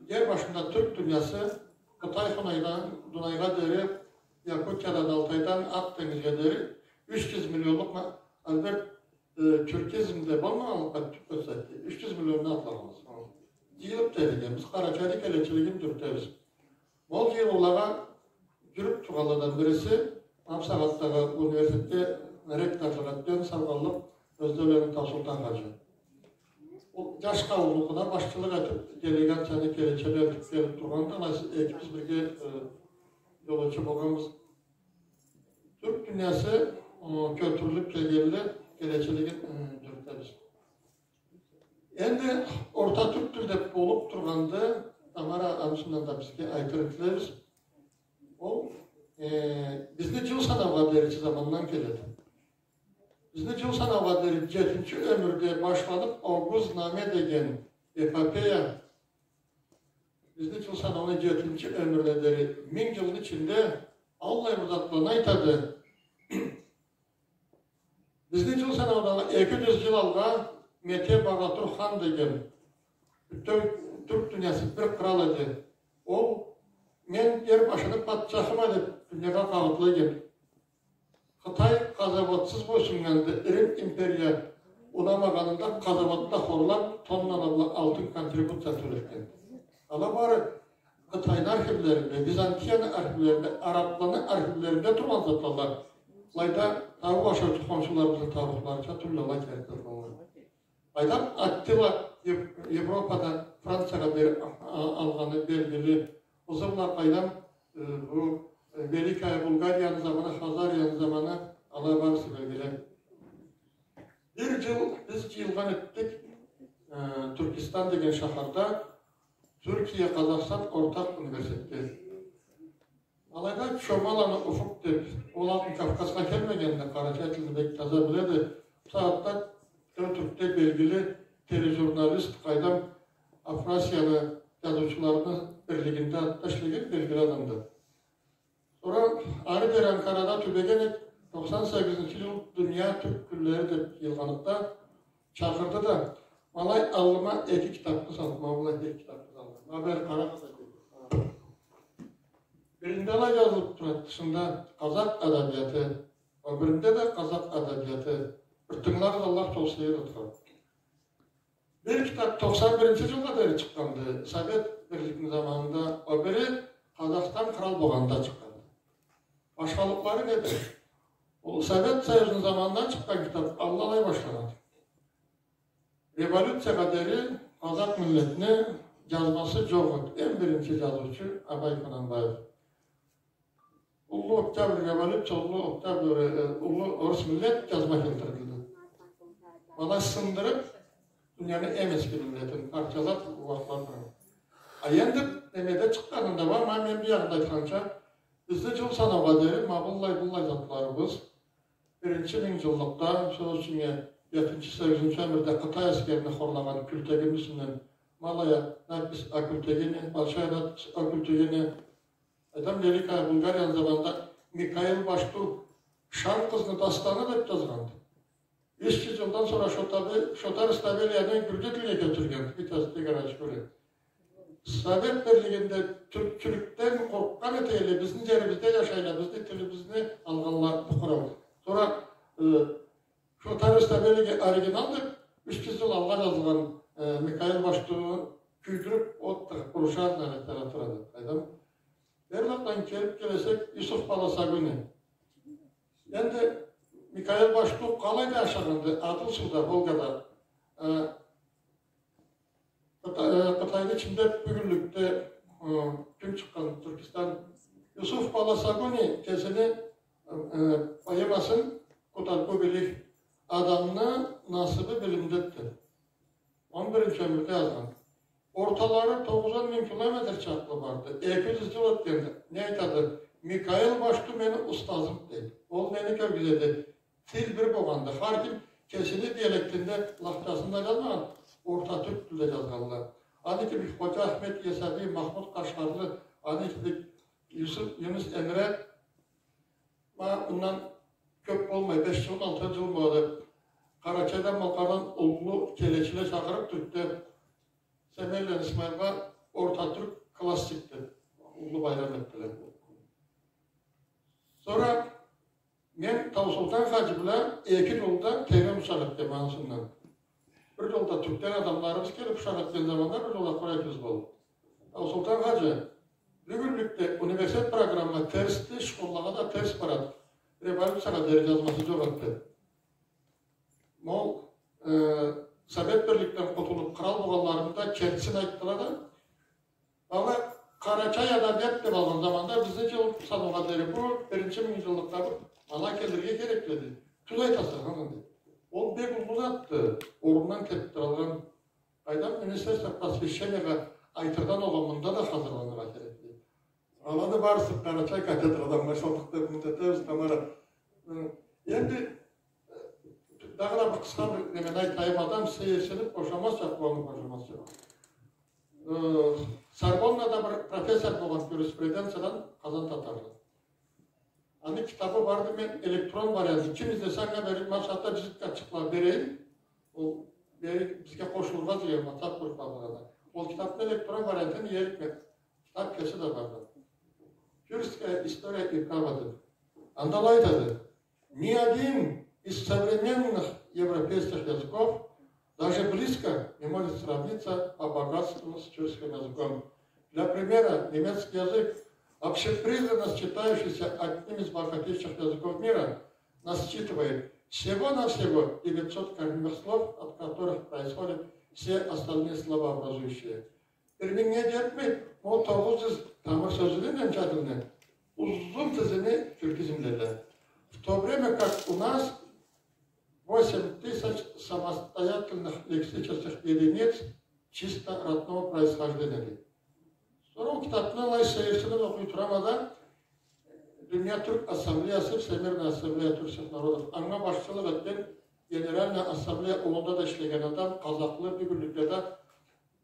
жер башында тюрк дуниясы Къытай хунайдан Дунайгъа дери, Якутиядан Алтайдан Акъ тенгизге дери юч жюз миллионлукъ ма-, Альберт, э, тюркизмде болмагъанлыкъгъа тюрк сёз айтды. Юч жюз миллионну атлагъанбыз. Жыйылып да келгенбиз, Къарачайны келечилигин тюртебиз. Ол жыйылыулагъа жюрюп тургъанладан бириси, ма бусагъатдагъы университетге ректорлукъ этген, сау къаллыкъ, Ёзденланы Таусултан хаджи. Ол джаш къауумну да башчылыкъ этиб, делегацияны келечеле этиб келиб тургъанда, алай экибиз бирге, э, джолаучу болгъанбыз. Тюрк дуниясы, э, кётюрюлюб келгенлей, келечелеге, э, джюрютебиз. Энди орта тюрк тил деб болуб тургъанды, Тамара анысындан да бизге айтыргъа тилейбиз. Ол, э, бизни джыл санаугъа деричи замандан келеди. Бизни джыл санаугъа дери джетинчи ёмюрде башланыб, Огуз-Наме деген эпопея бизни джыл санауну джетинчи ёмюрде дери, минг джылны ичинде аллай бир затланы айтады. Бизни джыл санаудан эки джюз джыл алгъа Мете Багъатур хан деген, бютеу тюрк дуниясы бир кърал эди. Ол, мен джер башыны патчахыма деб, дуниягъа къагъытлы эди. Къытай къазауатсыз бойсуннганды, Рим империя унамагъанында къазауатда хорлаб, тоннала бла алтын контрибуция тёлетген. Ала бары Къытайны архивлеринде, Византияны архивлеринде, арабланы архивлеринде тургъан затла. Былайда тауух ашаучу хоншуларыбызны таууухларыча тюлле, алай керти затла. Къайдам, Аттила Ев-, Европада Франциягъа бер-, а-, алгъаны белгили. Ол заманда къайдам, э, бу, э, Великая Булгарияны заманы, Хазарияны заманы, алай барысы белгили. Бир джыл биз джыйылгъан этдик, э, Тюркистан деген шахарда, Тюркия, Къазахстан ортакъ университетде. Алайда Чомаланы Уфук деб, ол алкъын Кавказгъа келмегенди, къарачай тилни бек таза биледи. Бусагъатда Тюркде белгили тележурналист, къайдам, Афрасияны джазыучуларыны бирлигинде ишлеген белгили адамды. Сора ары бери Анкарада тюбеген эдик, тохсан сегизинчи джыл Дуния тюрк кюнлери деб джыйылгъанлыкъгъа чакъырды да, ма алай аллыма эки китабны салды, ма былай эки китабны салды. Ма бери къара. Биринде алай джазылыб турады, тышында къазакъ адабияты, ол биринде да къазакъ адабияты. Бир тынгылагъыз, Аллах толусу эди турады. Бир китаб тохсан биринчи джылгъа дери чыкъгъанды, Совет Бирликни заманында, ол бири Къазахстан кърал болгъанда чыкъгъанды. Башхалыкълары неди? Ол Совет Союзну заманында чыкъгъан китаб аллай башланады. Революциягъа дери къазакъ миллетни джазмасы джокъ эди. Эм биринчи джазыучу Абай Кунанбаев. Уллу Октябрь революция, Уллу Октябрь, э, Уллу Орус миллет джазма келтирилди. Ма алай сындырыб, дунияны эм эски миллетин парчалаб, уакътылары. А энди немеде чыкъгъанында, ма, ма мен биягъында айтханча, бизни джыл санаугъа дери, ма быллай, быллай затларыбыз, биринчи минг джыллыкъда, сёз ючюн, джетинчи, сегизинчи ёмюрде Къытай аскерини хорлагъан Кюлтегинни юсюнден, ма алай надпись о Кюлтегине, большая надпись о Кюлтегине, Адам Великая Булгарияны заманында Микаил Башту Шан къызны дастаны деб джазгъанды. Юч джюз джылдан сора Шота-, Шота Руставели аны гюрджю тилге кётюрген, Витязь Тиграевич Кюри. Совет Бирлигинде тюрк-, тюркден къоркъгъан этелле, бизни джерибизде джашайла, бизни тилибизни алгъанла бу кърал. Сора, э, Шота Руставелиге оригинал деб, юч джюз джыл алгъа джазылгъан, э, Микаил Баштуну кюйдюрюб, от тыгъыб, бурушарна литературада. Къайдам? Бери джакъдан келиб келсек, Юсуф Баласагуни. Энди Микаил Башту къалайда джашагъанды, Адыл сууда, Волгада. Э, Къыта-, э, Къытайны ичинде бюгюнлюкде, э, кюн чыкъгъан Тюркистан. Юсуф Баласагуни кесини, э, поэмасын «Къутаргъу билик», адамны насыбы билимдеди. Он биринчи ёмюрде джазгъан. Орталары тогъуз-он минг километр чакълы барды. Эки джюз джыл ётгенди. Не айтады? Микаил Башту мени устазым, дейди. Ол нени кёргюзеди? Тил бир болгъанды. Хар ким кесини диалектинде, лахджасында джазмагъан, орта тюрк тилде джазгъанла. Аны кибик Ходжа Ахмед Ясави, Махмуд Къашгъарлы, аны кибик Юсуф, Юнус Эмре. Ма мындан кёб болмай, беш джыл, алты джыл болады. Къарачайдан, Малкъардан уллу келечиле чакъырыб, Тюркде Семенланы Исмаилгъа орта тюрк классик деб уллу байрам этдиле. Сора мен Таусултан хаджи бла эки джолда терен ушакъ этгенме анысындан. Бир джолда тюркден адамларыбыз келиб ушакъ этген заманда, бир джолда къурайбыз болуб. Таусултан хаджи, бюгюнлюкде университет программа терсди, школлагъа да терс барады. Революциягъа дери джазмасы джокъ эди. Ма ол, э, Совет Бирликден къутулуб, кърал болгъанларында кертисин айтдыла да, ала Къарачай адабият деб алгъан заманда, бизни джыл санаугъа дери бу биринчи мингюзюнлюкде бу, ала келирге керекли эди. Тюз айтаса, хы, деб. Ол бек уллу затды, орнундан кетиб туралгъан. Къайдам, Министерство просвещениягъа айтырдан огъа мында да хазырланыргъа керекли. Аланы барысы Къарачай кафедрадан башладыкъ деб умут этебиз, Тамара. Хы, энди, э, дагъыда бир къысха бир немени айтайым, адам сейирсиниб бошамазча, къууаныб бошамазча. Э, Сорбоннада бир профессор болгъан юриспруденциядан, къазан татарлы. Аны китабы барды, мен электрон вариантын, ким излесе, анга бериб, ма бусагъатда визиткачыкъла берейим. Ол бери бизге къошулургъа деген WhatsApp группабызгъа да. Ол китабны электрон вариантын иерикме, китаб кеси да барды. Тюркская история и право деб. Анда алай айтады. Ни один из современных европейских языков, даже близко не может сравниться по богатству с тюркским языком. Для примера, немецкий язык, общепризнанно считающийся одним из богатейших языков мира, насчитывает всего-навсего девятьсот корневых слов, от которых происходят все остальные словообразующие. Бир мингнге джетмей, ол тогъуз джюз тамыр сёзюню немча тилни узун тизими тюркизмледи. В то время как у нас восемь тысяч самостоятельных лексических единиц чисто родного происхождения, дейди. Сора ол китабны алай сейирсиниб окъуй турама да, Дуния тюрк ассамблеясы, Всемирная ассамблея тюркских народов, анга башчылыкъ этген, Генеральная ассамблея уллугъунда да ишлеген адам, къазахлы, бюгюнлюкде да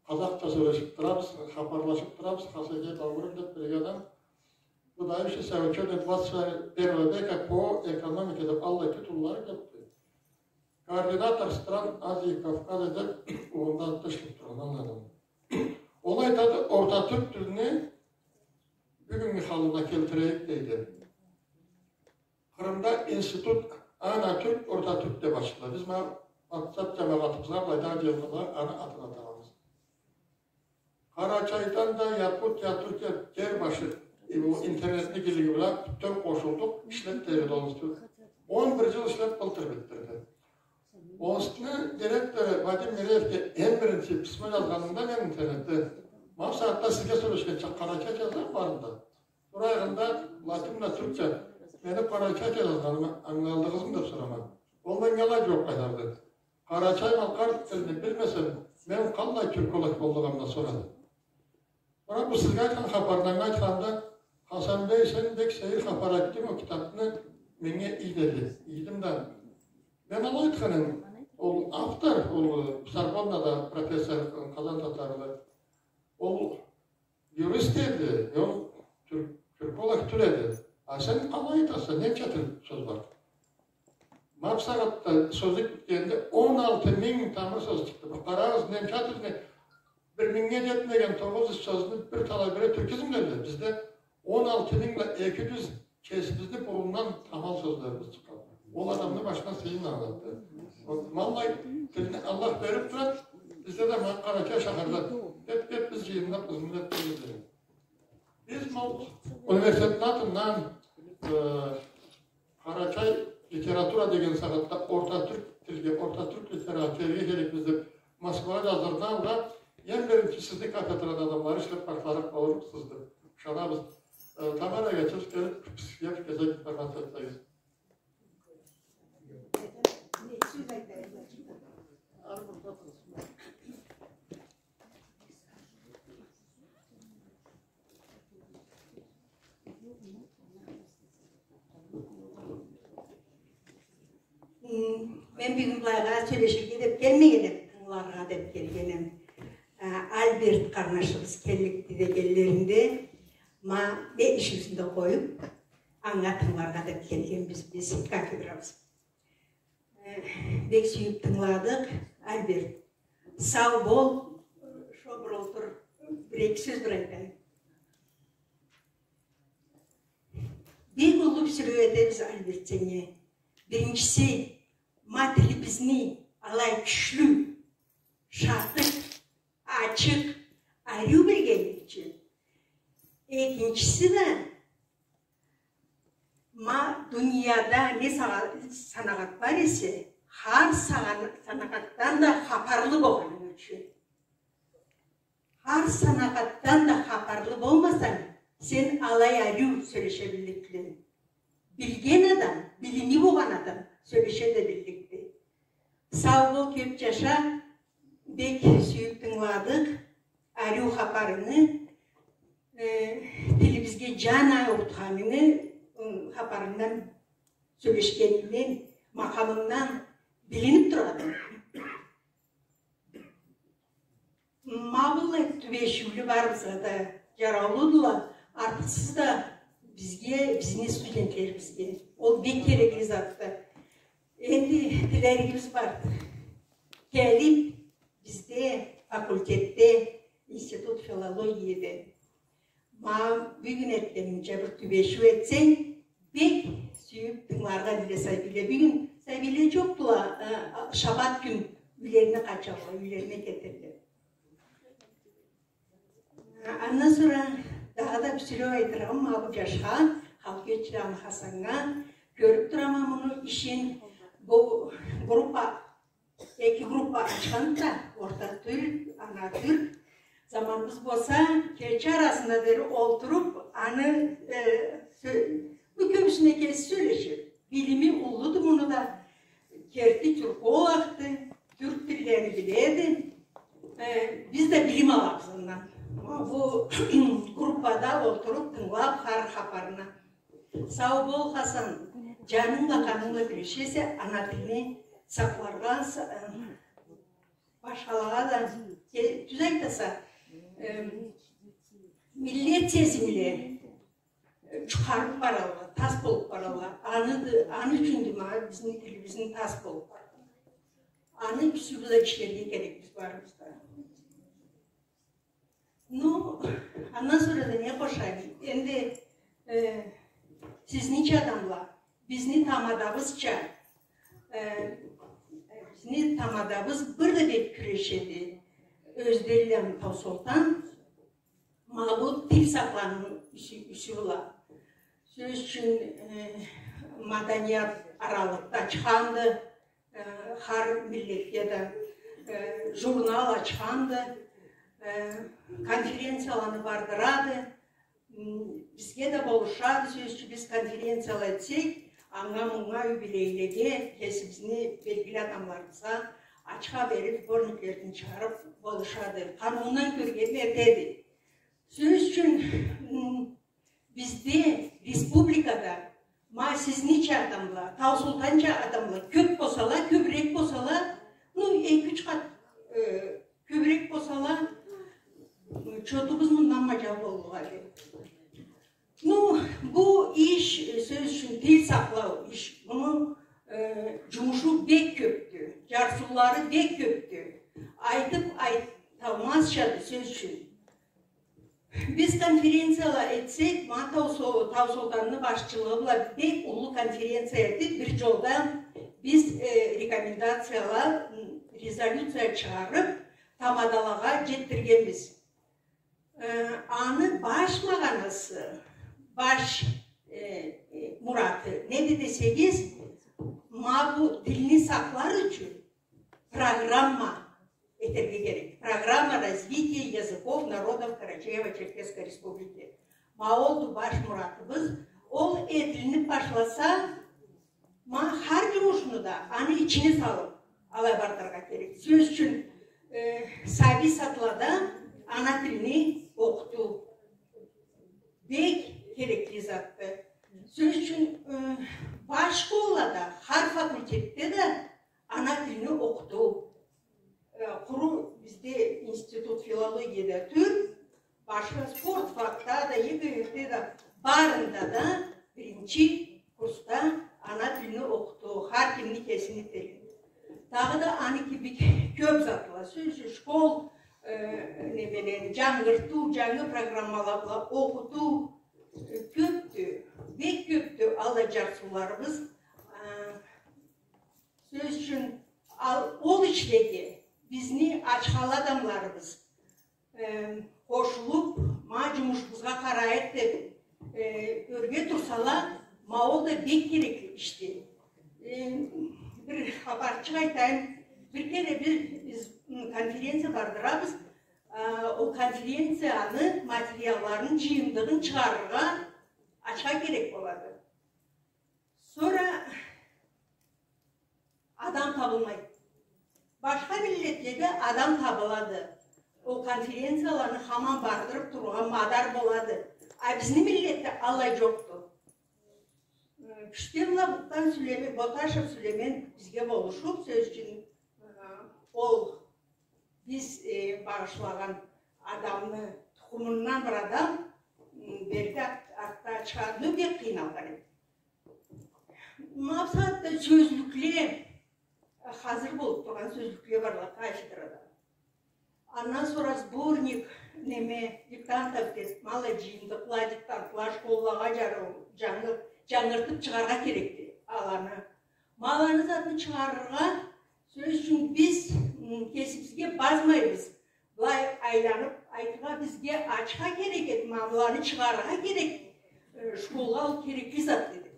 къазахча сёлешиб турабыз, хапарлашыб турабыз, Хасеке Баурун деб бир адам, выдающийся учёный двадцать первого века по экономике деб аллай титуллары кёбдю. Координатор стран Азии и Кавказа деб угъунда ишлеб тургъан адам. Ол айтады, орта тюрк тилни бюгюннгю халына келтирейик, дейди. Къырымда институт «Ана тюрк, орта тюрк» деб ачылды. Биз ма WhatsApp джамагъатыбызгъа былайда джыйылгъанла аны атын атагъанбыз. Къарачайдан да, Якутия, Тюркия, джер башы, э, бу интернетни игилиги бла бютеу къошулдукъ, ишлеб тебреди ол институт. Он бир джыл ишлеб, былтыр битдирди. Ол институтну директору Вадим Миреевге эм биринчи письмо джазгъанымда мен интернетде, ма бусагъатда сизге сёлешгенча, къарачайча джазама барында. Сора айгъында латынча, тюркча, мени къарачайча джазгъаныма ангылалдыгъызмы деб сорама. Ол да алай джууаб къайтарды. Къарачай-малкъар тилни билмесем, мен къаллай тюрколог боллугъума, сорады. Сора бу сизге айтхан хапарны анга айтханда, Хасан бей, сен бек сейир хапар айтдынг, ол китабны меннге ий, деди. Ийдим да. Мен алай айтхан эдим, ол автор, ол Сорбоннада профессор, къазан татарлы, ол юрист эди, ол тюрк-, тюрколог тюл эди. А сен къалай айтаса, немча тил сёз бар. Ма бусагъатда сёзлюк битгенде он алты минг тамыр сёз чыкъды. Бир къарагъыз, немча тилни бир мингнге джетмеген тогъуз джюз сёзню бир талай бири тюркизмледи. Бизде он алты минг бла эки джюз кесибизни бурундан тамал сёзлерибиз чыкъгъан. Ол адамны башына сыйынмагъан затды. Вот, ма аллай тилни Аллах бериб турады, бизде да ма Къарачай шахарда бек-бек биз джыйылыб, биз миллет тилибиз. Биз ма университетни атындан, э, къарачай литература деген сагъатда орта тюрк тилге, орта тюрк литературагъа келирге керекбиз деб Москвагъа джаздыргъанлай, эм биринчи сизни кафедраны адамлары ишлеб башларыкъ болурукъсуз деб ышанабыз. Э, Тамара, кечигиз, келиб, бизге бир кесек информация айтсагъыз. М, мен бюгюн былайгъа сёлеширге деб келмегенме, тынгыларгъа деб келгенме. А, Альберт къарнашыбыз келликди дегенлеринде, ма, мен ишибизни да къоюб, анга тынгыларгъа деб келгенбиз биз, кафедрабыз. Э, бек сюйюб тынгыладыкъ. Альберт, сау бол, шо бир олтур, бир-эки сёз бир айтайым. Бек уллу бюсюреу этебиз, Альберт, сеннге. Биринчиси, ма тилибизни алай кючлю, шатыкъ, ачыкъ, ариу билгенинг ючюн. Экинчиси да, ма дунияда не сагъа-, санагъат бар эсе, Хар сагъан-, санагъатдан да хапарлы болгъанынг ючюн. Хар санагъатдан да хапарлы болмасанг, сен алай ариу сёлеше билликди. Билген адам, билими болгъан адам сёлеше да билликди. Сау бол, кёп джаша, бек сюйюп тынгыладыкъ ариу хапарынгы, э, тилибизге джан аурутханынгы, ы, хапарынгдан, сёлешгенингден, макъамынгдан билинип турады. Ма быллай тюбешиуле барыбызгъа да джараулудула, артыкъсыз да бизге, бизни студентлерибизге. Ол бек керекли затды. Энди тилеригибиз барды. Келип, бизде факультетде, институт филологияда ма бюгюн этгенинча бир тюбешиу этсенг, бек сюйюп тынгыларгъа эдиле сабийле. Бюгюн сабийле джокъдула, э, шабат кюн юйлерине къачалла, юйлерине кетелле. Андан сора дагъыда бир сёлеш айтырыгъым ма бу джашха, Халкъгечиланы Хасаннга, кёрюп турама муну ишин, бу группа Эки группа ачханды да, Орта Тюрк, Ана Тюрк. Заманыбыз болса, кече арасына дери олтуруп, аны, э, сё-, бу кёбюсюне кеси сёлешир. Билими уллуду муну да. Керти тюркологду, тюрк тиллени биледи. Э, биз да билим алабыз андан. Бу группада олтуруп, тынгылап, хар хапарына. Сау бол, Хасан. Джанынг бла, къанынг бла кюрешесе, ана тилни сакъларгъа, са-, э, башхалагъа да, э, тюз айтаса, э, миллет сезимле, э, джукъарып баралла, тас болуп баралла. Аны, аны ючюндю ма бизни тилибизни тас болуп баргъаны. Аны юсю бла ишлерге керекбиз барыбыз да. Ну, андан сора да не къошайым? Энди, э, сизнича адамла, бизни тамадабызча, э, бизни тамадабыз бир да бек кюрешеди. Ёзденланы Таусолтан, ма бу тил сакъланыу юсю, юсю бла. Сёз ючюн, э, маданият аралыкъда ачханды, э, хар миллетге да, э, журнал ачханды, э, конференцияланы бардырады, м, бизге да болушады, сёз ючюн биз конференцияла этсек, анга-мунга, юбилейлеге, кесибизни белгили адамларыбызгъа ачха берип, сборниклерин чыгъарып болушады. Къарыуундан кёргенин этеди. Сёз ючюн, м, бизде, республикада, ма сизнича адамла, Таусолтанча адамла кёп болсала, кёбюрек болсала, ну, эки-юч къат, э, кёбюрек болсала, чотубуз мындан маджал боллукъ эди. Ну, бу иш, э, сёз ючюн, тил сакълау иш, муну, э, джумушу бек кёпдю, джарсыулары бек кёпдю. Айтып айталмазчады, сёз ючюн. Биз конференцияла этсек, ма Таусо-, Таусолтанны башчылыгъы бла бек уллу конференция этип, бир джолда биз, э, рекомендацияла, м, резолюция чыгъарып, тамадалагъа джетдиргенбиз. Э, аны баш магъанасы, баш, э, э, мураты неди десегиз, ма бу тилни сакълар ючюн программа этерге керек. Программа развития языков народов Карачаево-Черкесской Республики. Ма олду баш муратыбыз. Ол этилинип башласа, ма хар джумушну да аны ичине салып, алай бардырыргъа керек. Сёз ючюн, э, сабий сатлада ана тилни окъутуу бек керекли затды. Сёз ючюн, э, баш школада, хар факультетде да ана тилни окъутуу. Э, къуру бизде институт филологияда тюл, башха спорт факда да, ЕГЭ-де да, барында да биринчи курсда ана тилни окъутуу, хар кимни кесини тили. Дагъыда аны кибик кёп затла, сёз ючюн, школ, э, немелени джангыртуу, джангы программала бла окъутуу, э, кёпдю, бек кёпдю аллай джарсыуларыбыз. Э, Сёз ючюн, ал, ол ишлеге бизни ачхалы адамларыбыз, э, къошулуп, ма джумушубузгъа къарайыкъ деп, э, ёрге турсала, ма ол да бек керекли ишди. Э, Бир хапарчыкъ айтайым. Бир кере бир биз, м, конференция бардырабыз. А, ол конференцияны материалларын, джыйымдыгъын чыгъарыргъа ачха керек болады. Сора адам табылмайды. Башха миллетледе адам табылады. Ол конференцияланы хаман бардырып турургъа мадар болады. А бизни миллетде алай джокъду. М, Кюстен бла Бутдан Сюлеймен, Боташев Сюлеймен бизге болушуп, сёз ючюн, э, ол биз, э, багъышлагъан адамны тукъумундан бир адам, м, берди ат-, артда чыгъарыу бек къыйналгъан эди. Ма бусагъатда сёзлюкле, э, хазыр болуп тургъан сёзлюкле барла кафедрада. Андан сора сборник, неме, диктантов деб, ма алай джыйымдыкъла, диктантла школлагъа джарыл-, джангы-, джангыртып чыгъаргъа керекди аланы. Ма аланы затын чыгъарыргъа, сёз ючюн, биз, м, кесибизге базмайбыз. Былай айланып айтыргъа бизге ачха керек эди, ма быланы чыгъарыргъа керек, э, школгъа ол керекли зат деди.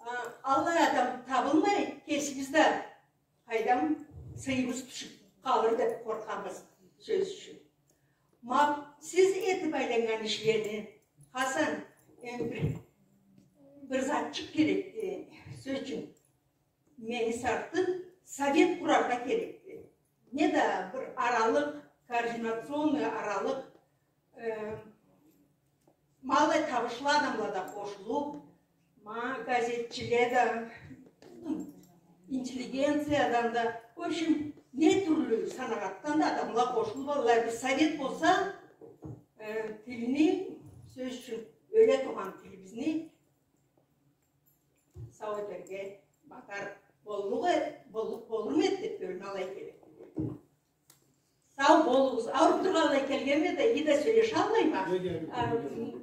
А, аллай адам табылмай, кесибиз да къайдам, сыйыбыз тюшюп къалыр деб къоркъабыз, сёз ючюн. Ма сиз этиб айланнган ишлени, Хасан, эм, бир, бир затчыкъ керекди, э, сёз ючюн, мени сартын совет къураргъа керекди. Неда бир аралыкъ, координационный аралыкъ, э, ма аллай табышлы адамла да къошулуп, ма газетчиле да, интеллигенциядан да, в общем, не тюрлю санагъатдан да адамла къошулуп, аллай бир совет болса, э, тилни, сёз ючюн, ёле тургъан тилибизни сау этерге мадар боллукъ э-, боллукъ болурму эди деб, бёлюм алай келеди. Сау болугъуз. Ауруп тургъанлай келгенме да, иги да сёлешалмайма. Неге? А,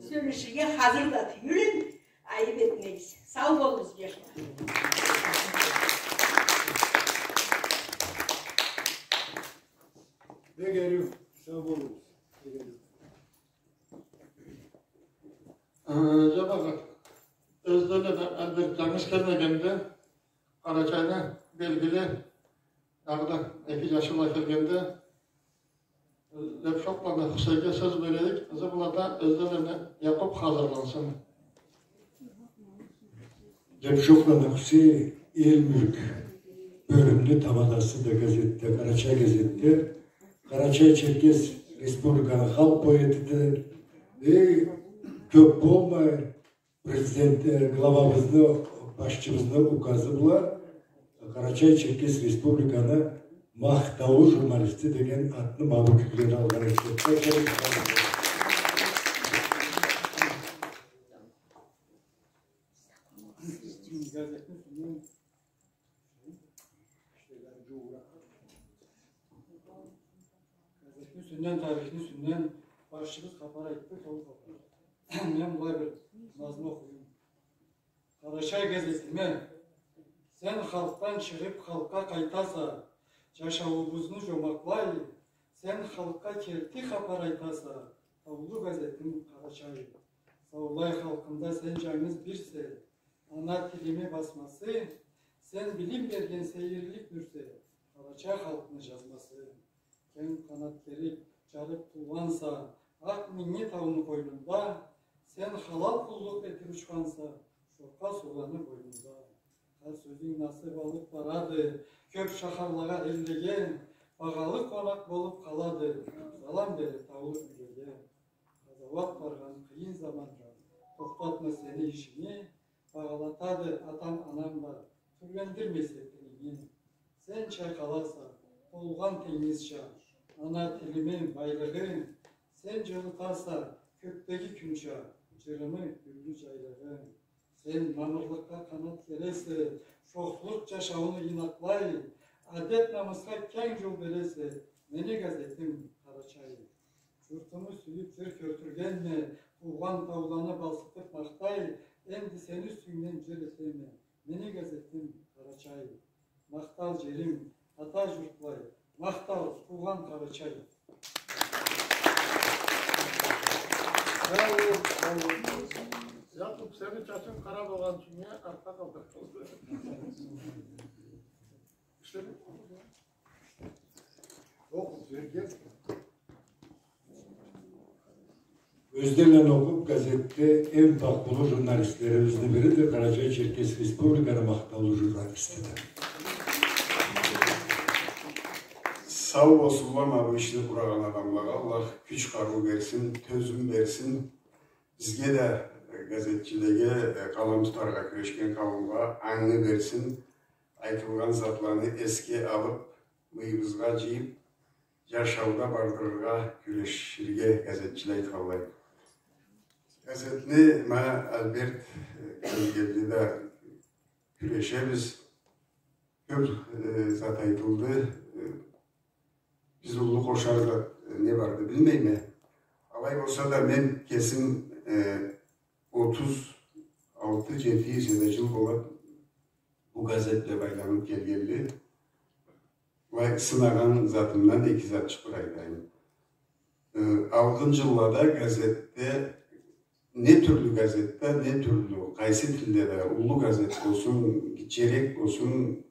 сёлеширге хазыр да тюйюлме, айып этмегиз. Сау болугъуз, джашла. Неге, сау болугъуз. Неге? Э, джамагъат, ёзлерине да, Альберт, джангыз келмегенди, Къарачайны белгили, дагъыда эки джашы бла келгенди. Лепшокланы Хусейнге сёз берейик, ызы бла да ёзлерине Якъуб хазырлансын. Лепшокланы Хусей «Эл мюлк», «Бёрюмню тамадасы» да газетде, «Къарачай» газетде, Къарачай-Черкес Республиканы халкъ поэтиди. Э, кёб болмай, президент, э, главабызны, башчыбызны указы бла Къарачай-Черкес Республиканы махтаулу журналисти деген атны ма бу кюйледе алгъан эди. Газетни юсюнден, тарихни юсюнден башчыбыз хапар айтды, толу хапар. Мен былай бир назму окъуюм. Къарачай газетиме, сен халкъдан чыгъып, халкъгъа къайтаса, джашауубузну джомакълай, сен халкъгъа керти хапар айтаса, таулу газетим Къарачай. Саулай халкъымда сен джангыз бирсе, ана тилими басмасы, сен билим берген сейирлик нюрсе, къарачай халкъны джазмасы. Кенг къанат керип, джарып туугъанса, акъ минги тауну къойнунда, сен халал къуллукъ этип учханса, шокъа сууланы бойнунда. Хар сёзюнг насып алып барады, кёп шахарлагъа, эллеге, багъалы къонакъ болуп къалады, салам бере таулу юйлеге. Къазауат баргъан къыйын заманда тохтатма сени ишинги, багъалатады атам-анам да, тюрлендирмей сен тилинги. Сен чайкъаласа, толгъан тенгизча, ана тилими байлыгъы, сен джылытаса, кёкдеги кюнча, джырымы гюллю джайлыгъы. Сен мамырлыкъгъа къанат кересе, шохлукъ джашауну ийнакълай, адет-намысха кенг джол бересе, мени газетим Къарачай. Джуртуму сюйюп джыр кёргюзтгенме, туугъан тауланы басытып махтай, энди сени юсюнгден джыр этеме, мени газетим Къарачай. Махтау джерим, ата джуртлай, махтау, туугъан Къарачай. Сау бол, сау бол. Якъуб, сени чачынг къара болгъан ючюн артда къалдырдынг. Ёзденланы окъуп, газетде эм пахпулу журналистлерибизни биридир, Къарачай-Черкес Республиканы махтаулу журналистидир. Сау болсунла ма бу ишни къурагъан адамлагъа, Аллах кюч-къарыу берсин, тёзюм берсин. Бизге да, э, газетчилеге, э, къалам тутаргъа кюрешген къауумгъа ангы берсин. Айтылгъан затланы эсге алып, мыйыбызгъа жыйып, жашауда бардырыргъа кюреширге, газетчиле айтханлай. Газетни ма Альберт, э, келгенде да кюрешебиз. Кёп, э, зат айтылды. Э, биз уллу къошар зат, э, не барды, билмейме. Алай болса да, мен кесим, э, отуз алты, жети эсе да жыл болады бу газет бла байланып келгенли. Былай сынагъан затымдан эки затчыкъ бир айтайым. Э, алгъын жыллада газетде, не тюрлю газетде, не тюрлю, къайсы тилде да, уллу газет болсун, гитчерек болсун,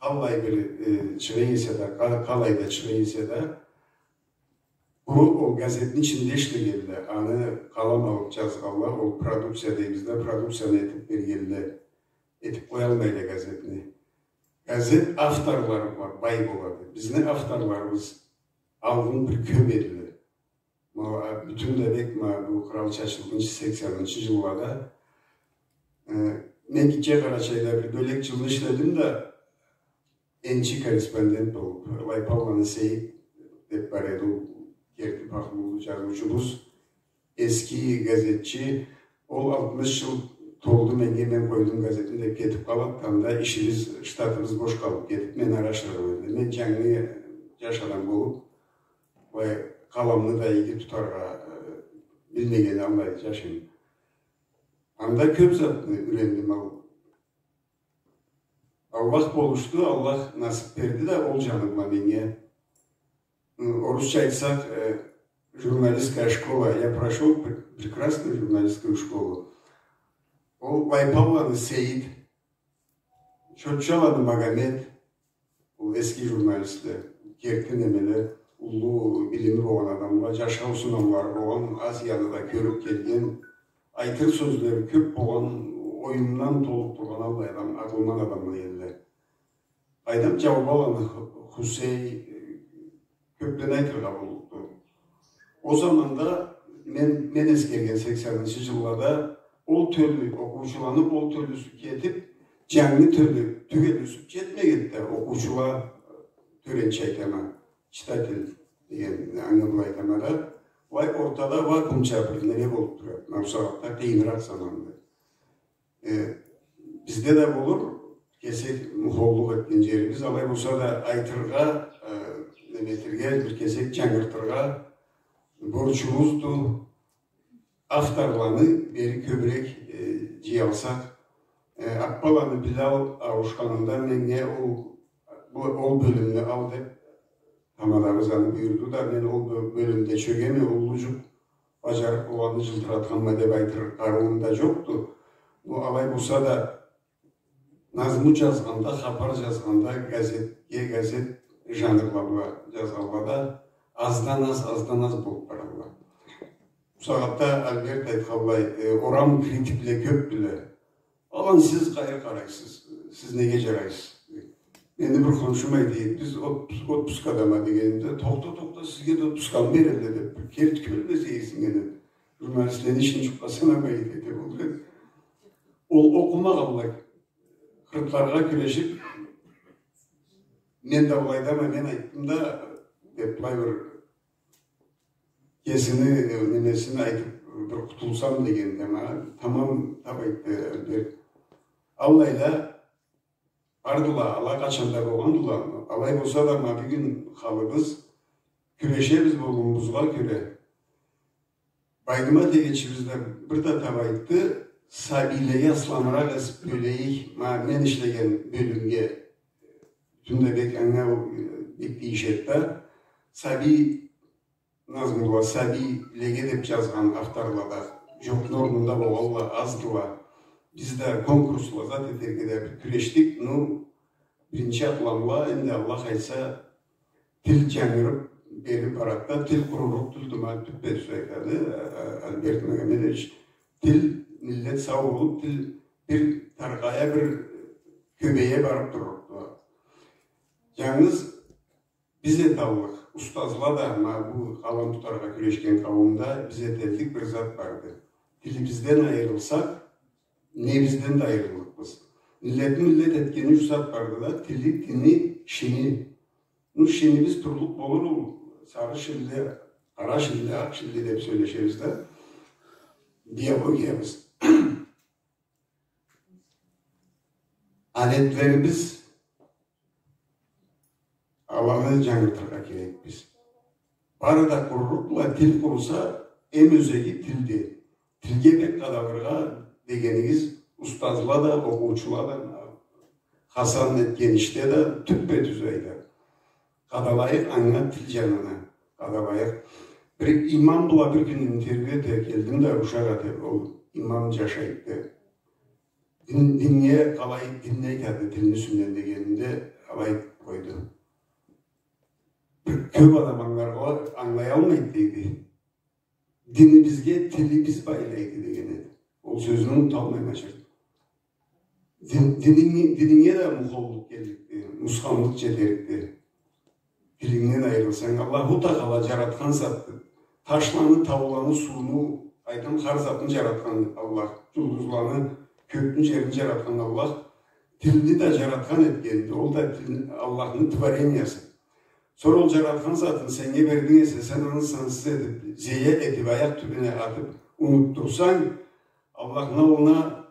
къаллай бир, э, чыгъа эсе да, къа-, къалай да чыгъа эсе да, бу ол газетни ичинде ишлегенле, аны къалам алып жазгъанла, ол продукция дейбиз да, продукцияны этип бергенле, этип къоялмайла газетни. Газет авторлары бла бай болады. Бизни авторларыбыз алгъын бир кёп эдиле. Ма, бютюн да бек, ма, бу къырал чачылгъынчы сексенинчи жыллада, э, мен Гитче Къарачайда бир бёлек жылны ишледим да, энчи корреспондент болуп, Лайпалланы Сейит деп бар эди, ол керти пахмулу жазыучубуз, эски газетчи, ол алтмыш жыл толду меннге, мен къойдум газетни деп кетип къалады, анда ишибиз, штатыбыз бош къалып кетип, мен ары ашыргъан эдим. Мен жангы жаш адам болуп, былай къаламны да иги тутаргъа, э, билмеген аллай жашым. Анда кёп затны юйрендим, ал. Аллах болушду, Аллах насып берди да ол жаны бла меннге. М, орусча айтсакъ, э, журналистская школа. Я прошёл пр-, прекрасную журналистскую школу. Ол Лайпалланы Сейит, Чотчаланы Магомет, ол эски журналистле, керти немеле, уллу билими болгъан адамла, жашау сынаулары болгъан, Азияны да кёрюп келген, айтыр сёзлери кёп болгъан, оюмдан толуп тургъан аллай адам, акъылман адамла эдиле. Къайдам, Жаубаланы Ху-, Хусей, э, кёплени айтыргъа боллукъду. Ол заманда мен, мен эсгерген сексенинчи жыллада ол тёлю окъуучуланы ол тёлюсю кетип, жангы тёлю тюгел ёсюп жетмегенди да, окъуучула, тёренча айтама, читатель деген, аны былай айтама да, былай ортада вакуумча бир неме болуп турады. Ма бусагъатда къыйыныракъ заманды. Э, бизде да болур, кесек мухоллукъ этген жерибиз, алай болса да айтыргъа, э, неме этерге, бир кесек жангыртыргъа борчубузду. Авторланы бери кёбюрек, э, жыялсакъ, э, Аппаланы Билал ауушханында меннге ол, бу, ол бёлюмню ал деп тамадабыз аны буюрду да, мен ол бё-, бёлюмде чёгеме, уллу жукъ бажарып, оланы жылтыратханма деп айтыр къарыуум да жокъду. Но алай болса да, назму жазгъанда, хапар жазгъанда, газетге, газет жанрла бла жазгъанла да аздан аз, аздан аз болуп баралла. Бусагъатда Альберт айтханлай, э, орам критикле кёпдюле. Алан, сиз къайры къарайсыз? Сиз неге жарайсыз? Мени бир хоншум айта эди, биз отпуск-, отпускадама дегенимде, тохта, тохта, сизге да отпускамы берелле деп, бир керти кёлмесе эсинге деп. Журналистлени ишин жукъгъа санамай эди, эте болду. Ол окъумагъанлай, къыртларгъа кюрешип, мен да былайдама, мен айтдым да, деп, былай бир кесини, э, немесин айтып, бир къутулсам дегенде, ма, тамам, тап айтды Альберт. Аллайла бардыла, ала къачан да болгъандыла. Алай болса да, ма, бюгюн халыбыз, кюрешебиз болгъаныбызгъа кёре. Байдымат эгечибиз да бир да тап айтды, сабийлеге ысламыракъ эс бёлейик, ма, мен ишлеген бёлюмге, бютюн да бек анга, э, бек тийишеди да, сабий назмула, сабийлеге деп жазгъан авторла да жокъну орнунда болгъанла аздыла. Биз да конкурсла зат этерге да бир кюрешдик. Ну, биринчи атламла, энди Аллах айтса, тил джангырыб, бериб барады да, тил къурурукъ тюлдю, ма тюппе-тюз айтады, э, э, Альберт Магомедович. Тил, миллет сау болуб, тил бир таркъая, бир кёбейе барыб турурукъду. Джангыз биз эталлыкъ, устазла да, ма бу къалам тутаргъа кюрешген къауумда биз эталлыкъ бир зат барды. Тилибизден айырылсакъ, небизден да айырыллыкъбыз. Миллетни миллет этгени юч зат барды да, тили, дини, шини. Ну, шинибиз турлукъ болур, ол сары шинли, къара шинли, акъ шинли деб сёлешебиз да. Биологиябыз. Адетлерибиз, аланы джангыртыргъа керекбиз. Бары да къурурукъла, тил къуруса, эм ёзеги тилди. Тилге бек къадалыргъа дегенигиз, устазла да, окъуучула да, Хасан этген ишде да тюппе-тюз айтады. Къадалайыкъ анга, тил джанына. Къадалайыкъ. Бир имам бла бир кюн интервью эте келдим да, ушакъ эте, ол имам джаш айтды. Дин, динге къалай, дин не айтады тилни юсюнден дегенимде, алай къойду. Бир кёб адам ангыларгъа, ангылаялмайды, дейди. Динибизге тилибиз байлайды деген эди. Ол сёзню унуталмайма, чырт. Дин, дининги-, дининге да мухоллукъ келликди, мусханлыкъ джетерикди. Тилингден айырылсанг, Аллаху Тагъала джаратхан затды. Ташланы, тауланы, сууну, айтам, хар затны джаратхан Аллах, джулдузланы, кёкню, джерни джаратхан Аллах, тилни да джаратхан этгенди. Ол да тилни, Аллахны творениясы. Сора ол джаратхан затын сеннге берген эсе, сен аны сансыз этиб, зая этиб, аякъ тюбюне атыб, унутдурсанг, Аллахны аллына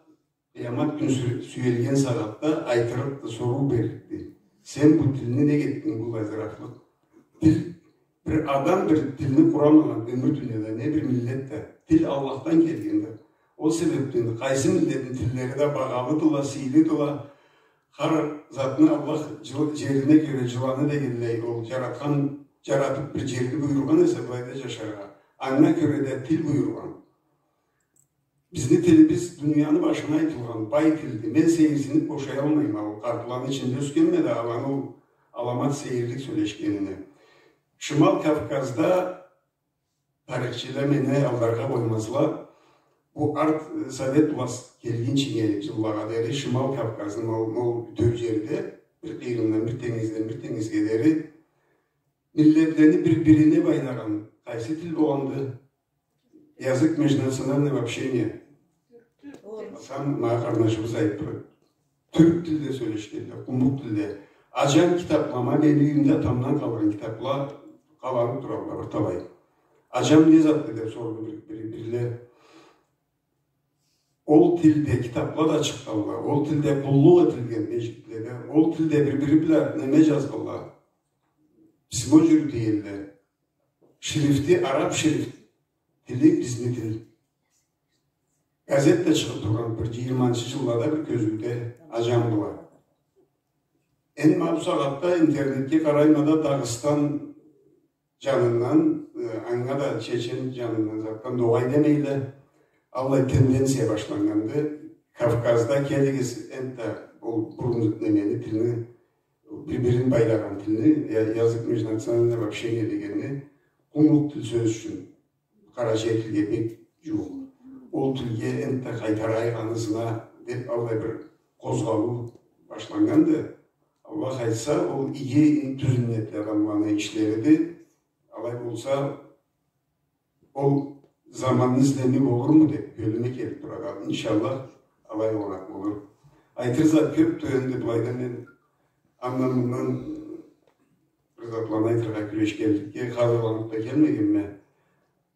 къыямат кюн сю-, сюелген сагъатда айтырыкъды, соруу берликди. Сен бу тилни нек этдинг быллай зырафлыкъ? Тил, бир адам бир тилни къурамагъан ёмюр дунияда, не бир миллет да. Тил Аллахдан келгенди. Ол себебден къайсы миллетни тиллери да багъалыдыла, сыйлыдыла. Хар затны Аллах джыл-, джерине кёре джыланы дегенлей, ол джаратхан, джаратыб бир джерни буюргъан эсе былайда джашаргъа, анга кёре да тил буюргъан. Бизни тилибиз дунияны башына айтылгъан бай тилди. Мен сейирсиниб бошаялмайма, ол къартланы ичинде ёсгенме да, аланы ол аламат сейирлик сёлешгенине. Шимал Кавказда тарихчиле мени алдаргъа къоймазла. Бу арт, э, совет власть келгинчинге джыллагъа дери Шимал Кавказны ма ол, ма ол тёрт джерде, бир къыйырындан бир тенгизден бир тенгизге дери миллетлени бир-бирине байлагъан къайсы тил болгъанды? Язык межнационального общения. Хасан, ма къарнашыбыз айтды. Тюрк тилде сёлешгенле, къумукъ тилде. Аджам китабла, ма мени юйюмде атамдан къалгъан китабла къаланыб туралла бир талай. Аджам не затды деб сорду бир, бир, бирле. Ол тилде китабла да чыкъгъанла, ол тилде къуллукъ этилген межгитледе, ол тилде бир-бири бла неме джазгъанла, письмо джюрюте элле. Шрифти, араб шрифт. Тили бизни тил. Газет да чыгъыб тургъан бир джыйырманчы джыллада бир кёзюуде Аджам бла. Энди ма бу сагъатда интернетге къарайма да, Дагъыстан джанындан, э, анга да чечен джанындан затдан да огъай демейле. Аллай тенденция башланнганды. Кавказда келигиз, энтда ол бурун немени, тилни, бир-бирин байлагъан тилни, я-, язык межнационального общения дегенни, къумукъ тил, сёз ючюн, къарачай тилге бек джууукъ. Ол тилге энтда къайтарайыкъ аны ызына деб, аллай бир къозгъалыу башланнганды. Аллах айтса, ол иги, тюз ниетли адамланы ишлериди. Алай болса, ол заманны излеми болурму деб, кёлюме келиб турады. Иншаллах, алай болмакъ болур. Айтыр зат кёбдю, энди былайда мен андан-мындан бир затланы айтыргъа кюрешгенликге хазырланыб да келмегенме.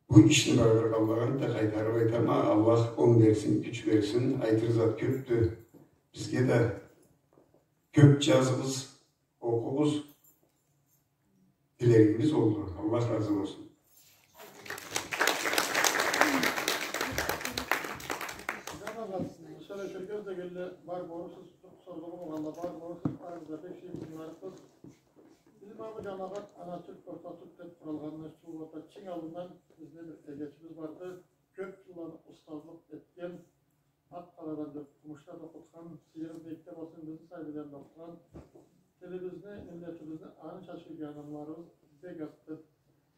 Бу ишни бардыргъанлагъа да къайтарыб айтама, Аллах онг берсин, кюч берсин, айтыр зат кёбдю. Бизге да кёб джазыгъыз, окъугъуз, тилегибиз олду. Аллах разы болсун. Дышаргъа чыкъгъан дегенле бар болурсуз, сорлугъу болгъанла бар болурсуз, барыгъыз да бек сыйлы тынгыларыкъсыз. Биз ма бу джамагъат «Ана тюрк болса тюрк» деб къуралгъанына чыгъыб, чынг аллындан бизни бир эгечибиз барды. Кёб джылланы устазлыкъ этген, Акъ-къарадан бир къумушда да окъутхан, Сыйыры бийикде болсун, бизни Сабийлени да окъутхан, Тилибизни, миллетибизни аны чачылгъан адамларыбыз бек артды.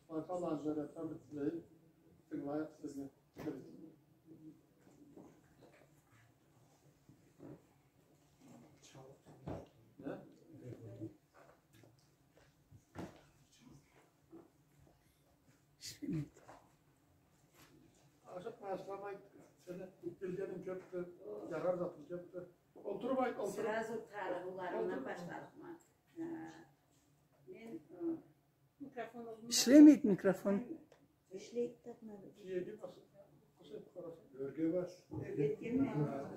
Баракалла, Анжария, табрик тилейик. Тынгылайыкъ сизни. Не? Ашыкъма, ашыкъма, сени билгенинг кёпдю, джарар затынг кёпдю. Олтуруб айт, олтуруб. Сразу тарыгъыуларындан башларыкъма. Э, мен, э, Ишлемейди микрофон. Ишлейди, тапмады. Киеди, бас-, бас-, бас-. Ёрге бас. Ёрге этгенме.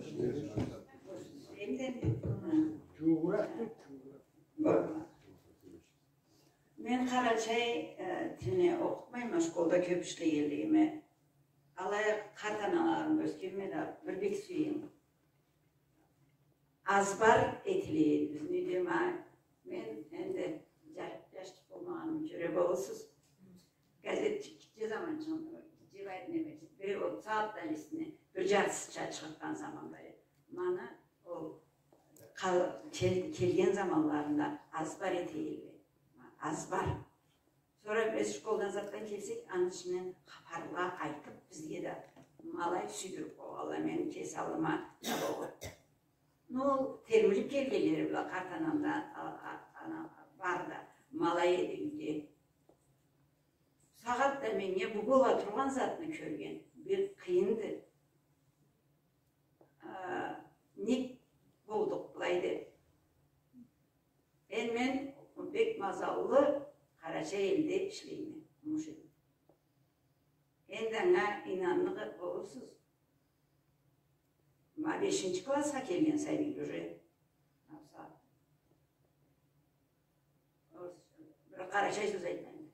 Ишлейди. Эм да, э, джууукъуракъ, джууукъуракъ. Мен къарачай, э, тилни окъутмайма, школда кёб ишлегенлигиме. Алай а къарт аналарым ёсгенме да, бир бек сюеме. Азбар этиле эди бизни юйде, ма, мен энди джа-, джашчыкъ болмагъанымы кёре болурсуз. Газетчик джазама, джазама, джазама, неме, бир ол сагъатда листни бир джартысыча чыгъаргъан заман бар эди. Ма ол къал-, кел-, келген заманларында азбар этиле эди. Азбар. Сора биз школдан затдан келсек, аны ичинден хапарла айтыб, бизге да ма алай сюйдюрюб къойгъанла, мени кеси аллыма да болгъан. Ну, ол термилиб келгенлери бла къарт анамда, а, а, ана, бар да, ма алай эди юйде. Сагъатда меннге бу бола тургъан затны кёрген бир къыйынды. А, нек болдукъ былай деб. Энди мен бек мазаллы Къарачай элде ишлейме, къумуш элде. Энди анга ийнанныкъ болурсуз. Ма бешинчи классха келген сабий уже. Ма сагъат. Орус-, бир къарачай сёз айтмайма.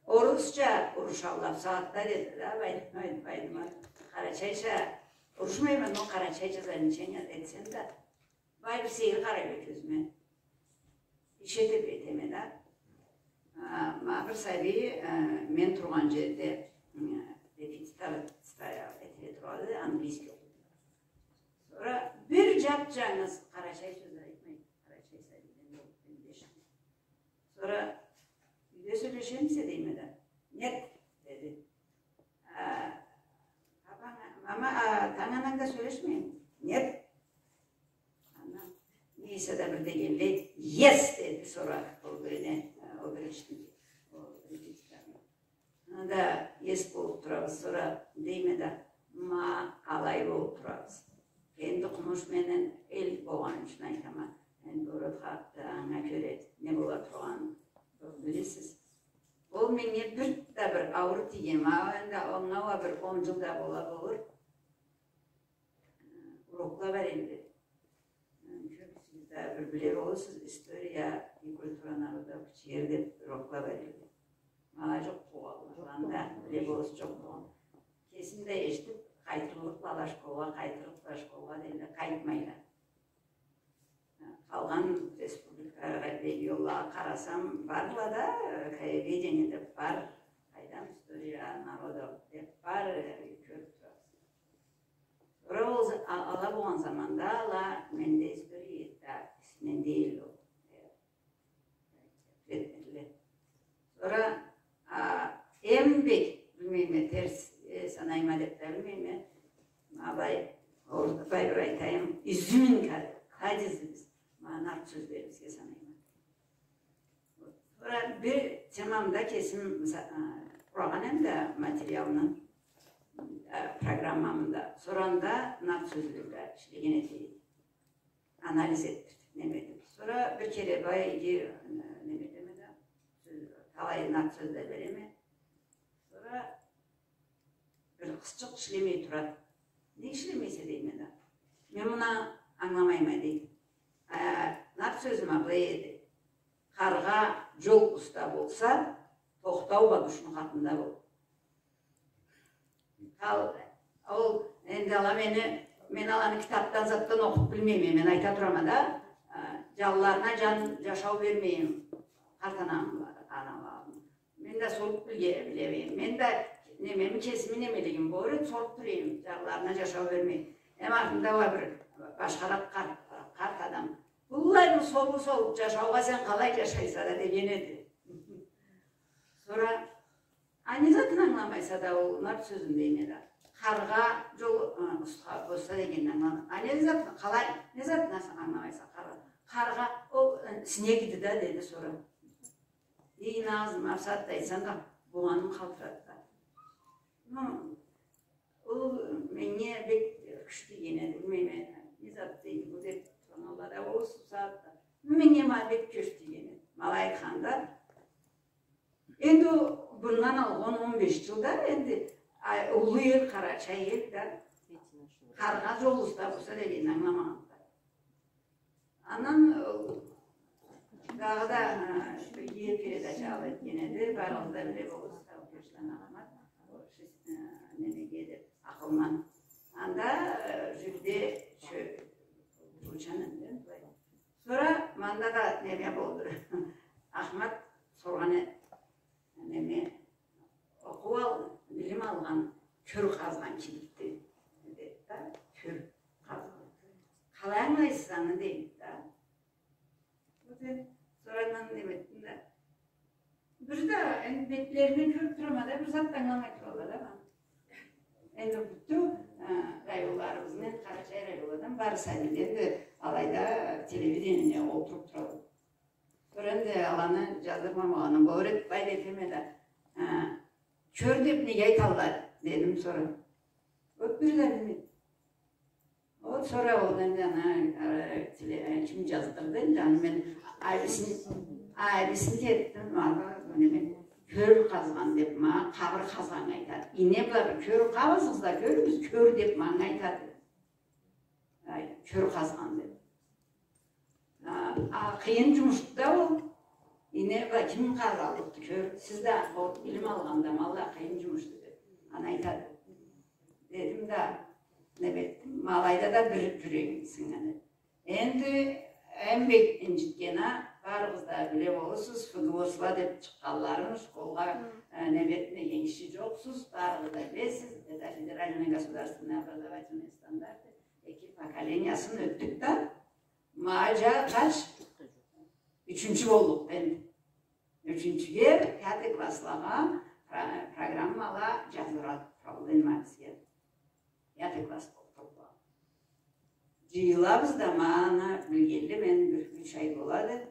Орусча урушалла бусагъатда, деди да, Байдымат, Байдымат, Байдымат. Къарачайча урушмайма, но къарачайча замечание этсем да, бай бир сейир къарайла кёзюме. Иш этиб этеме да. А, ма бир сабий, а, мен тургъан джерде, м, репетитор стоял, этиле турады, английский окъуйду. Сора бир джап-джангыз къарачай сёз айтмайды. Къарачай сабийден болуб, мен да эшитдим. Сора, юйде сёлешемисе, дейме да. Нет, деди. А, папанг, мама, а, атанг-ананг да сёлешмейми? Нет. Андан не эсе да бир дегенлей, yes, деди, сора ол бирине, а, ол бир эшитди. Ол бир эшитди. Анда эс болуб турабыз, сора дейме да, ма алай болуб турабыз. Энди къумуш менен эл болгъаны ючюн айтама. Энди город халкъ да анга кёре не бола тургъанын билесиз. Ол меннге бир да бир ауур тийген. Ма энди анга уа бир он джыл да бола болур. Урокла бар эди. Кёбюсюгюз да бир биле болурсуз, история и культура народов Кичи-Ер деб урокла бар эди. Ма алай джокъ болгъанла, анда биле болурсуз, джокъ болгъан. Кесим да эшитиб, къайтырлыкъла школгъа, къайтырлыкъла школгъа дейле, къайтмайла. Къалгъан республикалагъа, регионлагъа къарасам, барла да, краеведение деб бар, къайдам, история народов деб бар, кёрюб турабыз. Сора ол за-, а-, ала болгъан заманда ала менде история да, менде эди ол, э, предметле. Сора, а, эм бек билмейме, терс, э, санайма деб да билмейме. Ма былай, ол, былай бир айтайым, изюминка, кладезибиз, ма нарт сёзлерибизге санайма. Сора бир темамда кесим, мыса-, а, къурагъан эм да материалны, а, программамы да. Сора анда нарт сёзле бла ишлеген эдик. Анализ этдирдик, неме этдик. Сора бир кере былай, э, неме этеме да, сёз, талай нарт сёз да береме. Сора бир къызчыкъ ишлемей турады. Не ишлемейсе, дейме да. Мен муну ангыламайма, дейди. А, нарт сёзюм а былай эди. Къаргъа джол уста болса, тохтау бла бушну къатында бол. Ал, ол, энди ала мени, мен аланы китабдан затдан окъуб билмейме, мен айта турама да, а, джанларына джан, джашау бермейим, къарт анам, аналарым. Мен да соруб биле-, билмейме. Мен да немеми, кесими немелигим бор эди, соруб билейим, джанларына джашау бермей. Эм артында уа бир башхаракъ къарт, къарт адам, Быллай бир соруу соруп, жашаугъа сен къалай жашайса да деген эди. Сора, а не затын ангыламайса да ол, нарт сёзюн дейме да. Къаргъа жол, ы, устха болса дегенни ангылама. А не затын, къалай, не затын ангыламайса, къаргъа. Къаргъа, ол, ы, снег эди да, деди сора. Эй, Назым, а бусагъатда айтсанг да, болгъаным къалтырады да. Ну, ол меннге бек кюч тийген эди, билмейме, не зат дейди бу деп, тургъанла да, ол сагъатда. Меннге ма бек кюч тийген эди. Ма алай айтханда, энди ол мындан алгъын он, он беш жылда, энди, а, уллу эл, къарачай эл да, къаргъа жол устха болса дегенни ангыламагъанды. Андан, э, дагъыда, э, бир передача алай этген эди, барыгъыз да биле болурсуз, Таукешланы Ахмат, о, ши-, э, немеге деп, Акъылман. Анда, э, жюбилей чё-, чёрчен эди, былай. Сора мында да неме болду. Ахмат соргъан эди, неме, окъуп ал-, билим алгъан кёр къазгъан кибикди, деди да, кёр къазгъан. Къалай ангылайсыз аны, дейди да. Вот, э, сора андан неме этдим да. Бир да, энди, бетлеринден кёрюп турама да, бир зат да ангыламай туралла да, ма. Энди бютеу, э, районларыбызны, Къарачай районлардан бары сабийле да алайда телевидениеде олтуруп туралла. Сора энди аланы жаздырмагъаным болур эди, былай этеме да, э, кёр деп неге айталла, дедим сора. Вот бир да билмейме. Вот сора ол энди аны, э, теле-, э, ким жаздырды энди, аны мен абийсин, абийсин этдим, аны, муну мен кёр къазгъан деп, ма къабыр къазгъаннга айтады. Ийне бла бир кёр къазыгъыз да кёрюгюз, кёр деп манга айтады. Ай, кёр къазгъан деп. А, а, къыйын жумушду да ол. Ийне бла ким къазаллыкъды, кёр. Сиз да ол билим алгъанда, ма алай къыйын жумушду деп. Аны айтады. Дедим да, неме этдим, ма алайда да бир жюрегим сыннган эди. Энди эм бек инжитгени, барыгъыз да биле болурсуз, ФГОсла деп чыкъгъанларын, школгъа, э, неме этмеген киши жокъсуз, барыгъыз да билесиз, это федеральные государственные образовательные стандарты, эки поколениясын ётдюк да, ма жа-, къач, ючюнчю боллукъ энди. Ючюнчюге, пятый класслагъа про-, программала жаздырады, проблема бизге. Пятый класс болуп турду. Жыйылабыз да, ма аны билгенли мен бир юч ай болады.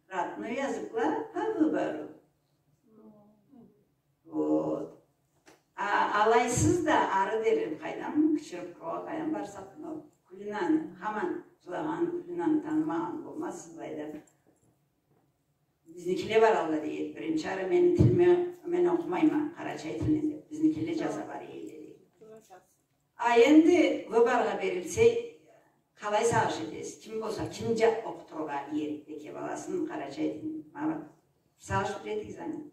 Родной языкла по выбору. Вот. А, алайсыз да ары дери къайдам, кичирик къургъа къайдам барсакъ, но Кулинаны, хаман жылагъан, Кулинаны танымагъан болмазсыз былайда. Бизникиле баралла дейди. Биринчи ары мени тилиме, мен окъумайма, къарачай тилинден деп. Бизникиле жаза бара эдиле дейди. А энди выборгъа берилсе, къалай сагъыш этесиз? Ким болса, ким жа-, окъутургъа иерикди экен баласын къарачай тилинде? Ма бир сагъыш бередигиз аны.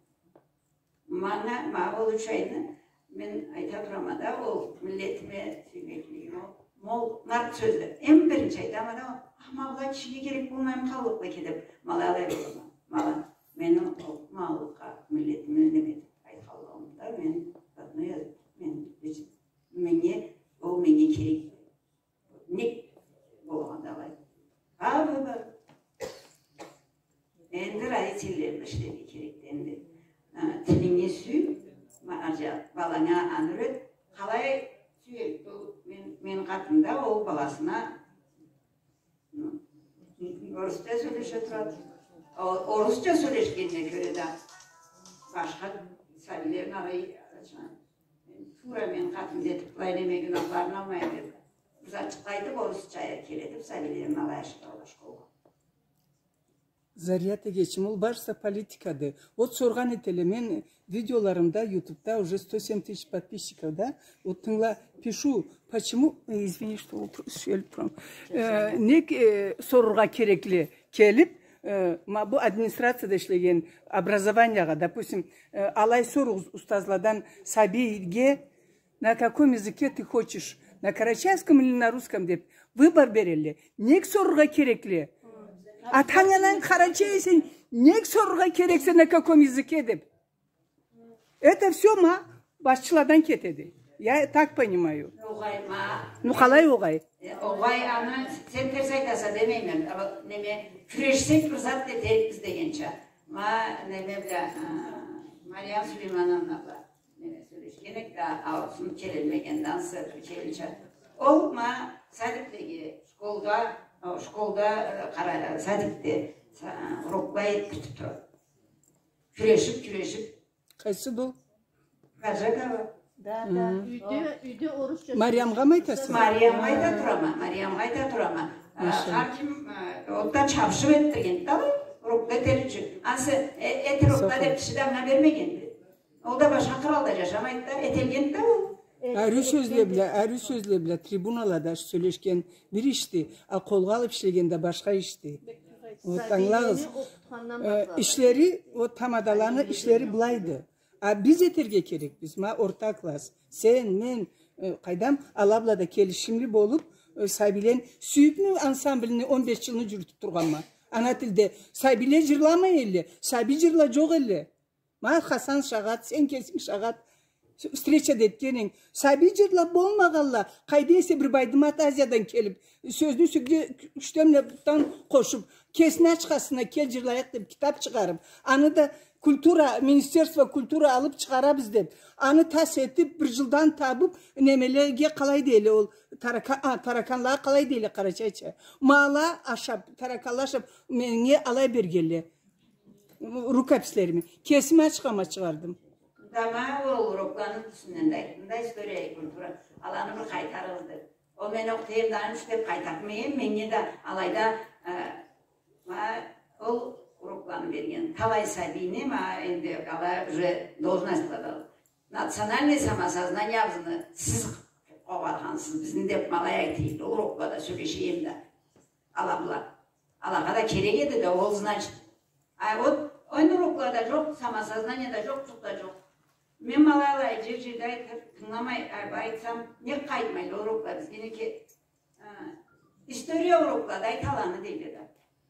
Манга, ма ол юч айны мен айта турама да, ол миллетиме сюймеклигим, ол, ол нарт сёзле. Эм биринчи айтама да, а, ма былай кишиге керек болмай къаллыкъды экен деп, ма алай болама. Ма алай, мени ол, ма аллыкъгъа, миллетиме неме этип айтханлыгъым да, мен родной язык, мен, биз, меннге, ол меннге керек. Нек болгъан да алай? Бабы бар. Энди родительле ишлерге керекди энди. А, тилинги сюй, ма-, ажа, баланга аны юйрет. Къалай сюйюп, бу мен, мен къатында ол баласына, ну, орусча сёлеше турады. О-, орусча сёлешгенине кёре да башха сабийлени алай, туура мен къатында этип, былай неме, гюнахларын алмайым деп. Бир затчыкъ айтып, орусча келе деп, сабийлени алай ашыра школгъа. Зарият эгечим, ол барысы политикады. Вот соргъан этелле, мен видеоларымда, ютубда уже сто семь тысяч подписчиков, да? Вот тынгыла, пишу, почему, э, извини, что вопрос, э, нек, э, сорургъа керекли келип, э, ма бу администрацияда ишлеген образованиягъа, допустим, э, алай соругъуз устазладан сабийге, на каком языке ты хочешь, на карачайском или на русском деп выбор берелле. Нек сорургъа керекли? Атанг-ананг къарачай эсе, нек сорургъа керексе, на каком языке деп? Это всё ма башчыладан кетеди. Я так понимаю. Огъай, ма. Ну, къалай огъай? Э, огъай, аны сен терс айтаса демейме. Неме, кюрешсек, бир зат да этерикбиз дегенча. Ма, неме бла, а, Мариям Сулеймановна бла неме сёлешген эдик да, ауруусун келелмегенден сора келинча. Ол ма садиклеге, школда, о, школда, э, къара-, садикде, са-, уроклай кютюп турады. Кюрешип, кюрешип. Къайсыды ол? Гаджакова. Да, да. Мгм. Юйде, юйде орусча. Мариямгъамы айтаса? Мариямгъа айта турама, Мариямгъа айта турама. А, машалла. Хар ким, а, отда чабышып этдирген да, урокда этерик ючюн. Ансы, э, эт урокда деп киши да анга бермегенди. Ол да башха къралда жашамайды да, этилгенди да ол. Ариу сёзле бла, ариу сёзле бла трибуналада сёлешген бир ишди, а къолгъа алып ишлеген да башха ишди. Вот, ангылагъыз. Сабийлени окъутхандан башлап. Э, ишлери, вот, тамадаланы ишлери былайды. А биз этерге керекбиз, ма, орта класс. Сен, мен, э, къайдам, ала бла да келишимли болуп, э, сабийлени, «Сюйюпню» ансамблини он беш жылны жюрютюп тургъанма. Ана тилде сабийле жырламай элле, сабий жырла жокъ элле. Ма, Хасан шагъат, сен кесинг шагъат. С-, встречада этген эдинг. Сабий жырла болмагъанла, къайда эсе бир Байдымат Азиядан келип, сёзню сёзге кю-, кючден бла бутдан къошуп, кесини ачхасына «Кел, жырлайыкъ» деп китап чыгъарып, аны да культура, Министерство культуры алып чыгъарабыз деп, аны тас этип, бир жылдан табып, немелеге къалай дейле ол, тарака-, а, тараканлагъа къалай дейле къарачайча? Ма ала ашап, тараканла ашап, меннге алай бергенле. Рукопислерими. Кесим ачхама чыгъардым. Да ма ол урокланы юсюнден да айтдым да, история и культура. Аланы бир къайтарыгъыз деп. Ол мен окъута эдим да, аны ючюн деп къайтартмай эдим, меннге да алайда, э, ма ол урокланы берген. Талай сабийни, ма энди ала уже должностьлада. Национальный самосознаниябызны сиз къобаргъансыз бизни деп ма алай айта эдим да, уроклада сёлеше эдим да. Ала бла. Алагъа да керек эди да, ол, значит. А вот, энди уроклада жокъ, самосознание да жокъ, жукъ да жокъ. Мен ма алай жер-жерде айтып, тынгыламай, а, айтсам, нек къайтмайла урокла бизге, неге? А, история уроклада айталаны дейле да.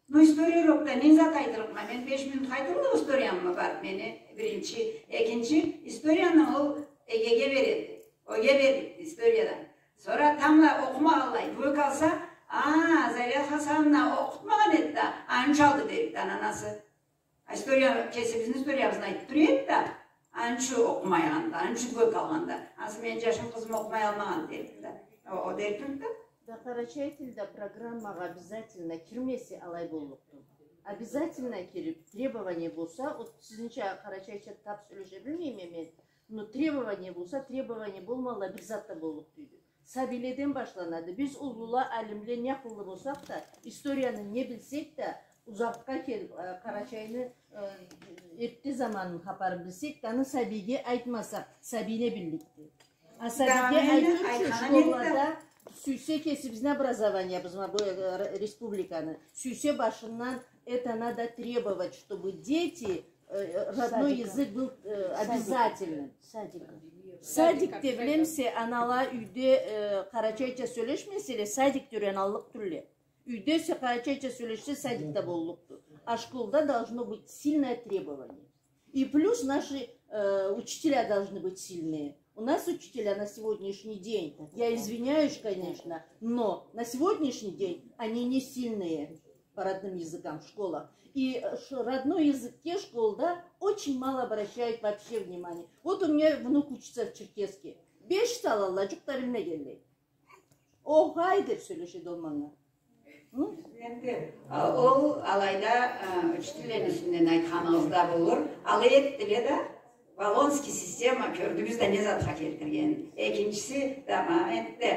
Ну, история урокда не зат айтырыкъма? Мен беш минут айтырыкъма историямы барып мени, биринчи, экинчи, историяны ол Эгеге береди. Огъесе историядан. Сора тамбла окъумагъанлай, двойка алса, а, Заря Хасановна окъутмагъан эди да, аны ючюн алды дерикди анасы. А история, кесибизни историябызны айтып тура эди да, аны ючюн окъумагъанды, аны ючюн двойка алгъанды. Ансы мени жашым, къызым окъумай алмагъан дерикди да. О, о дерикди да. Да, къарачай тилде программагъа обязательно кирмесе, алай боллукъду. Обязательно кирип, требование болса, вот сизнича къарачайча тап сёлеше билмейме мен, но требование болса, требование болмагъанлай бир зат да боллукъ тюйюлдю. Сабийледен башланады. Биз уллула, алимле не акъыллы болсакъ да, историяны не билсек да, узакъгъа келип, э, къарачайны, э, эртте заманын хапарын билсек да, аны сабийге айтмасакъ, сабий не билликди? А сабийге айтырча школада сюйсе кесибизни образованиябыз, ма бу, э, р-, республиканы, сюйсе башындан это надо требовать, чтобы дети, э, родной язык был, э, обязательным. Садик. Садик да билемисе, анала юйде, э, къарачайча сёлешмеселе, садикде юйреннгаллыкъ тюлле. Юйде эсе къарачайча сёлешсе, садикде боллукъду. А школда должно быть сильное требование. И плюс наши, э, учителя должны быть сильные. У нас учителя на сегодняшний день, я извиняюсь, конечно, но на сегодняшний день они не сильные по родным языкам в школах. И, э, ш-, родной языке школда очень мало обращают вообще внимания. Вот у меня внук учится в Черкесске. Беш салалла, жукъ да билмегенлей. Огъай деп сёлешеди ол манга. Хы? Энди, а, ол алайда, а, учительлени юсюнден айтханыгъыз да болур. Алай этдиле да, Болонский система кёрдюгюз да не затха келтиргенин. Экинчиси да, ма энтда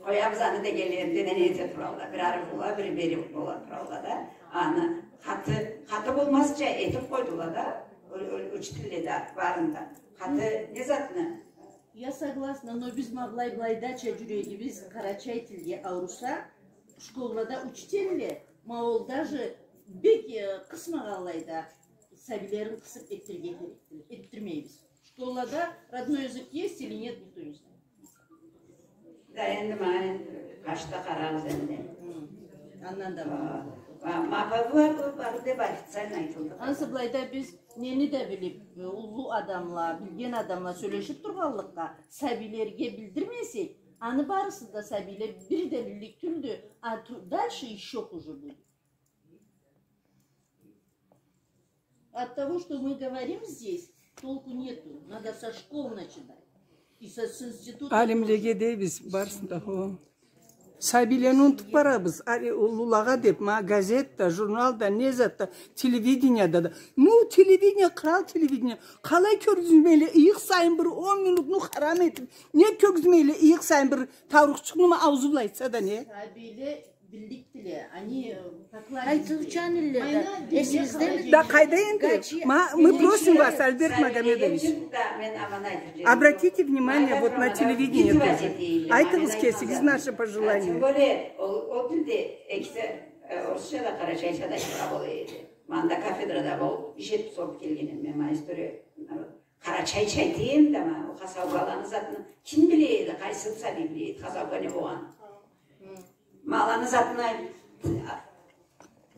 къоябыз аны дегенлеринде да не эте туралла. Бир ары бола, бир бери бола туралла да. Аны къаты, къаты болмазча этип къойдула да, у-, у-, учительле да барын да. Къаты не затны? Я согласна, но биз ма былай, былайдача жюрегибиз къарачай тилге ауруса, школлада учительле, ма ол даже бек, э, къысмагъанлай да, сабийлерин къысып этдирирге керекдиле. Этдирмейбиз. Школлада родной язык есть или нет, никто не знает. Да, энди ма, энди къачда къарарбыз энди. Хы. Андан да. А, ма, ма, бу, бу, бу, бары да официально айтылды. Ансы былайда биз нени да билип, э, уллу адамла, билген адамла сёлешип тургъанлыкъгъа, сабийлерге билдирмесек, Аны барысы да сабийле бир да биллик тюлдю, а ту-, дальше ещё хуже будет. От того, что мы говорим здесь, толку нету. Надо со школ начинать. И со, с института тоже. Алимлеге дейбиз, барысын да, хо. Сабийлени унутуп барабыз. Али, уллулагъа деп, ма газет да, журнал да, не зат да, телевидение да да. Ну, телевидение, кърал телевидение. Къалай кёргюзмейле, ыйыкъ сайын бир он минутну харам этип, не кёргюзмейле, ыйыкъ сайын бир таурухчукъну ма аузу бла айтса да не? Сабийле биллик тиле, они, э, покладистые. Айтыучан элле да. Эсигиздеми? Да къайда энди? Ма, мы просим вас, Альберт Магомедович, обратите внимание вот на телевидение тоже. Айтыгъыз кесигиз наши пожелания. Тем более, ол, ол тилде экиси, э, орусча да, къарачайча да чыгъа бола эди. Ма анда кафедрада болуп, иш этип, соруп келгенме, ма история, народ. Къарачайча айтайым да, ма, ол хасаукаланы затын ким биле эди, къайсы сабий биле эди, хасаука не болгъанын. Ма аланы затын айт-,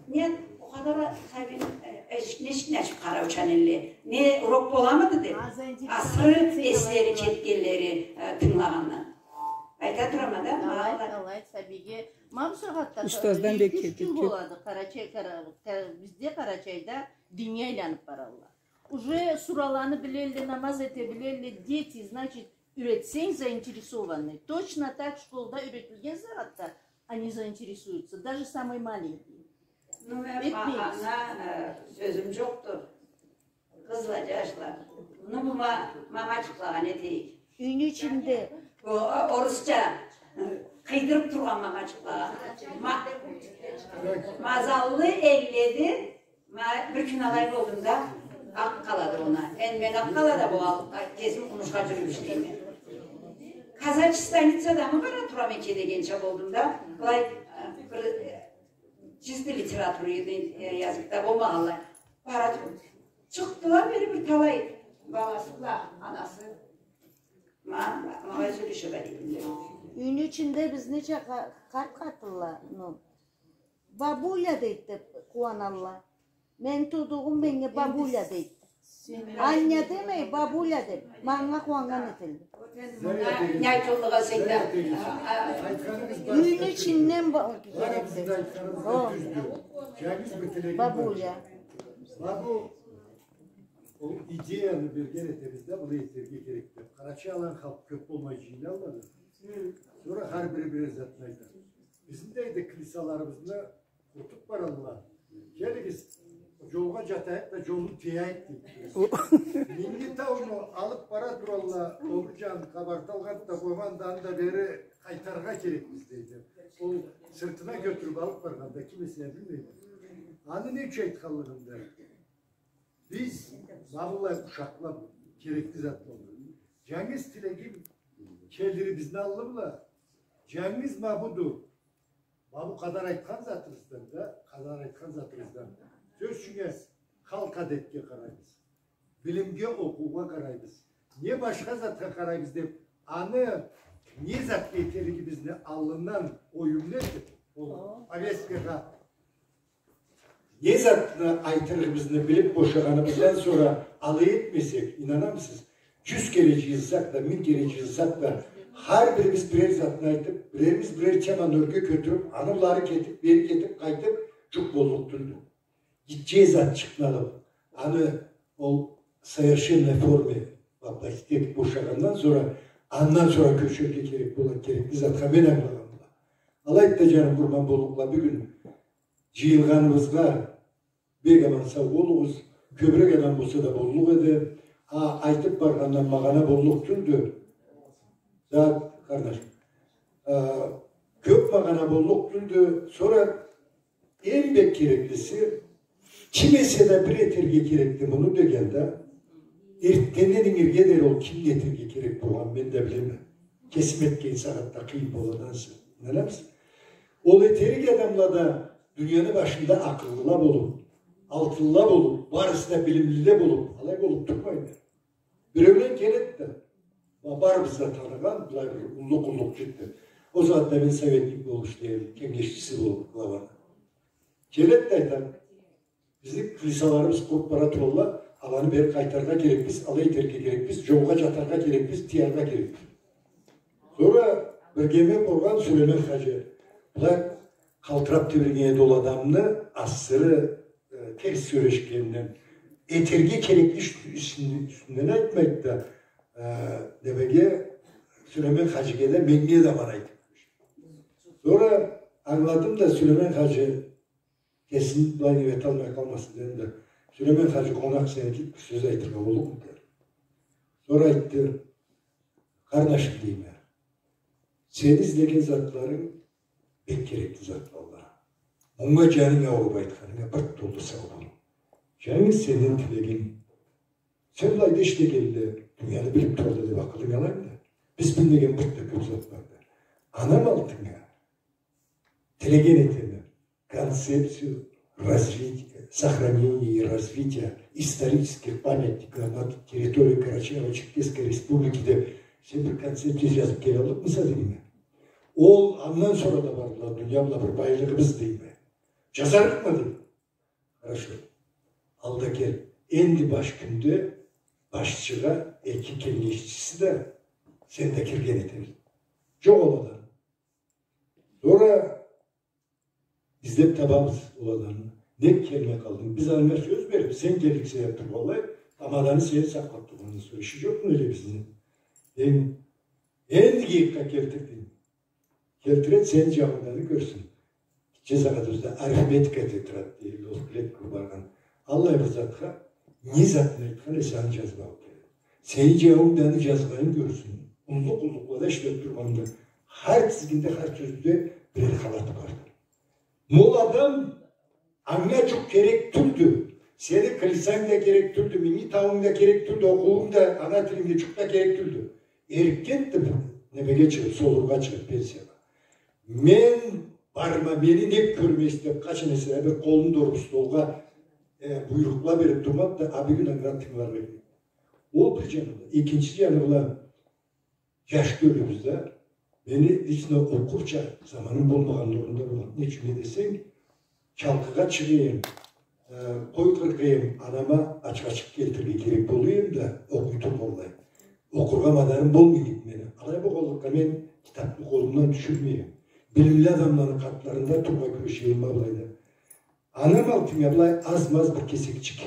не, ол къадар сабийни, э, эшикни, эшикни ачып къараучан элле. Не урок боламыды деп. Асыры эслери кетгенлери, э, тынгылагъандан. Айта турама да, ма алай, алай, сабийге. Ма бусагъатда устаздан бек эки-юч джыл болады, Къарачай, Къара-, Къара-, бизде Къарачайда динге айланып баралла. Уже сураланы билелле, намаз эте билелле, дети, значит, юретсенг, заинтересованный. Точно так школда юретилген сагъатда они заинтересуются, даже самый маленький. Ну, мен ма-, анга, э, сёзюм джокъду. Къызла, джашла. Ну, бу ма-, мамачыкълагъа не дейик? Юйню ичинде. Бу, о-, орусча, э, къыйдырып тургъан мамачыкълагъа. Ма-, мазаллы элледи. Ма, бир кюн алай болдум да, Акъ къалада она. Энди мен Акъ къалада болгъанлыкъгъа, кесим Къумушха джюрюп ишлейме. Казачий станицадамы бара турама экен дегенча болдум да, былай, э, бир, э, чистый литературный, э, языкда болмагъанлай. Бара турдум. Чыкъдыла бери бир талай баласы бла анасы. Ма, ма, ма, сёлеше бара эдиле. Юйню ичинде бизнича къа-, къарт къатынла, ну, бабуля дейди деп къууаналла. Мени туудугъум меннге бабуля дейди. Аня демей, бабуля деп. Манга къууаннган этелле. Не айтыллыкъ эсе да. Юйню ичинден ба-, керекди. О. Бабуля. Бабу, ол идеяны берген этебиз да, былай этерге керек деп. Къарачайланы халкъ кёп болмай джыйналла да. Сора хар бири бирер затны айта. Бизни да эди клисаларыбызны Утуп баралла. Келигиз, джолгъа джатайыкъ да, джолну тыяйыкъ, дейди. Минги тауну алып бара туралла, ол бир джанын къабарталгъан да къойгъан да, анда бери къайтарыргъа керекбиз, дейди. Ол сыртына кётюрюп алып баргъан да, ким эсе билмейди. Аны не ючюн айтханлыгъымда, биз, ма быллай ушакъла, керекли зат болду. Джангыз тилегим келири бизни аллы бла. Джангыз ма буду. Ма бу къадар айтхан затыбыздан да, къадар айтхан затыбыздан. Сёз ючюн, халкъ адетге къарайбыз. Билимге, окъуугъа къарайбыз. Не башха затха къарайбыз деп, аны не затха этеригибизни аллындан оюмну этип, ол повесткагъа не затны айтырыгъыбызны билип бошагъаныбыздан сора алай этмесек, ийнанамысыз, джюз кере джыйылсакъ да, минг кере джыйылсакъ да, хар бирибиз бирер затны айтып, бирерибиз бирер чаманы ёрге кётюрюп, аны былары кетип, бери кетип, къайтып, джукъ боллукъ тюлдю. Гитче затчыкъны алып, аны ол совершенной форме воплотить этип бошагъандан сора, андан сора кёчерге керек болгъан керекли затха мен ангылагъанма. Алайды да, джаным къурман боллукъла, бюгюн джыйылгъаныбызгъа бек аман сау болугъуз. Кёбюрек адам болса да боллукъ эди. А, айтып баргъандан магъана боллукъ тюлдю. Да, къарнаш. А, кёп магъана боллукъ тюлдю. Сора эм бек кереклиси, ким эсе да бир этерге керекди муну деген да, эртденден ингирге дери ол ким этерге керек болгъанын мен да билеме. Кесим этген сагъатда къыйын болады ансы. Ийнанамысыз? Ол этерик адамла да дунияны башында акъыллыла болуп, алтынла болуп, барысы да билимлиле болуп, алай болуп турмайла. Биреулен келеди да, ба-, барыбыз да таныгъан, былай бир уллу къуллукъчу эди. Ол сагъатда мен советник болуп ишлейме, кенгешчиси болуп, главаны. Келеди да айта, бизни клисаларыбыз къуруп бара туралла, аланы бери къайтарыргъа керекбиз, алай этерге керекбиз, джолгъа джатаргъа керекбиз, тыяргъа керекбиз. Сора Биргеме болгъан Сюлеймен хаджи. Была къалтыраб тебреген эди ол адамны, асыры, э, терс сёлешгенинден. Этерге керекли иш юсюнден, юсюнден айтмайды да, э, немеге, Сюлеймен хаджиге да, меннге да аман айтыб. Сора ангыладым да, Сюлеймен хаджи кесин былай неме эталмай къалмасын дедим да, Сюлеймен хаджи, къонакъ сеники, бир сёз айтыргъа боллукъму дедим. Сора айтды, къарнашым, дейме, сени излеген затларынг бек керекли затладыла. Мынга джанынг ауруп айтханынга бир толду сау бол. Джангыз сенден тилегим, сен былайда ишлегенле, дунияны билип туралла деб акъылынга алайым да. Биз билмеген бир да кёб зат барды. Анам алтынга тилеген этеме концепцию развития, сохранения и развития исторических памятников на территории Карачаево-Черкесской Республики деб сен бир концепция джазыб келаллыкъмыса дейме. Ол андан сора да бардыла, дуния бла бир байлыгъыбыз дейме. Джазарыкъма дейме. Хорошо. Алда кел. Энди баш кюнде башчыгъа эки кенгешчиси да, сен да кирген этебиз. Джокъ ол адам. Сора излеб табабыз ол адамны. Нек келмей къалдынг? Биз анга сёз бериб, сен келликсе деб тургъанлай, тамаданы сени сакълаб тургъандан сора иши джокъму эле бизни? Эм, энди къыйыкъгъа келтирдинг. Келтирет, сени джабынгданы кёрсюн. Джазагъа да бизде арифметика тетрадь дейди, ол билет къуру баргъан. Аллай бир затха, не затны айтхан эсе, аны джазыб алыб келеди. Сени джабынгданы джазгъанын кёрсюн. Уллукъ-уллукълада ишлеб тургъанда, хар тизгинде, хар сёзде бирер халаты барды. Ол адам анга джукъ керек тюлдю. Сени клисанг да керек тюлдю, Минги тауунг да керек тюлдю, окъууунг да, ана тилинг да джукъ да керек тюлдю. Эркинди, немеге чыгъыб, солургъа чыгъыб, пенсиягъа. Мен барма, мени нек кёрмейсиз деб, къачан эсе бир къолун да уруб столгъа, э, буйрукъла бериб турмады да, а бюгюн анга тынгыларгъа керек. Ол бир джаны бла. Экинчи джаны бла, джаш тёлюбюз да, мени лично окъурча заманым болмагъанны орнунда болгъан. Не ючюн десенг, чалкъыгъа чыгъайым, э, къой къыркъайым, анама ачха-ачхы келтирирге керек болайым да, окъуй тургъанлай. Окъургъа мадарым болмай эди мени. Алай болгъанлыкъгъа, мен китабны къолумдан тюшюрмейме. Билимли адамланы къатларында турургъа кюрешейим ма былайда. Анам алтынга былай аз-маз бир кесекчик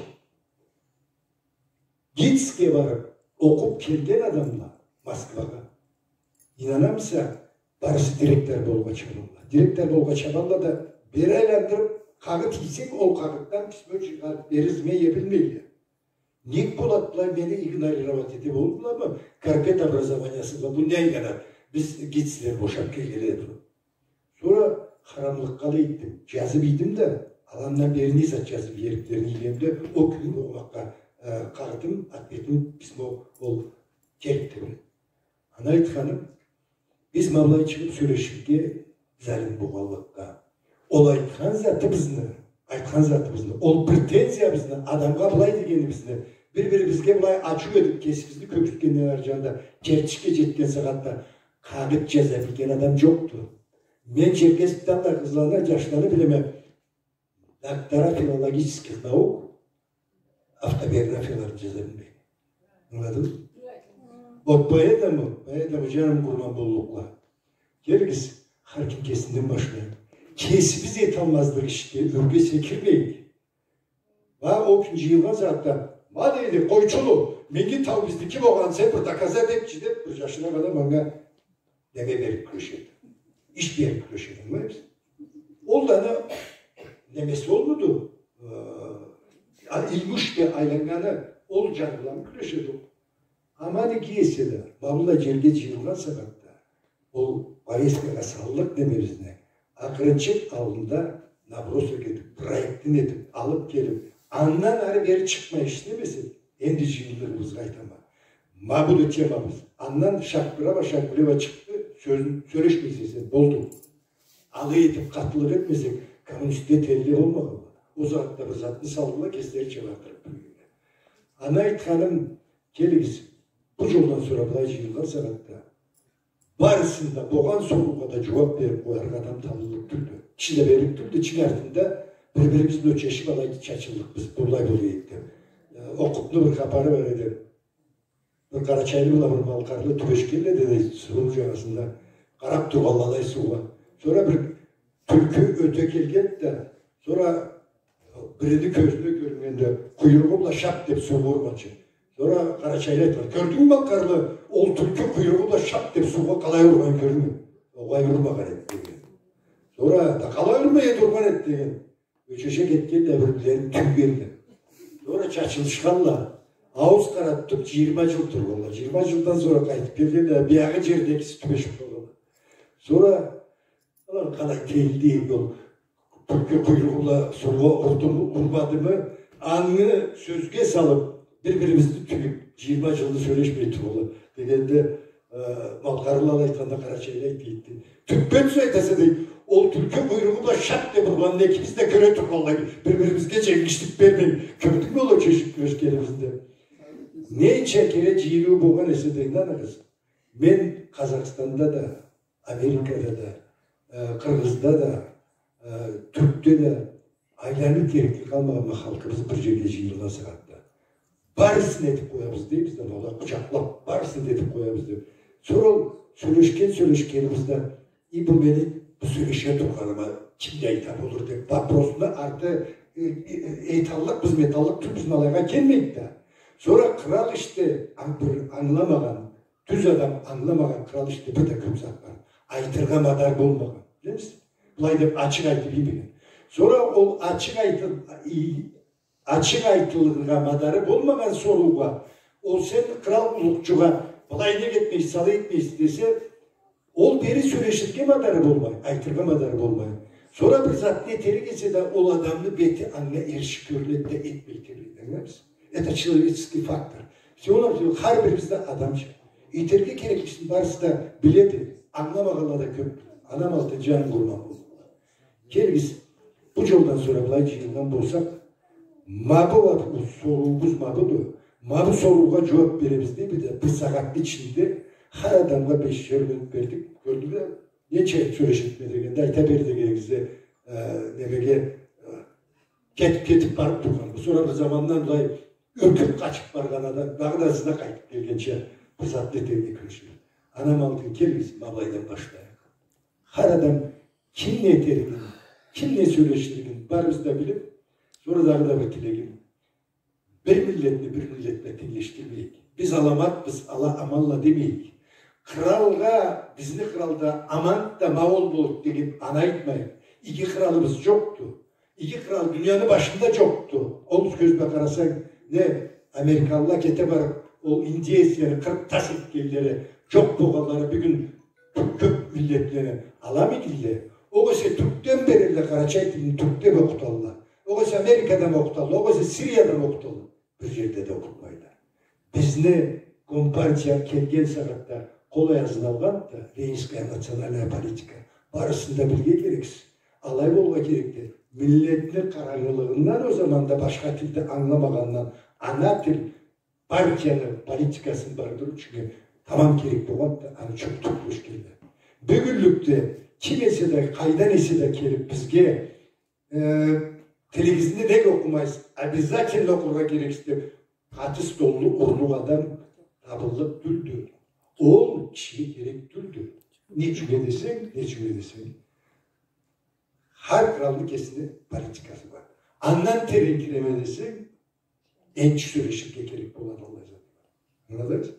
ГИТИС-ге барыб, окъуб келген адамла Москвагъа, ийнанамыса, барысы директор болургъа чабалла. Директор болургъа чабалла да, бери айландырыб, къагъыт ийсек, ол къагъытдан письмо чыгъарыб, бери изме иеме билмейле. Нек болады былай, мени игнорировать эте болурламы? Корпедобразованиясы бла бу не айланады? Биз ГИТИС-ле бошаб келгенле туруб. Сора харамлыкъгъа да этдим. Джазыб ийдим да, аламдан бери не зат джазыб иериклерин ийлемде, ол кюнню окъумакъгъа, э, къагъытым, ответим, письмо ол келиб турады. Аны айтханым, биз ма былай чыгъыб сёлеширге залим болгъанлыкъгъа, ол айтхан затыбызны, айтхан затыбызны, ол претензиябызны, адамгъа былай дегенибизни, бир-бирибизге былай ачыу этиб, кесибизни кёргюзтгенден ары джанда, кертишге джетген сагъатда, къагъыт джаза билген адам джокъду. Мен Черкесскеде да къызланы, джашланы билеме, доктора филологических наук автобиографияларын джаза билмей. Ангыладынгмы? Вот поэтому, поэтому, джаным къурман боллукъла, келигиз, хар ким кесинден башлайыкъ. Кесибиз эталмазлыкъ ишге ёрге секирмейик. Ва ол кюн джыйылгъан сагъатда, ма, дейди, къойчулу, Минги тау бизники болгъанын сен бир доказать этчи, деб, бир джашыракъ адам анга неме бериб кюрешеди. Иш бериб кюрешеди, ангылаймысыз? Ол да аны немеси олмуду? Э, а, илму ишде айланнганы ол джаны бламы кюрешеди ол? Аман иги эсе да, ма быллай джерге джыйылгъан сагъатда, ол повесткагъа саллыкъ немебизни, акъырынчыкъ аллында набросок этиб, проектин этиб, алыб келиб, андан ары бери чыкъмай ишлемесек, энди джыйыллыгъыбызгъа айтама. Ма бу да темабыз. Андан шакъ бираб, шакъ бираб чыкъды, сёзюн сёлешмейсе сен, болду. Алай этиб, къатылыкъ этмесек, коммунистде тенгле болмагъанла. Ол сагъатда бир затны салдыла, кеслерича бардырыб тургъанла. Аны айтханым, келигиз, бу джолдан сора былай джыйылгъан сагъатда, барысында болгъан соруугъа да джууаб бериб къоярыкъ адам табыллыкъ тюлдю. Киши да берлик тюлдю, чынг артында бир-бирибиз бла ёчешиб алай чачыллыкъбыз, былай болур эди деб. Э, окъутну бир хапары бар эди. Бир къарачайлы бла бир малкъарлы тюбешгенле, деди, сууну джагъасында. къараб тургъанла алай суугъа. Сора бир тюлкю ёте келгенди да, сора бирини кёзюне кёрюннгенди, къуйругъу бла шап деб суугъа ургъанча. Сора къарачайлыла айтханла: «Кёрдюнгмю, малкъарлы, ол тюлкю къуйругъу бла шап деб суугъа къалай ургъанын кёрдюнгмю?» «Огъай, урмагъан эди», — деген. Сора: «Да къалай урмай эди, ургъан эди», — деген. Ёчеше кетгенле, бир-бирлерин тюйгенле. Сора чачылышханла. Ауз къара тутуб, джыйырма джыл тургъанла. Джыйырма джылдан сора къайтыб келгенле, биягъы джердегиси тюбешиб къалгъанла. Сора: «Алан къалай келди, ол тюлкю къуйругъу бла суугъа урдуму, урмадымы?» Аны сёзге салыб, бир-бирибизни тюйюб, джыйырма джылны сёлешмей тургъанла. Дегенде, э, малкъарлыла айтханда, къарачайлыла айтды: «Тюппе-тюз айтаса, — дейди, — ол тюлкю къуйругъу бла шап деб ургъанын экибиз да кёре тургъанлай, бир-бирибизге дженгишлик бермей, кёрдюнгмю ол ёчешиб кюрешгенибизни?» Ненча кере джыйылыу болгъан эсе да, ийнанырсыз, мен Къазахстанда да, Америкада да, э, Къыргъызда да, э, Тюркде да айланыу керекли къалмагъанма халкъыбыз бир джерге джыйылгъан сагъатда. Барысын этиб къоябыз дейбиз да, былай къучакълаб, барысын да этиб къоябыз деб. Сора ол сёлешген сёлешгенибизде, и, бу мени бу сёлеше тургъаныма ким да айта болур деб, вопросну арты, э, э, э, эталлыкъбыз, металлыкъ тюлбюз, ма алайгъа келмейди да. Сора кърал ишде, ан-, бир ангыламагъан, тюз адам ангыламагъан кърал ишде бир да кёб зат бар. Айтыргъа мадар болмагъан. Билемисиз? Былай деб ачыкъ айтыб иймеген. Сора ол ачыкъ айтыб, и-, ачыкъ айтылыргъа мадары болмагъан соруугъа, ол сен кърал уллукъчугъа, былай нек этмейсиз, алай этмейсиз десе, ол бери сёлеширге мадары болмай, айтыргъа мадары болмай. Сора бир затны этерик эсе да, ол адамны бети анга эрши кёрюнеди да, этмей тебреди. Ангыламысыз? Это человеческий фактор. Всё равно хар бирибиз да адамча. Этерге кереклисин барысы да биледи, ангыламагъанла да кёбдю. Анам алтын, джаным къурман болсун. Келигиз, бу джолдан сора былай джыйылгъан болсакъ, ма бу, ма бу соруугъуз ма буду. Ма бу соруугъа джууаб беребиз деб, бир да бир сагъатны ичинде хар адамгъа бешер минут бердик. Кёрдюгюз да, ненча сёлеширикме дегенде, айта бер дегенигизде, э, немеге, э, кетиб, кетиб барыб тургъан. Бу сора бир замандан былай юркюб къачыб баргъан адам дагъыда ызына къайтыб келгенча бир затны этерге кюрешеди. Анам алтын, келигиз, ма былайдан башлайыкъ. Хар адам ким не этеригин, ким не сёлеширигин барыбыз да билиб, сора дагъыда бир тилегим. Бир миллетни бир миллет бла тенглешдирмейик. Биз аламатбыз, ала аманла демейик. Къралгъа, бизни къралда аман да, ма ол болур деген аны айтмайыкъ. Иги къралыбыз джокъду. Иги кърал дунияны башында джокъду. Ол кёз бла къарасанг, не американла кете барыб, ол индеецлени къырыб тас этгенлери, джокъ болгъанлары бюгюн кёб миллетлени аламы эдиле? Огъесе Тюркден берелле, къарачай тилни Тюркде окъуталла. Огъесе Америкада окъуталла, огъесе Сирияда окъуталла. Бир джерде да окъутмайла. Бизни компартия келген сагъатда къолай азын алгъанды да, ленинская национальная политика. Барысын да билирге керексиз. Алай болургъа керекди. Миллетни къарангылыгъындан, ол заманда башха тилни ангыламагъандан, ана тил партияны политикасын бардырыу ючюн тамам керек болгъанды да, аны ючюн тюркле кюрешгенле. Бюгюнлюкде ким эсе да, къайдан эсе да келиб бизге, э, «Тилигизни нек окъумайсыз? Обязательно окъургъа керексиз», — деб, къаты столну урлукъ адам табыллыкъ тюлдю. Ол кишиге керек тюлдю. Не ючюн десенг, не ючюн десенг, хар къралны кесини политикасы бар. Андан терен киреме десенг, энчи сёлеширге керек болады аллай затла. Ангыладыгъыз?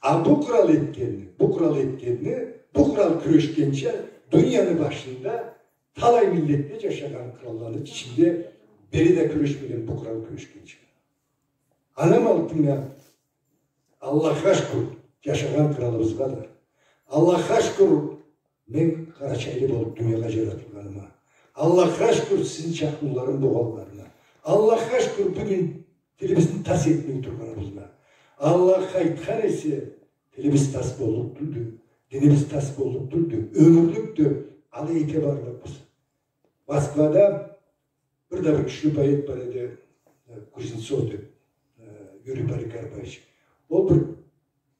А бу кърал этгенни, бу кърал этгенни, бу кърал кюрешгенча, дунияны башында талай миллетде джашагъан къралланы ичинде бири да кюрешмеген бу кърал кюрешгенча. Анам алтыннга Аллахха шукур, джашагъан къралыбызгъа да. Аллахха шукур, мен къарачайлы болуб дуниягъа джаратылгъаныма. Аллахха шукур, сизни чакъырыуларым болгъанларына. Аллахха шукур, бюгюн тилибизни тас этмей тургъаныбызгъа. Аллах айтхан эсе, тилибиз тас боллукъ тюлдю, динибиз тас боллукъ тюлдю, ёмюрлюкдю, алай эте барлыкъбыз. Москвада бир да бир кючлю поэт бар эди, э, Кузнецов деб, э, Юрий Поликарпович. Ол бир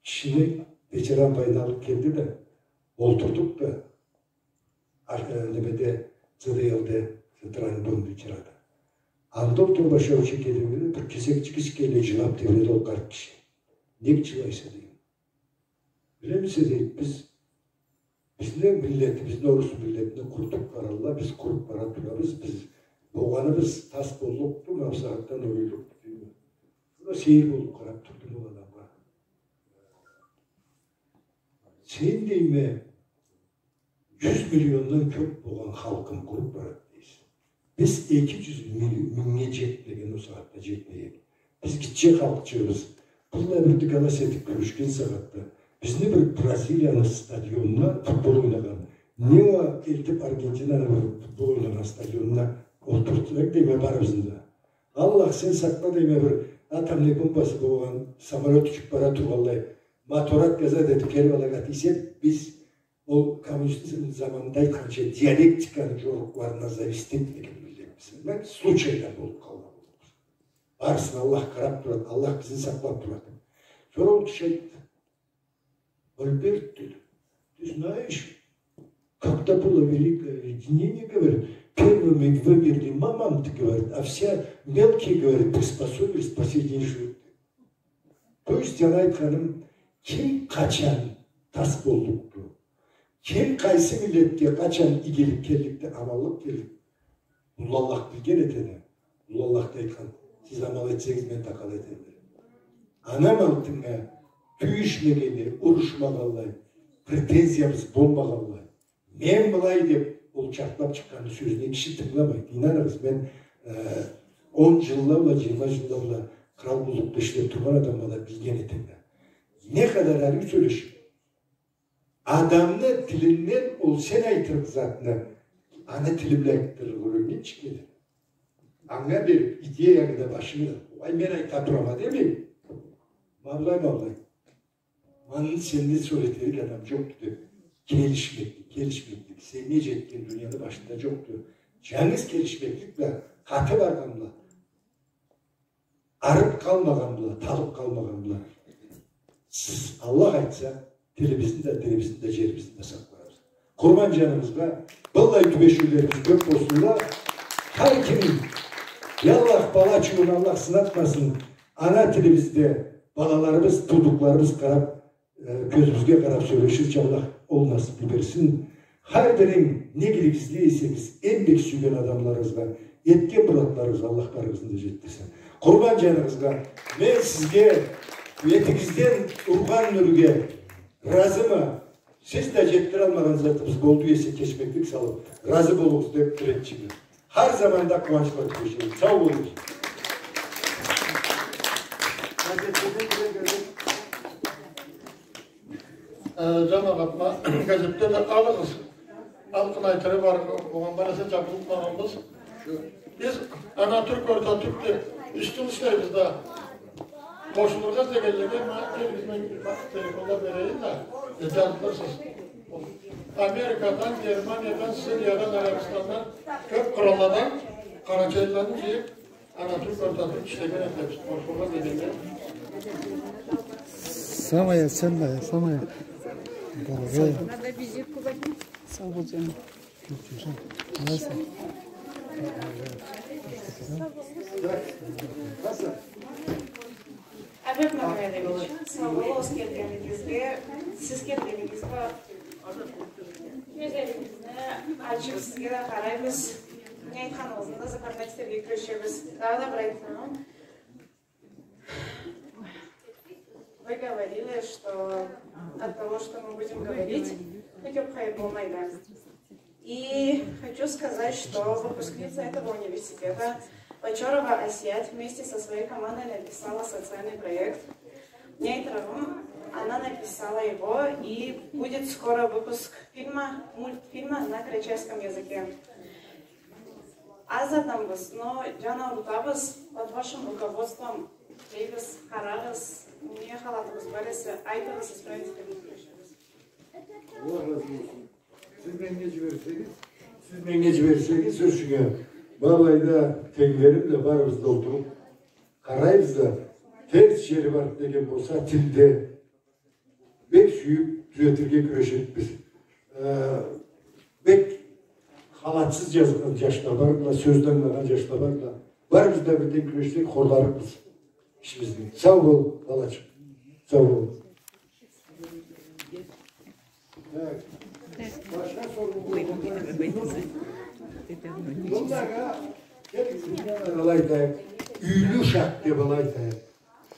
кишини, ветеран войны, алыб келди да, олтурдукъ да, а, э, немеде, Ц Д Л-де, Центральный дом ветерана. Анда олтуруб ашау ичерге тебреди, бир кесекчик ичгенлей джылаб тебреди ол къарт киши. Нек джылайса, дегенде. Билемисиз, дейди, биз, Бизни миллетибизни, орус миллетни къурутуб баралла, биз къуруп бара турабыз, биз болгъаныбыз тас боллукъду, ма бусагъатда нойлукъду, дейме. Шуна сейир болуб къараб турдум ол адамгъа. Сен, дейме, джюз миллиондан кёб болгъан халкъынг къуруп барады, дейсе. Биз эки джюз минг-, мингнге джетмеген, ол сагъатда джетмеген. Биз гитче халкъчыгъыбыз. Быллай бир дыгалас этиб кюрешген сагъатда, бизни бир Бразилияны стадионуна футбол ойнагъан, не уа элтиб Аргентинаны бир футбол ойнагъан стадионуна олтуртсакъ, дейме, барыбызны да. Аллах, сен сакъла, дейме, бир атомный бомбасы болгъан самолёт учуб бара тургъанлай, мотор отказать этиб, кербалагъа тийсе, биз ол коммунистизм заманында айтханча, диалектиканы джорукъларына зависти этмеген миллетбиз. Ма случайдан болуб къалгъан болурбуз. Барысын Аллах къараб турады, Аллах бизни сакълаб турады. Сора ол киши айтды: «Альберт, — деди, — ты знаешь, когда было Великое Единение, — говорит, — первыми вымерли мамонты, — говорит, — а все мелкие, — говорит, — приспособились, последние живут». То есть, аны айтханым, ким къачан тас боллукъду, ким къайсы миллетге къачан игилик келликди, аманлыкъ келлик, Уллаллах билген этеди. Уллаллах да айтхан: «Сиз амал этсегиз, мен да къалай этерме». Анам алтыннга тюйюшмегенлей, урушмагъанлай, претензиябыз болмагъанлай, «мен былай» деб, ол чартлаб чыкъгъанны сёзюне киши тынгыламайды. Ийнаныгъыз, мен, э, он джылла бла, джыйырма джылла бла кърал къуллукъда ишлеб тургъан адамла да билген этеме. Не къадар ариу сёлешиб, адамны тилинден ол сен айтырыкъ затны аны тили бла айтдырыргъа юреннгинчи келе. Анга бериб, идеянгы да, башынгы да, «Уай, мен айта турама», — демей. Ма былай, ма былай. Муну сенден сора этерик адам джокъду деб, келишмеклик, келишмеклик. Сеннге джетген дунияны башында джокъду. Джангыз келишмеклик бла, къаты баргъан бла, арып къалмагъан бла, талып къалмагъан бла. Сиз, Аллах айтса, тилибизни да, динибизни да, джерибизни да сакъларбыз. Къурман джаныгъызгъа, быллай тюбешиулерибиз кёп болсунла. Хар ким, я Аллах, бала чыгъыуну Аллах сынатмасын. Ана тилибизде балаларыбыз, туудукъларыбыз къарап, э, кёзюбюзге къарап сёлеширча Аллах ол насыпны берсин. Хар биринг не игилик излей эсегиз, эм бек сюйген адамларыгъызгъа, этген муратларыгъызгъа Аллах барыгъызны да джетдирсин. Къурман джаныгъызгъа, мен сизге, бетигизден ургъан нюрге разыма, сиз да джетдиралмагъан затыбыз болду эсе, кечмеклик салып, разы болугъуз деп тилекчиме. Хар заманда къууанчла тюбеширик. Сау болугъуз. Э, джамагъат, ма газетде да алыгъыз. Алкъын айтыры бар, огъундан эсе джабылып къалгъанбыз. Биз «Ана Тюрк, Орта Тюрк» деп юч джыл ишлейбиз да. Къошулургъа дегенлеге, ма, кел, биз, мен телефонла берейим да, э, джазылырсыз. Америкадан, Германиядан, Сириядан, Арабистандан, кёп къралладан къарачайлыланы джыйып, «Ана Тюрк, Орта Тюрк» ишлеген этебиз, къошулургъа дегенлеге. Самая ценная, самая дорогая. Надо визитку возьму. Сау бол, джаным. Альберт Магомедович, сау болугъуз келгенигизге, сиз келгенигизге. Кёзлерибизни ачып, сизге да къарайбыз. Не айтханыгъызны да запомнить этерге кюрешебиз. Дагъыда бир айтырыгъым. Вы говорили, что от того, что мы будем говорить, кёп хайыр болмайды. И хочу сказать, что выпускница этого университета Бочорова Асият вместе со своей командой написала социальный проект. Не айтырыгъым, она написала его, и будет скоро выпуск фильма, мультфильма на карачаевском языке. Аз адамбыз, но джан аурутабыз, под вашим руководством дейбиз, къарагъыз, не халатыгъыз бар эсе, айтыгъыз, исправить этибиз. Аллах разы болсун. Сиз меннге джиберсегиз, сиз меннге джиберсегиз, сёз ючюн, ма былайда тенглерим да, барыбыз да олтуруп къарайбыз да, терс джери бар деген болса, тилде бек сюйюп тюзетирге кюреширикбиз. Э, бек халатсыз джазгъан джашла бардыла, сёз да ангылагъан джашла бардыла. Барыбыз да бирден кюрешсек, хорларыкъбыз ишибизни. Сау бол, балачыкъ. Сау бол. Так. Алай да, юйлю ушакъ деб алай да.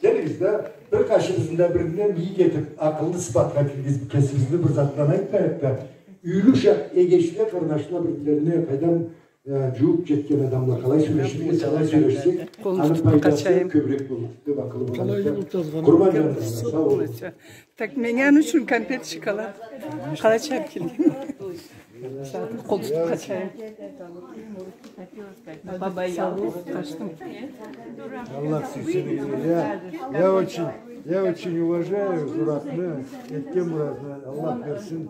Келигиз да, бир къашыбызны да биринден мийик этиб, акъылны сыфатха киргизиб, кесибизни бир затдан айтмайыкъ да, юйлю ушакъ, эгечле, къарнашла бир-бирлерине къайдам, э, джууукъ джетген адамла къалай сёлеширсе, къалай сёлешсек, аны пайдасы кёбюрек болур деб акъылы бар. Къурман джанына, сау болугъуз. Так, мен аны ючюн конфет, шоколад. Къалай чабыб келдинг? Къол тутуб къачайым. Бабай, сау бол, къачдым. Аллах сюйсе, я, я очень, я очень уважаю Зуратны, этген мурадына Аллах берсин.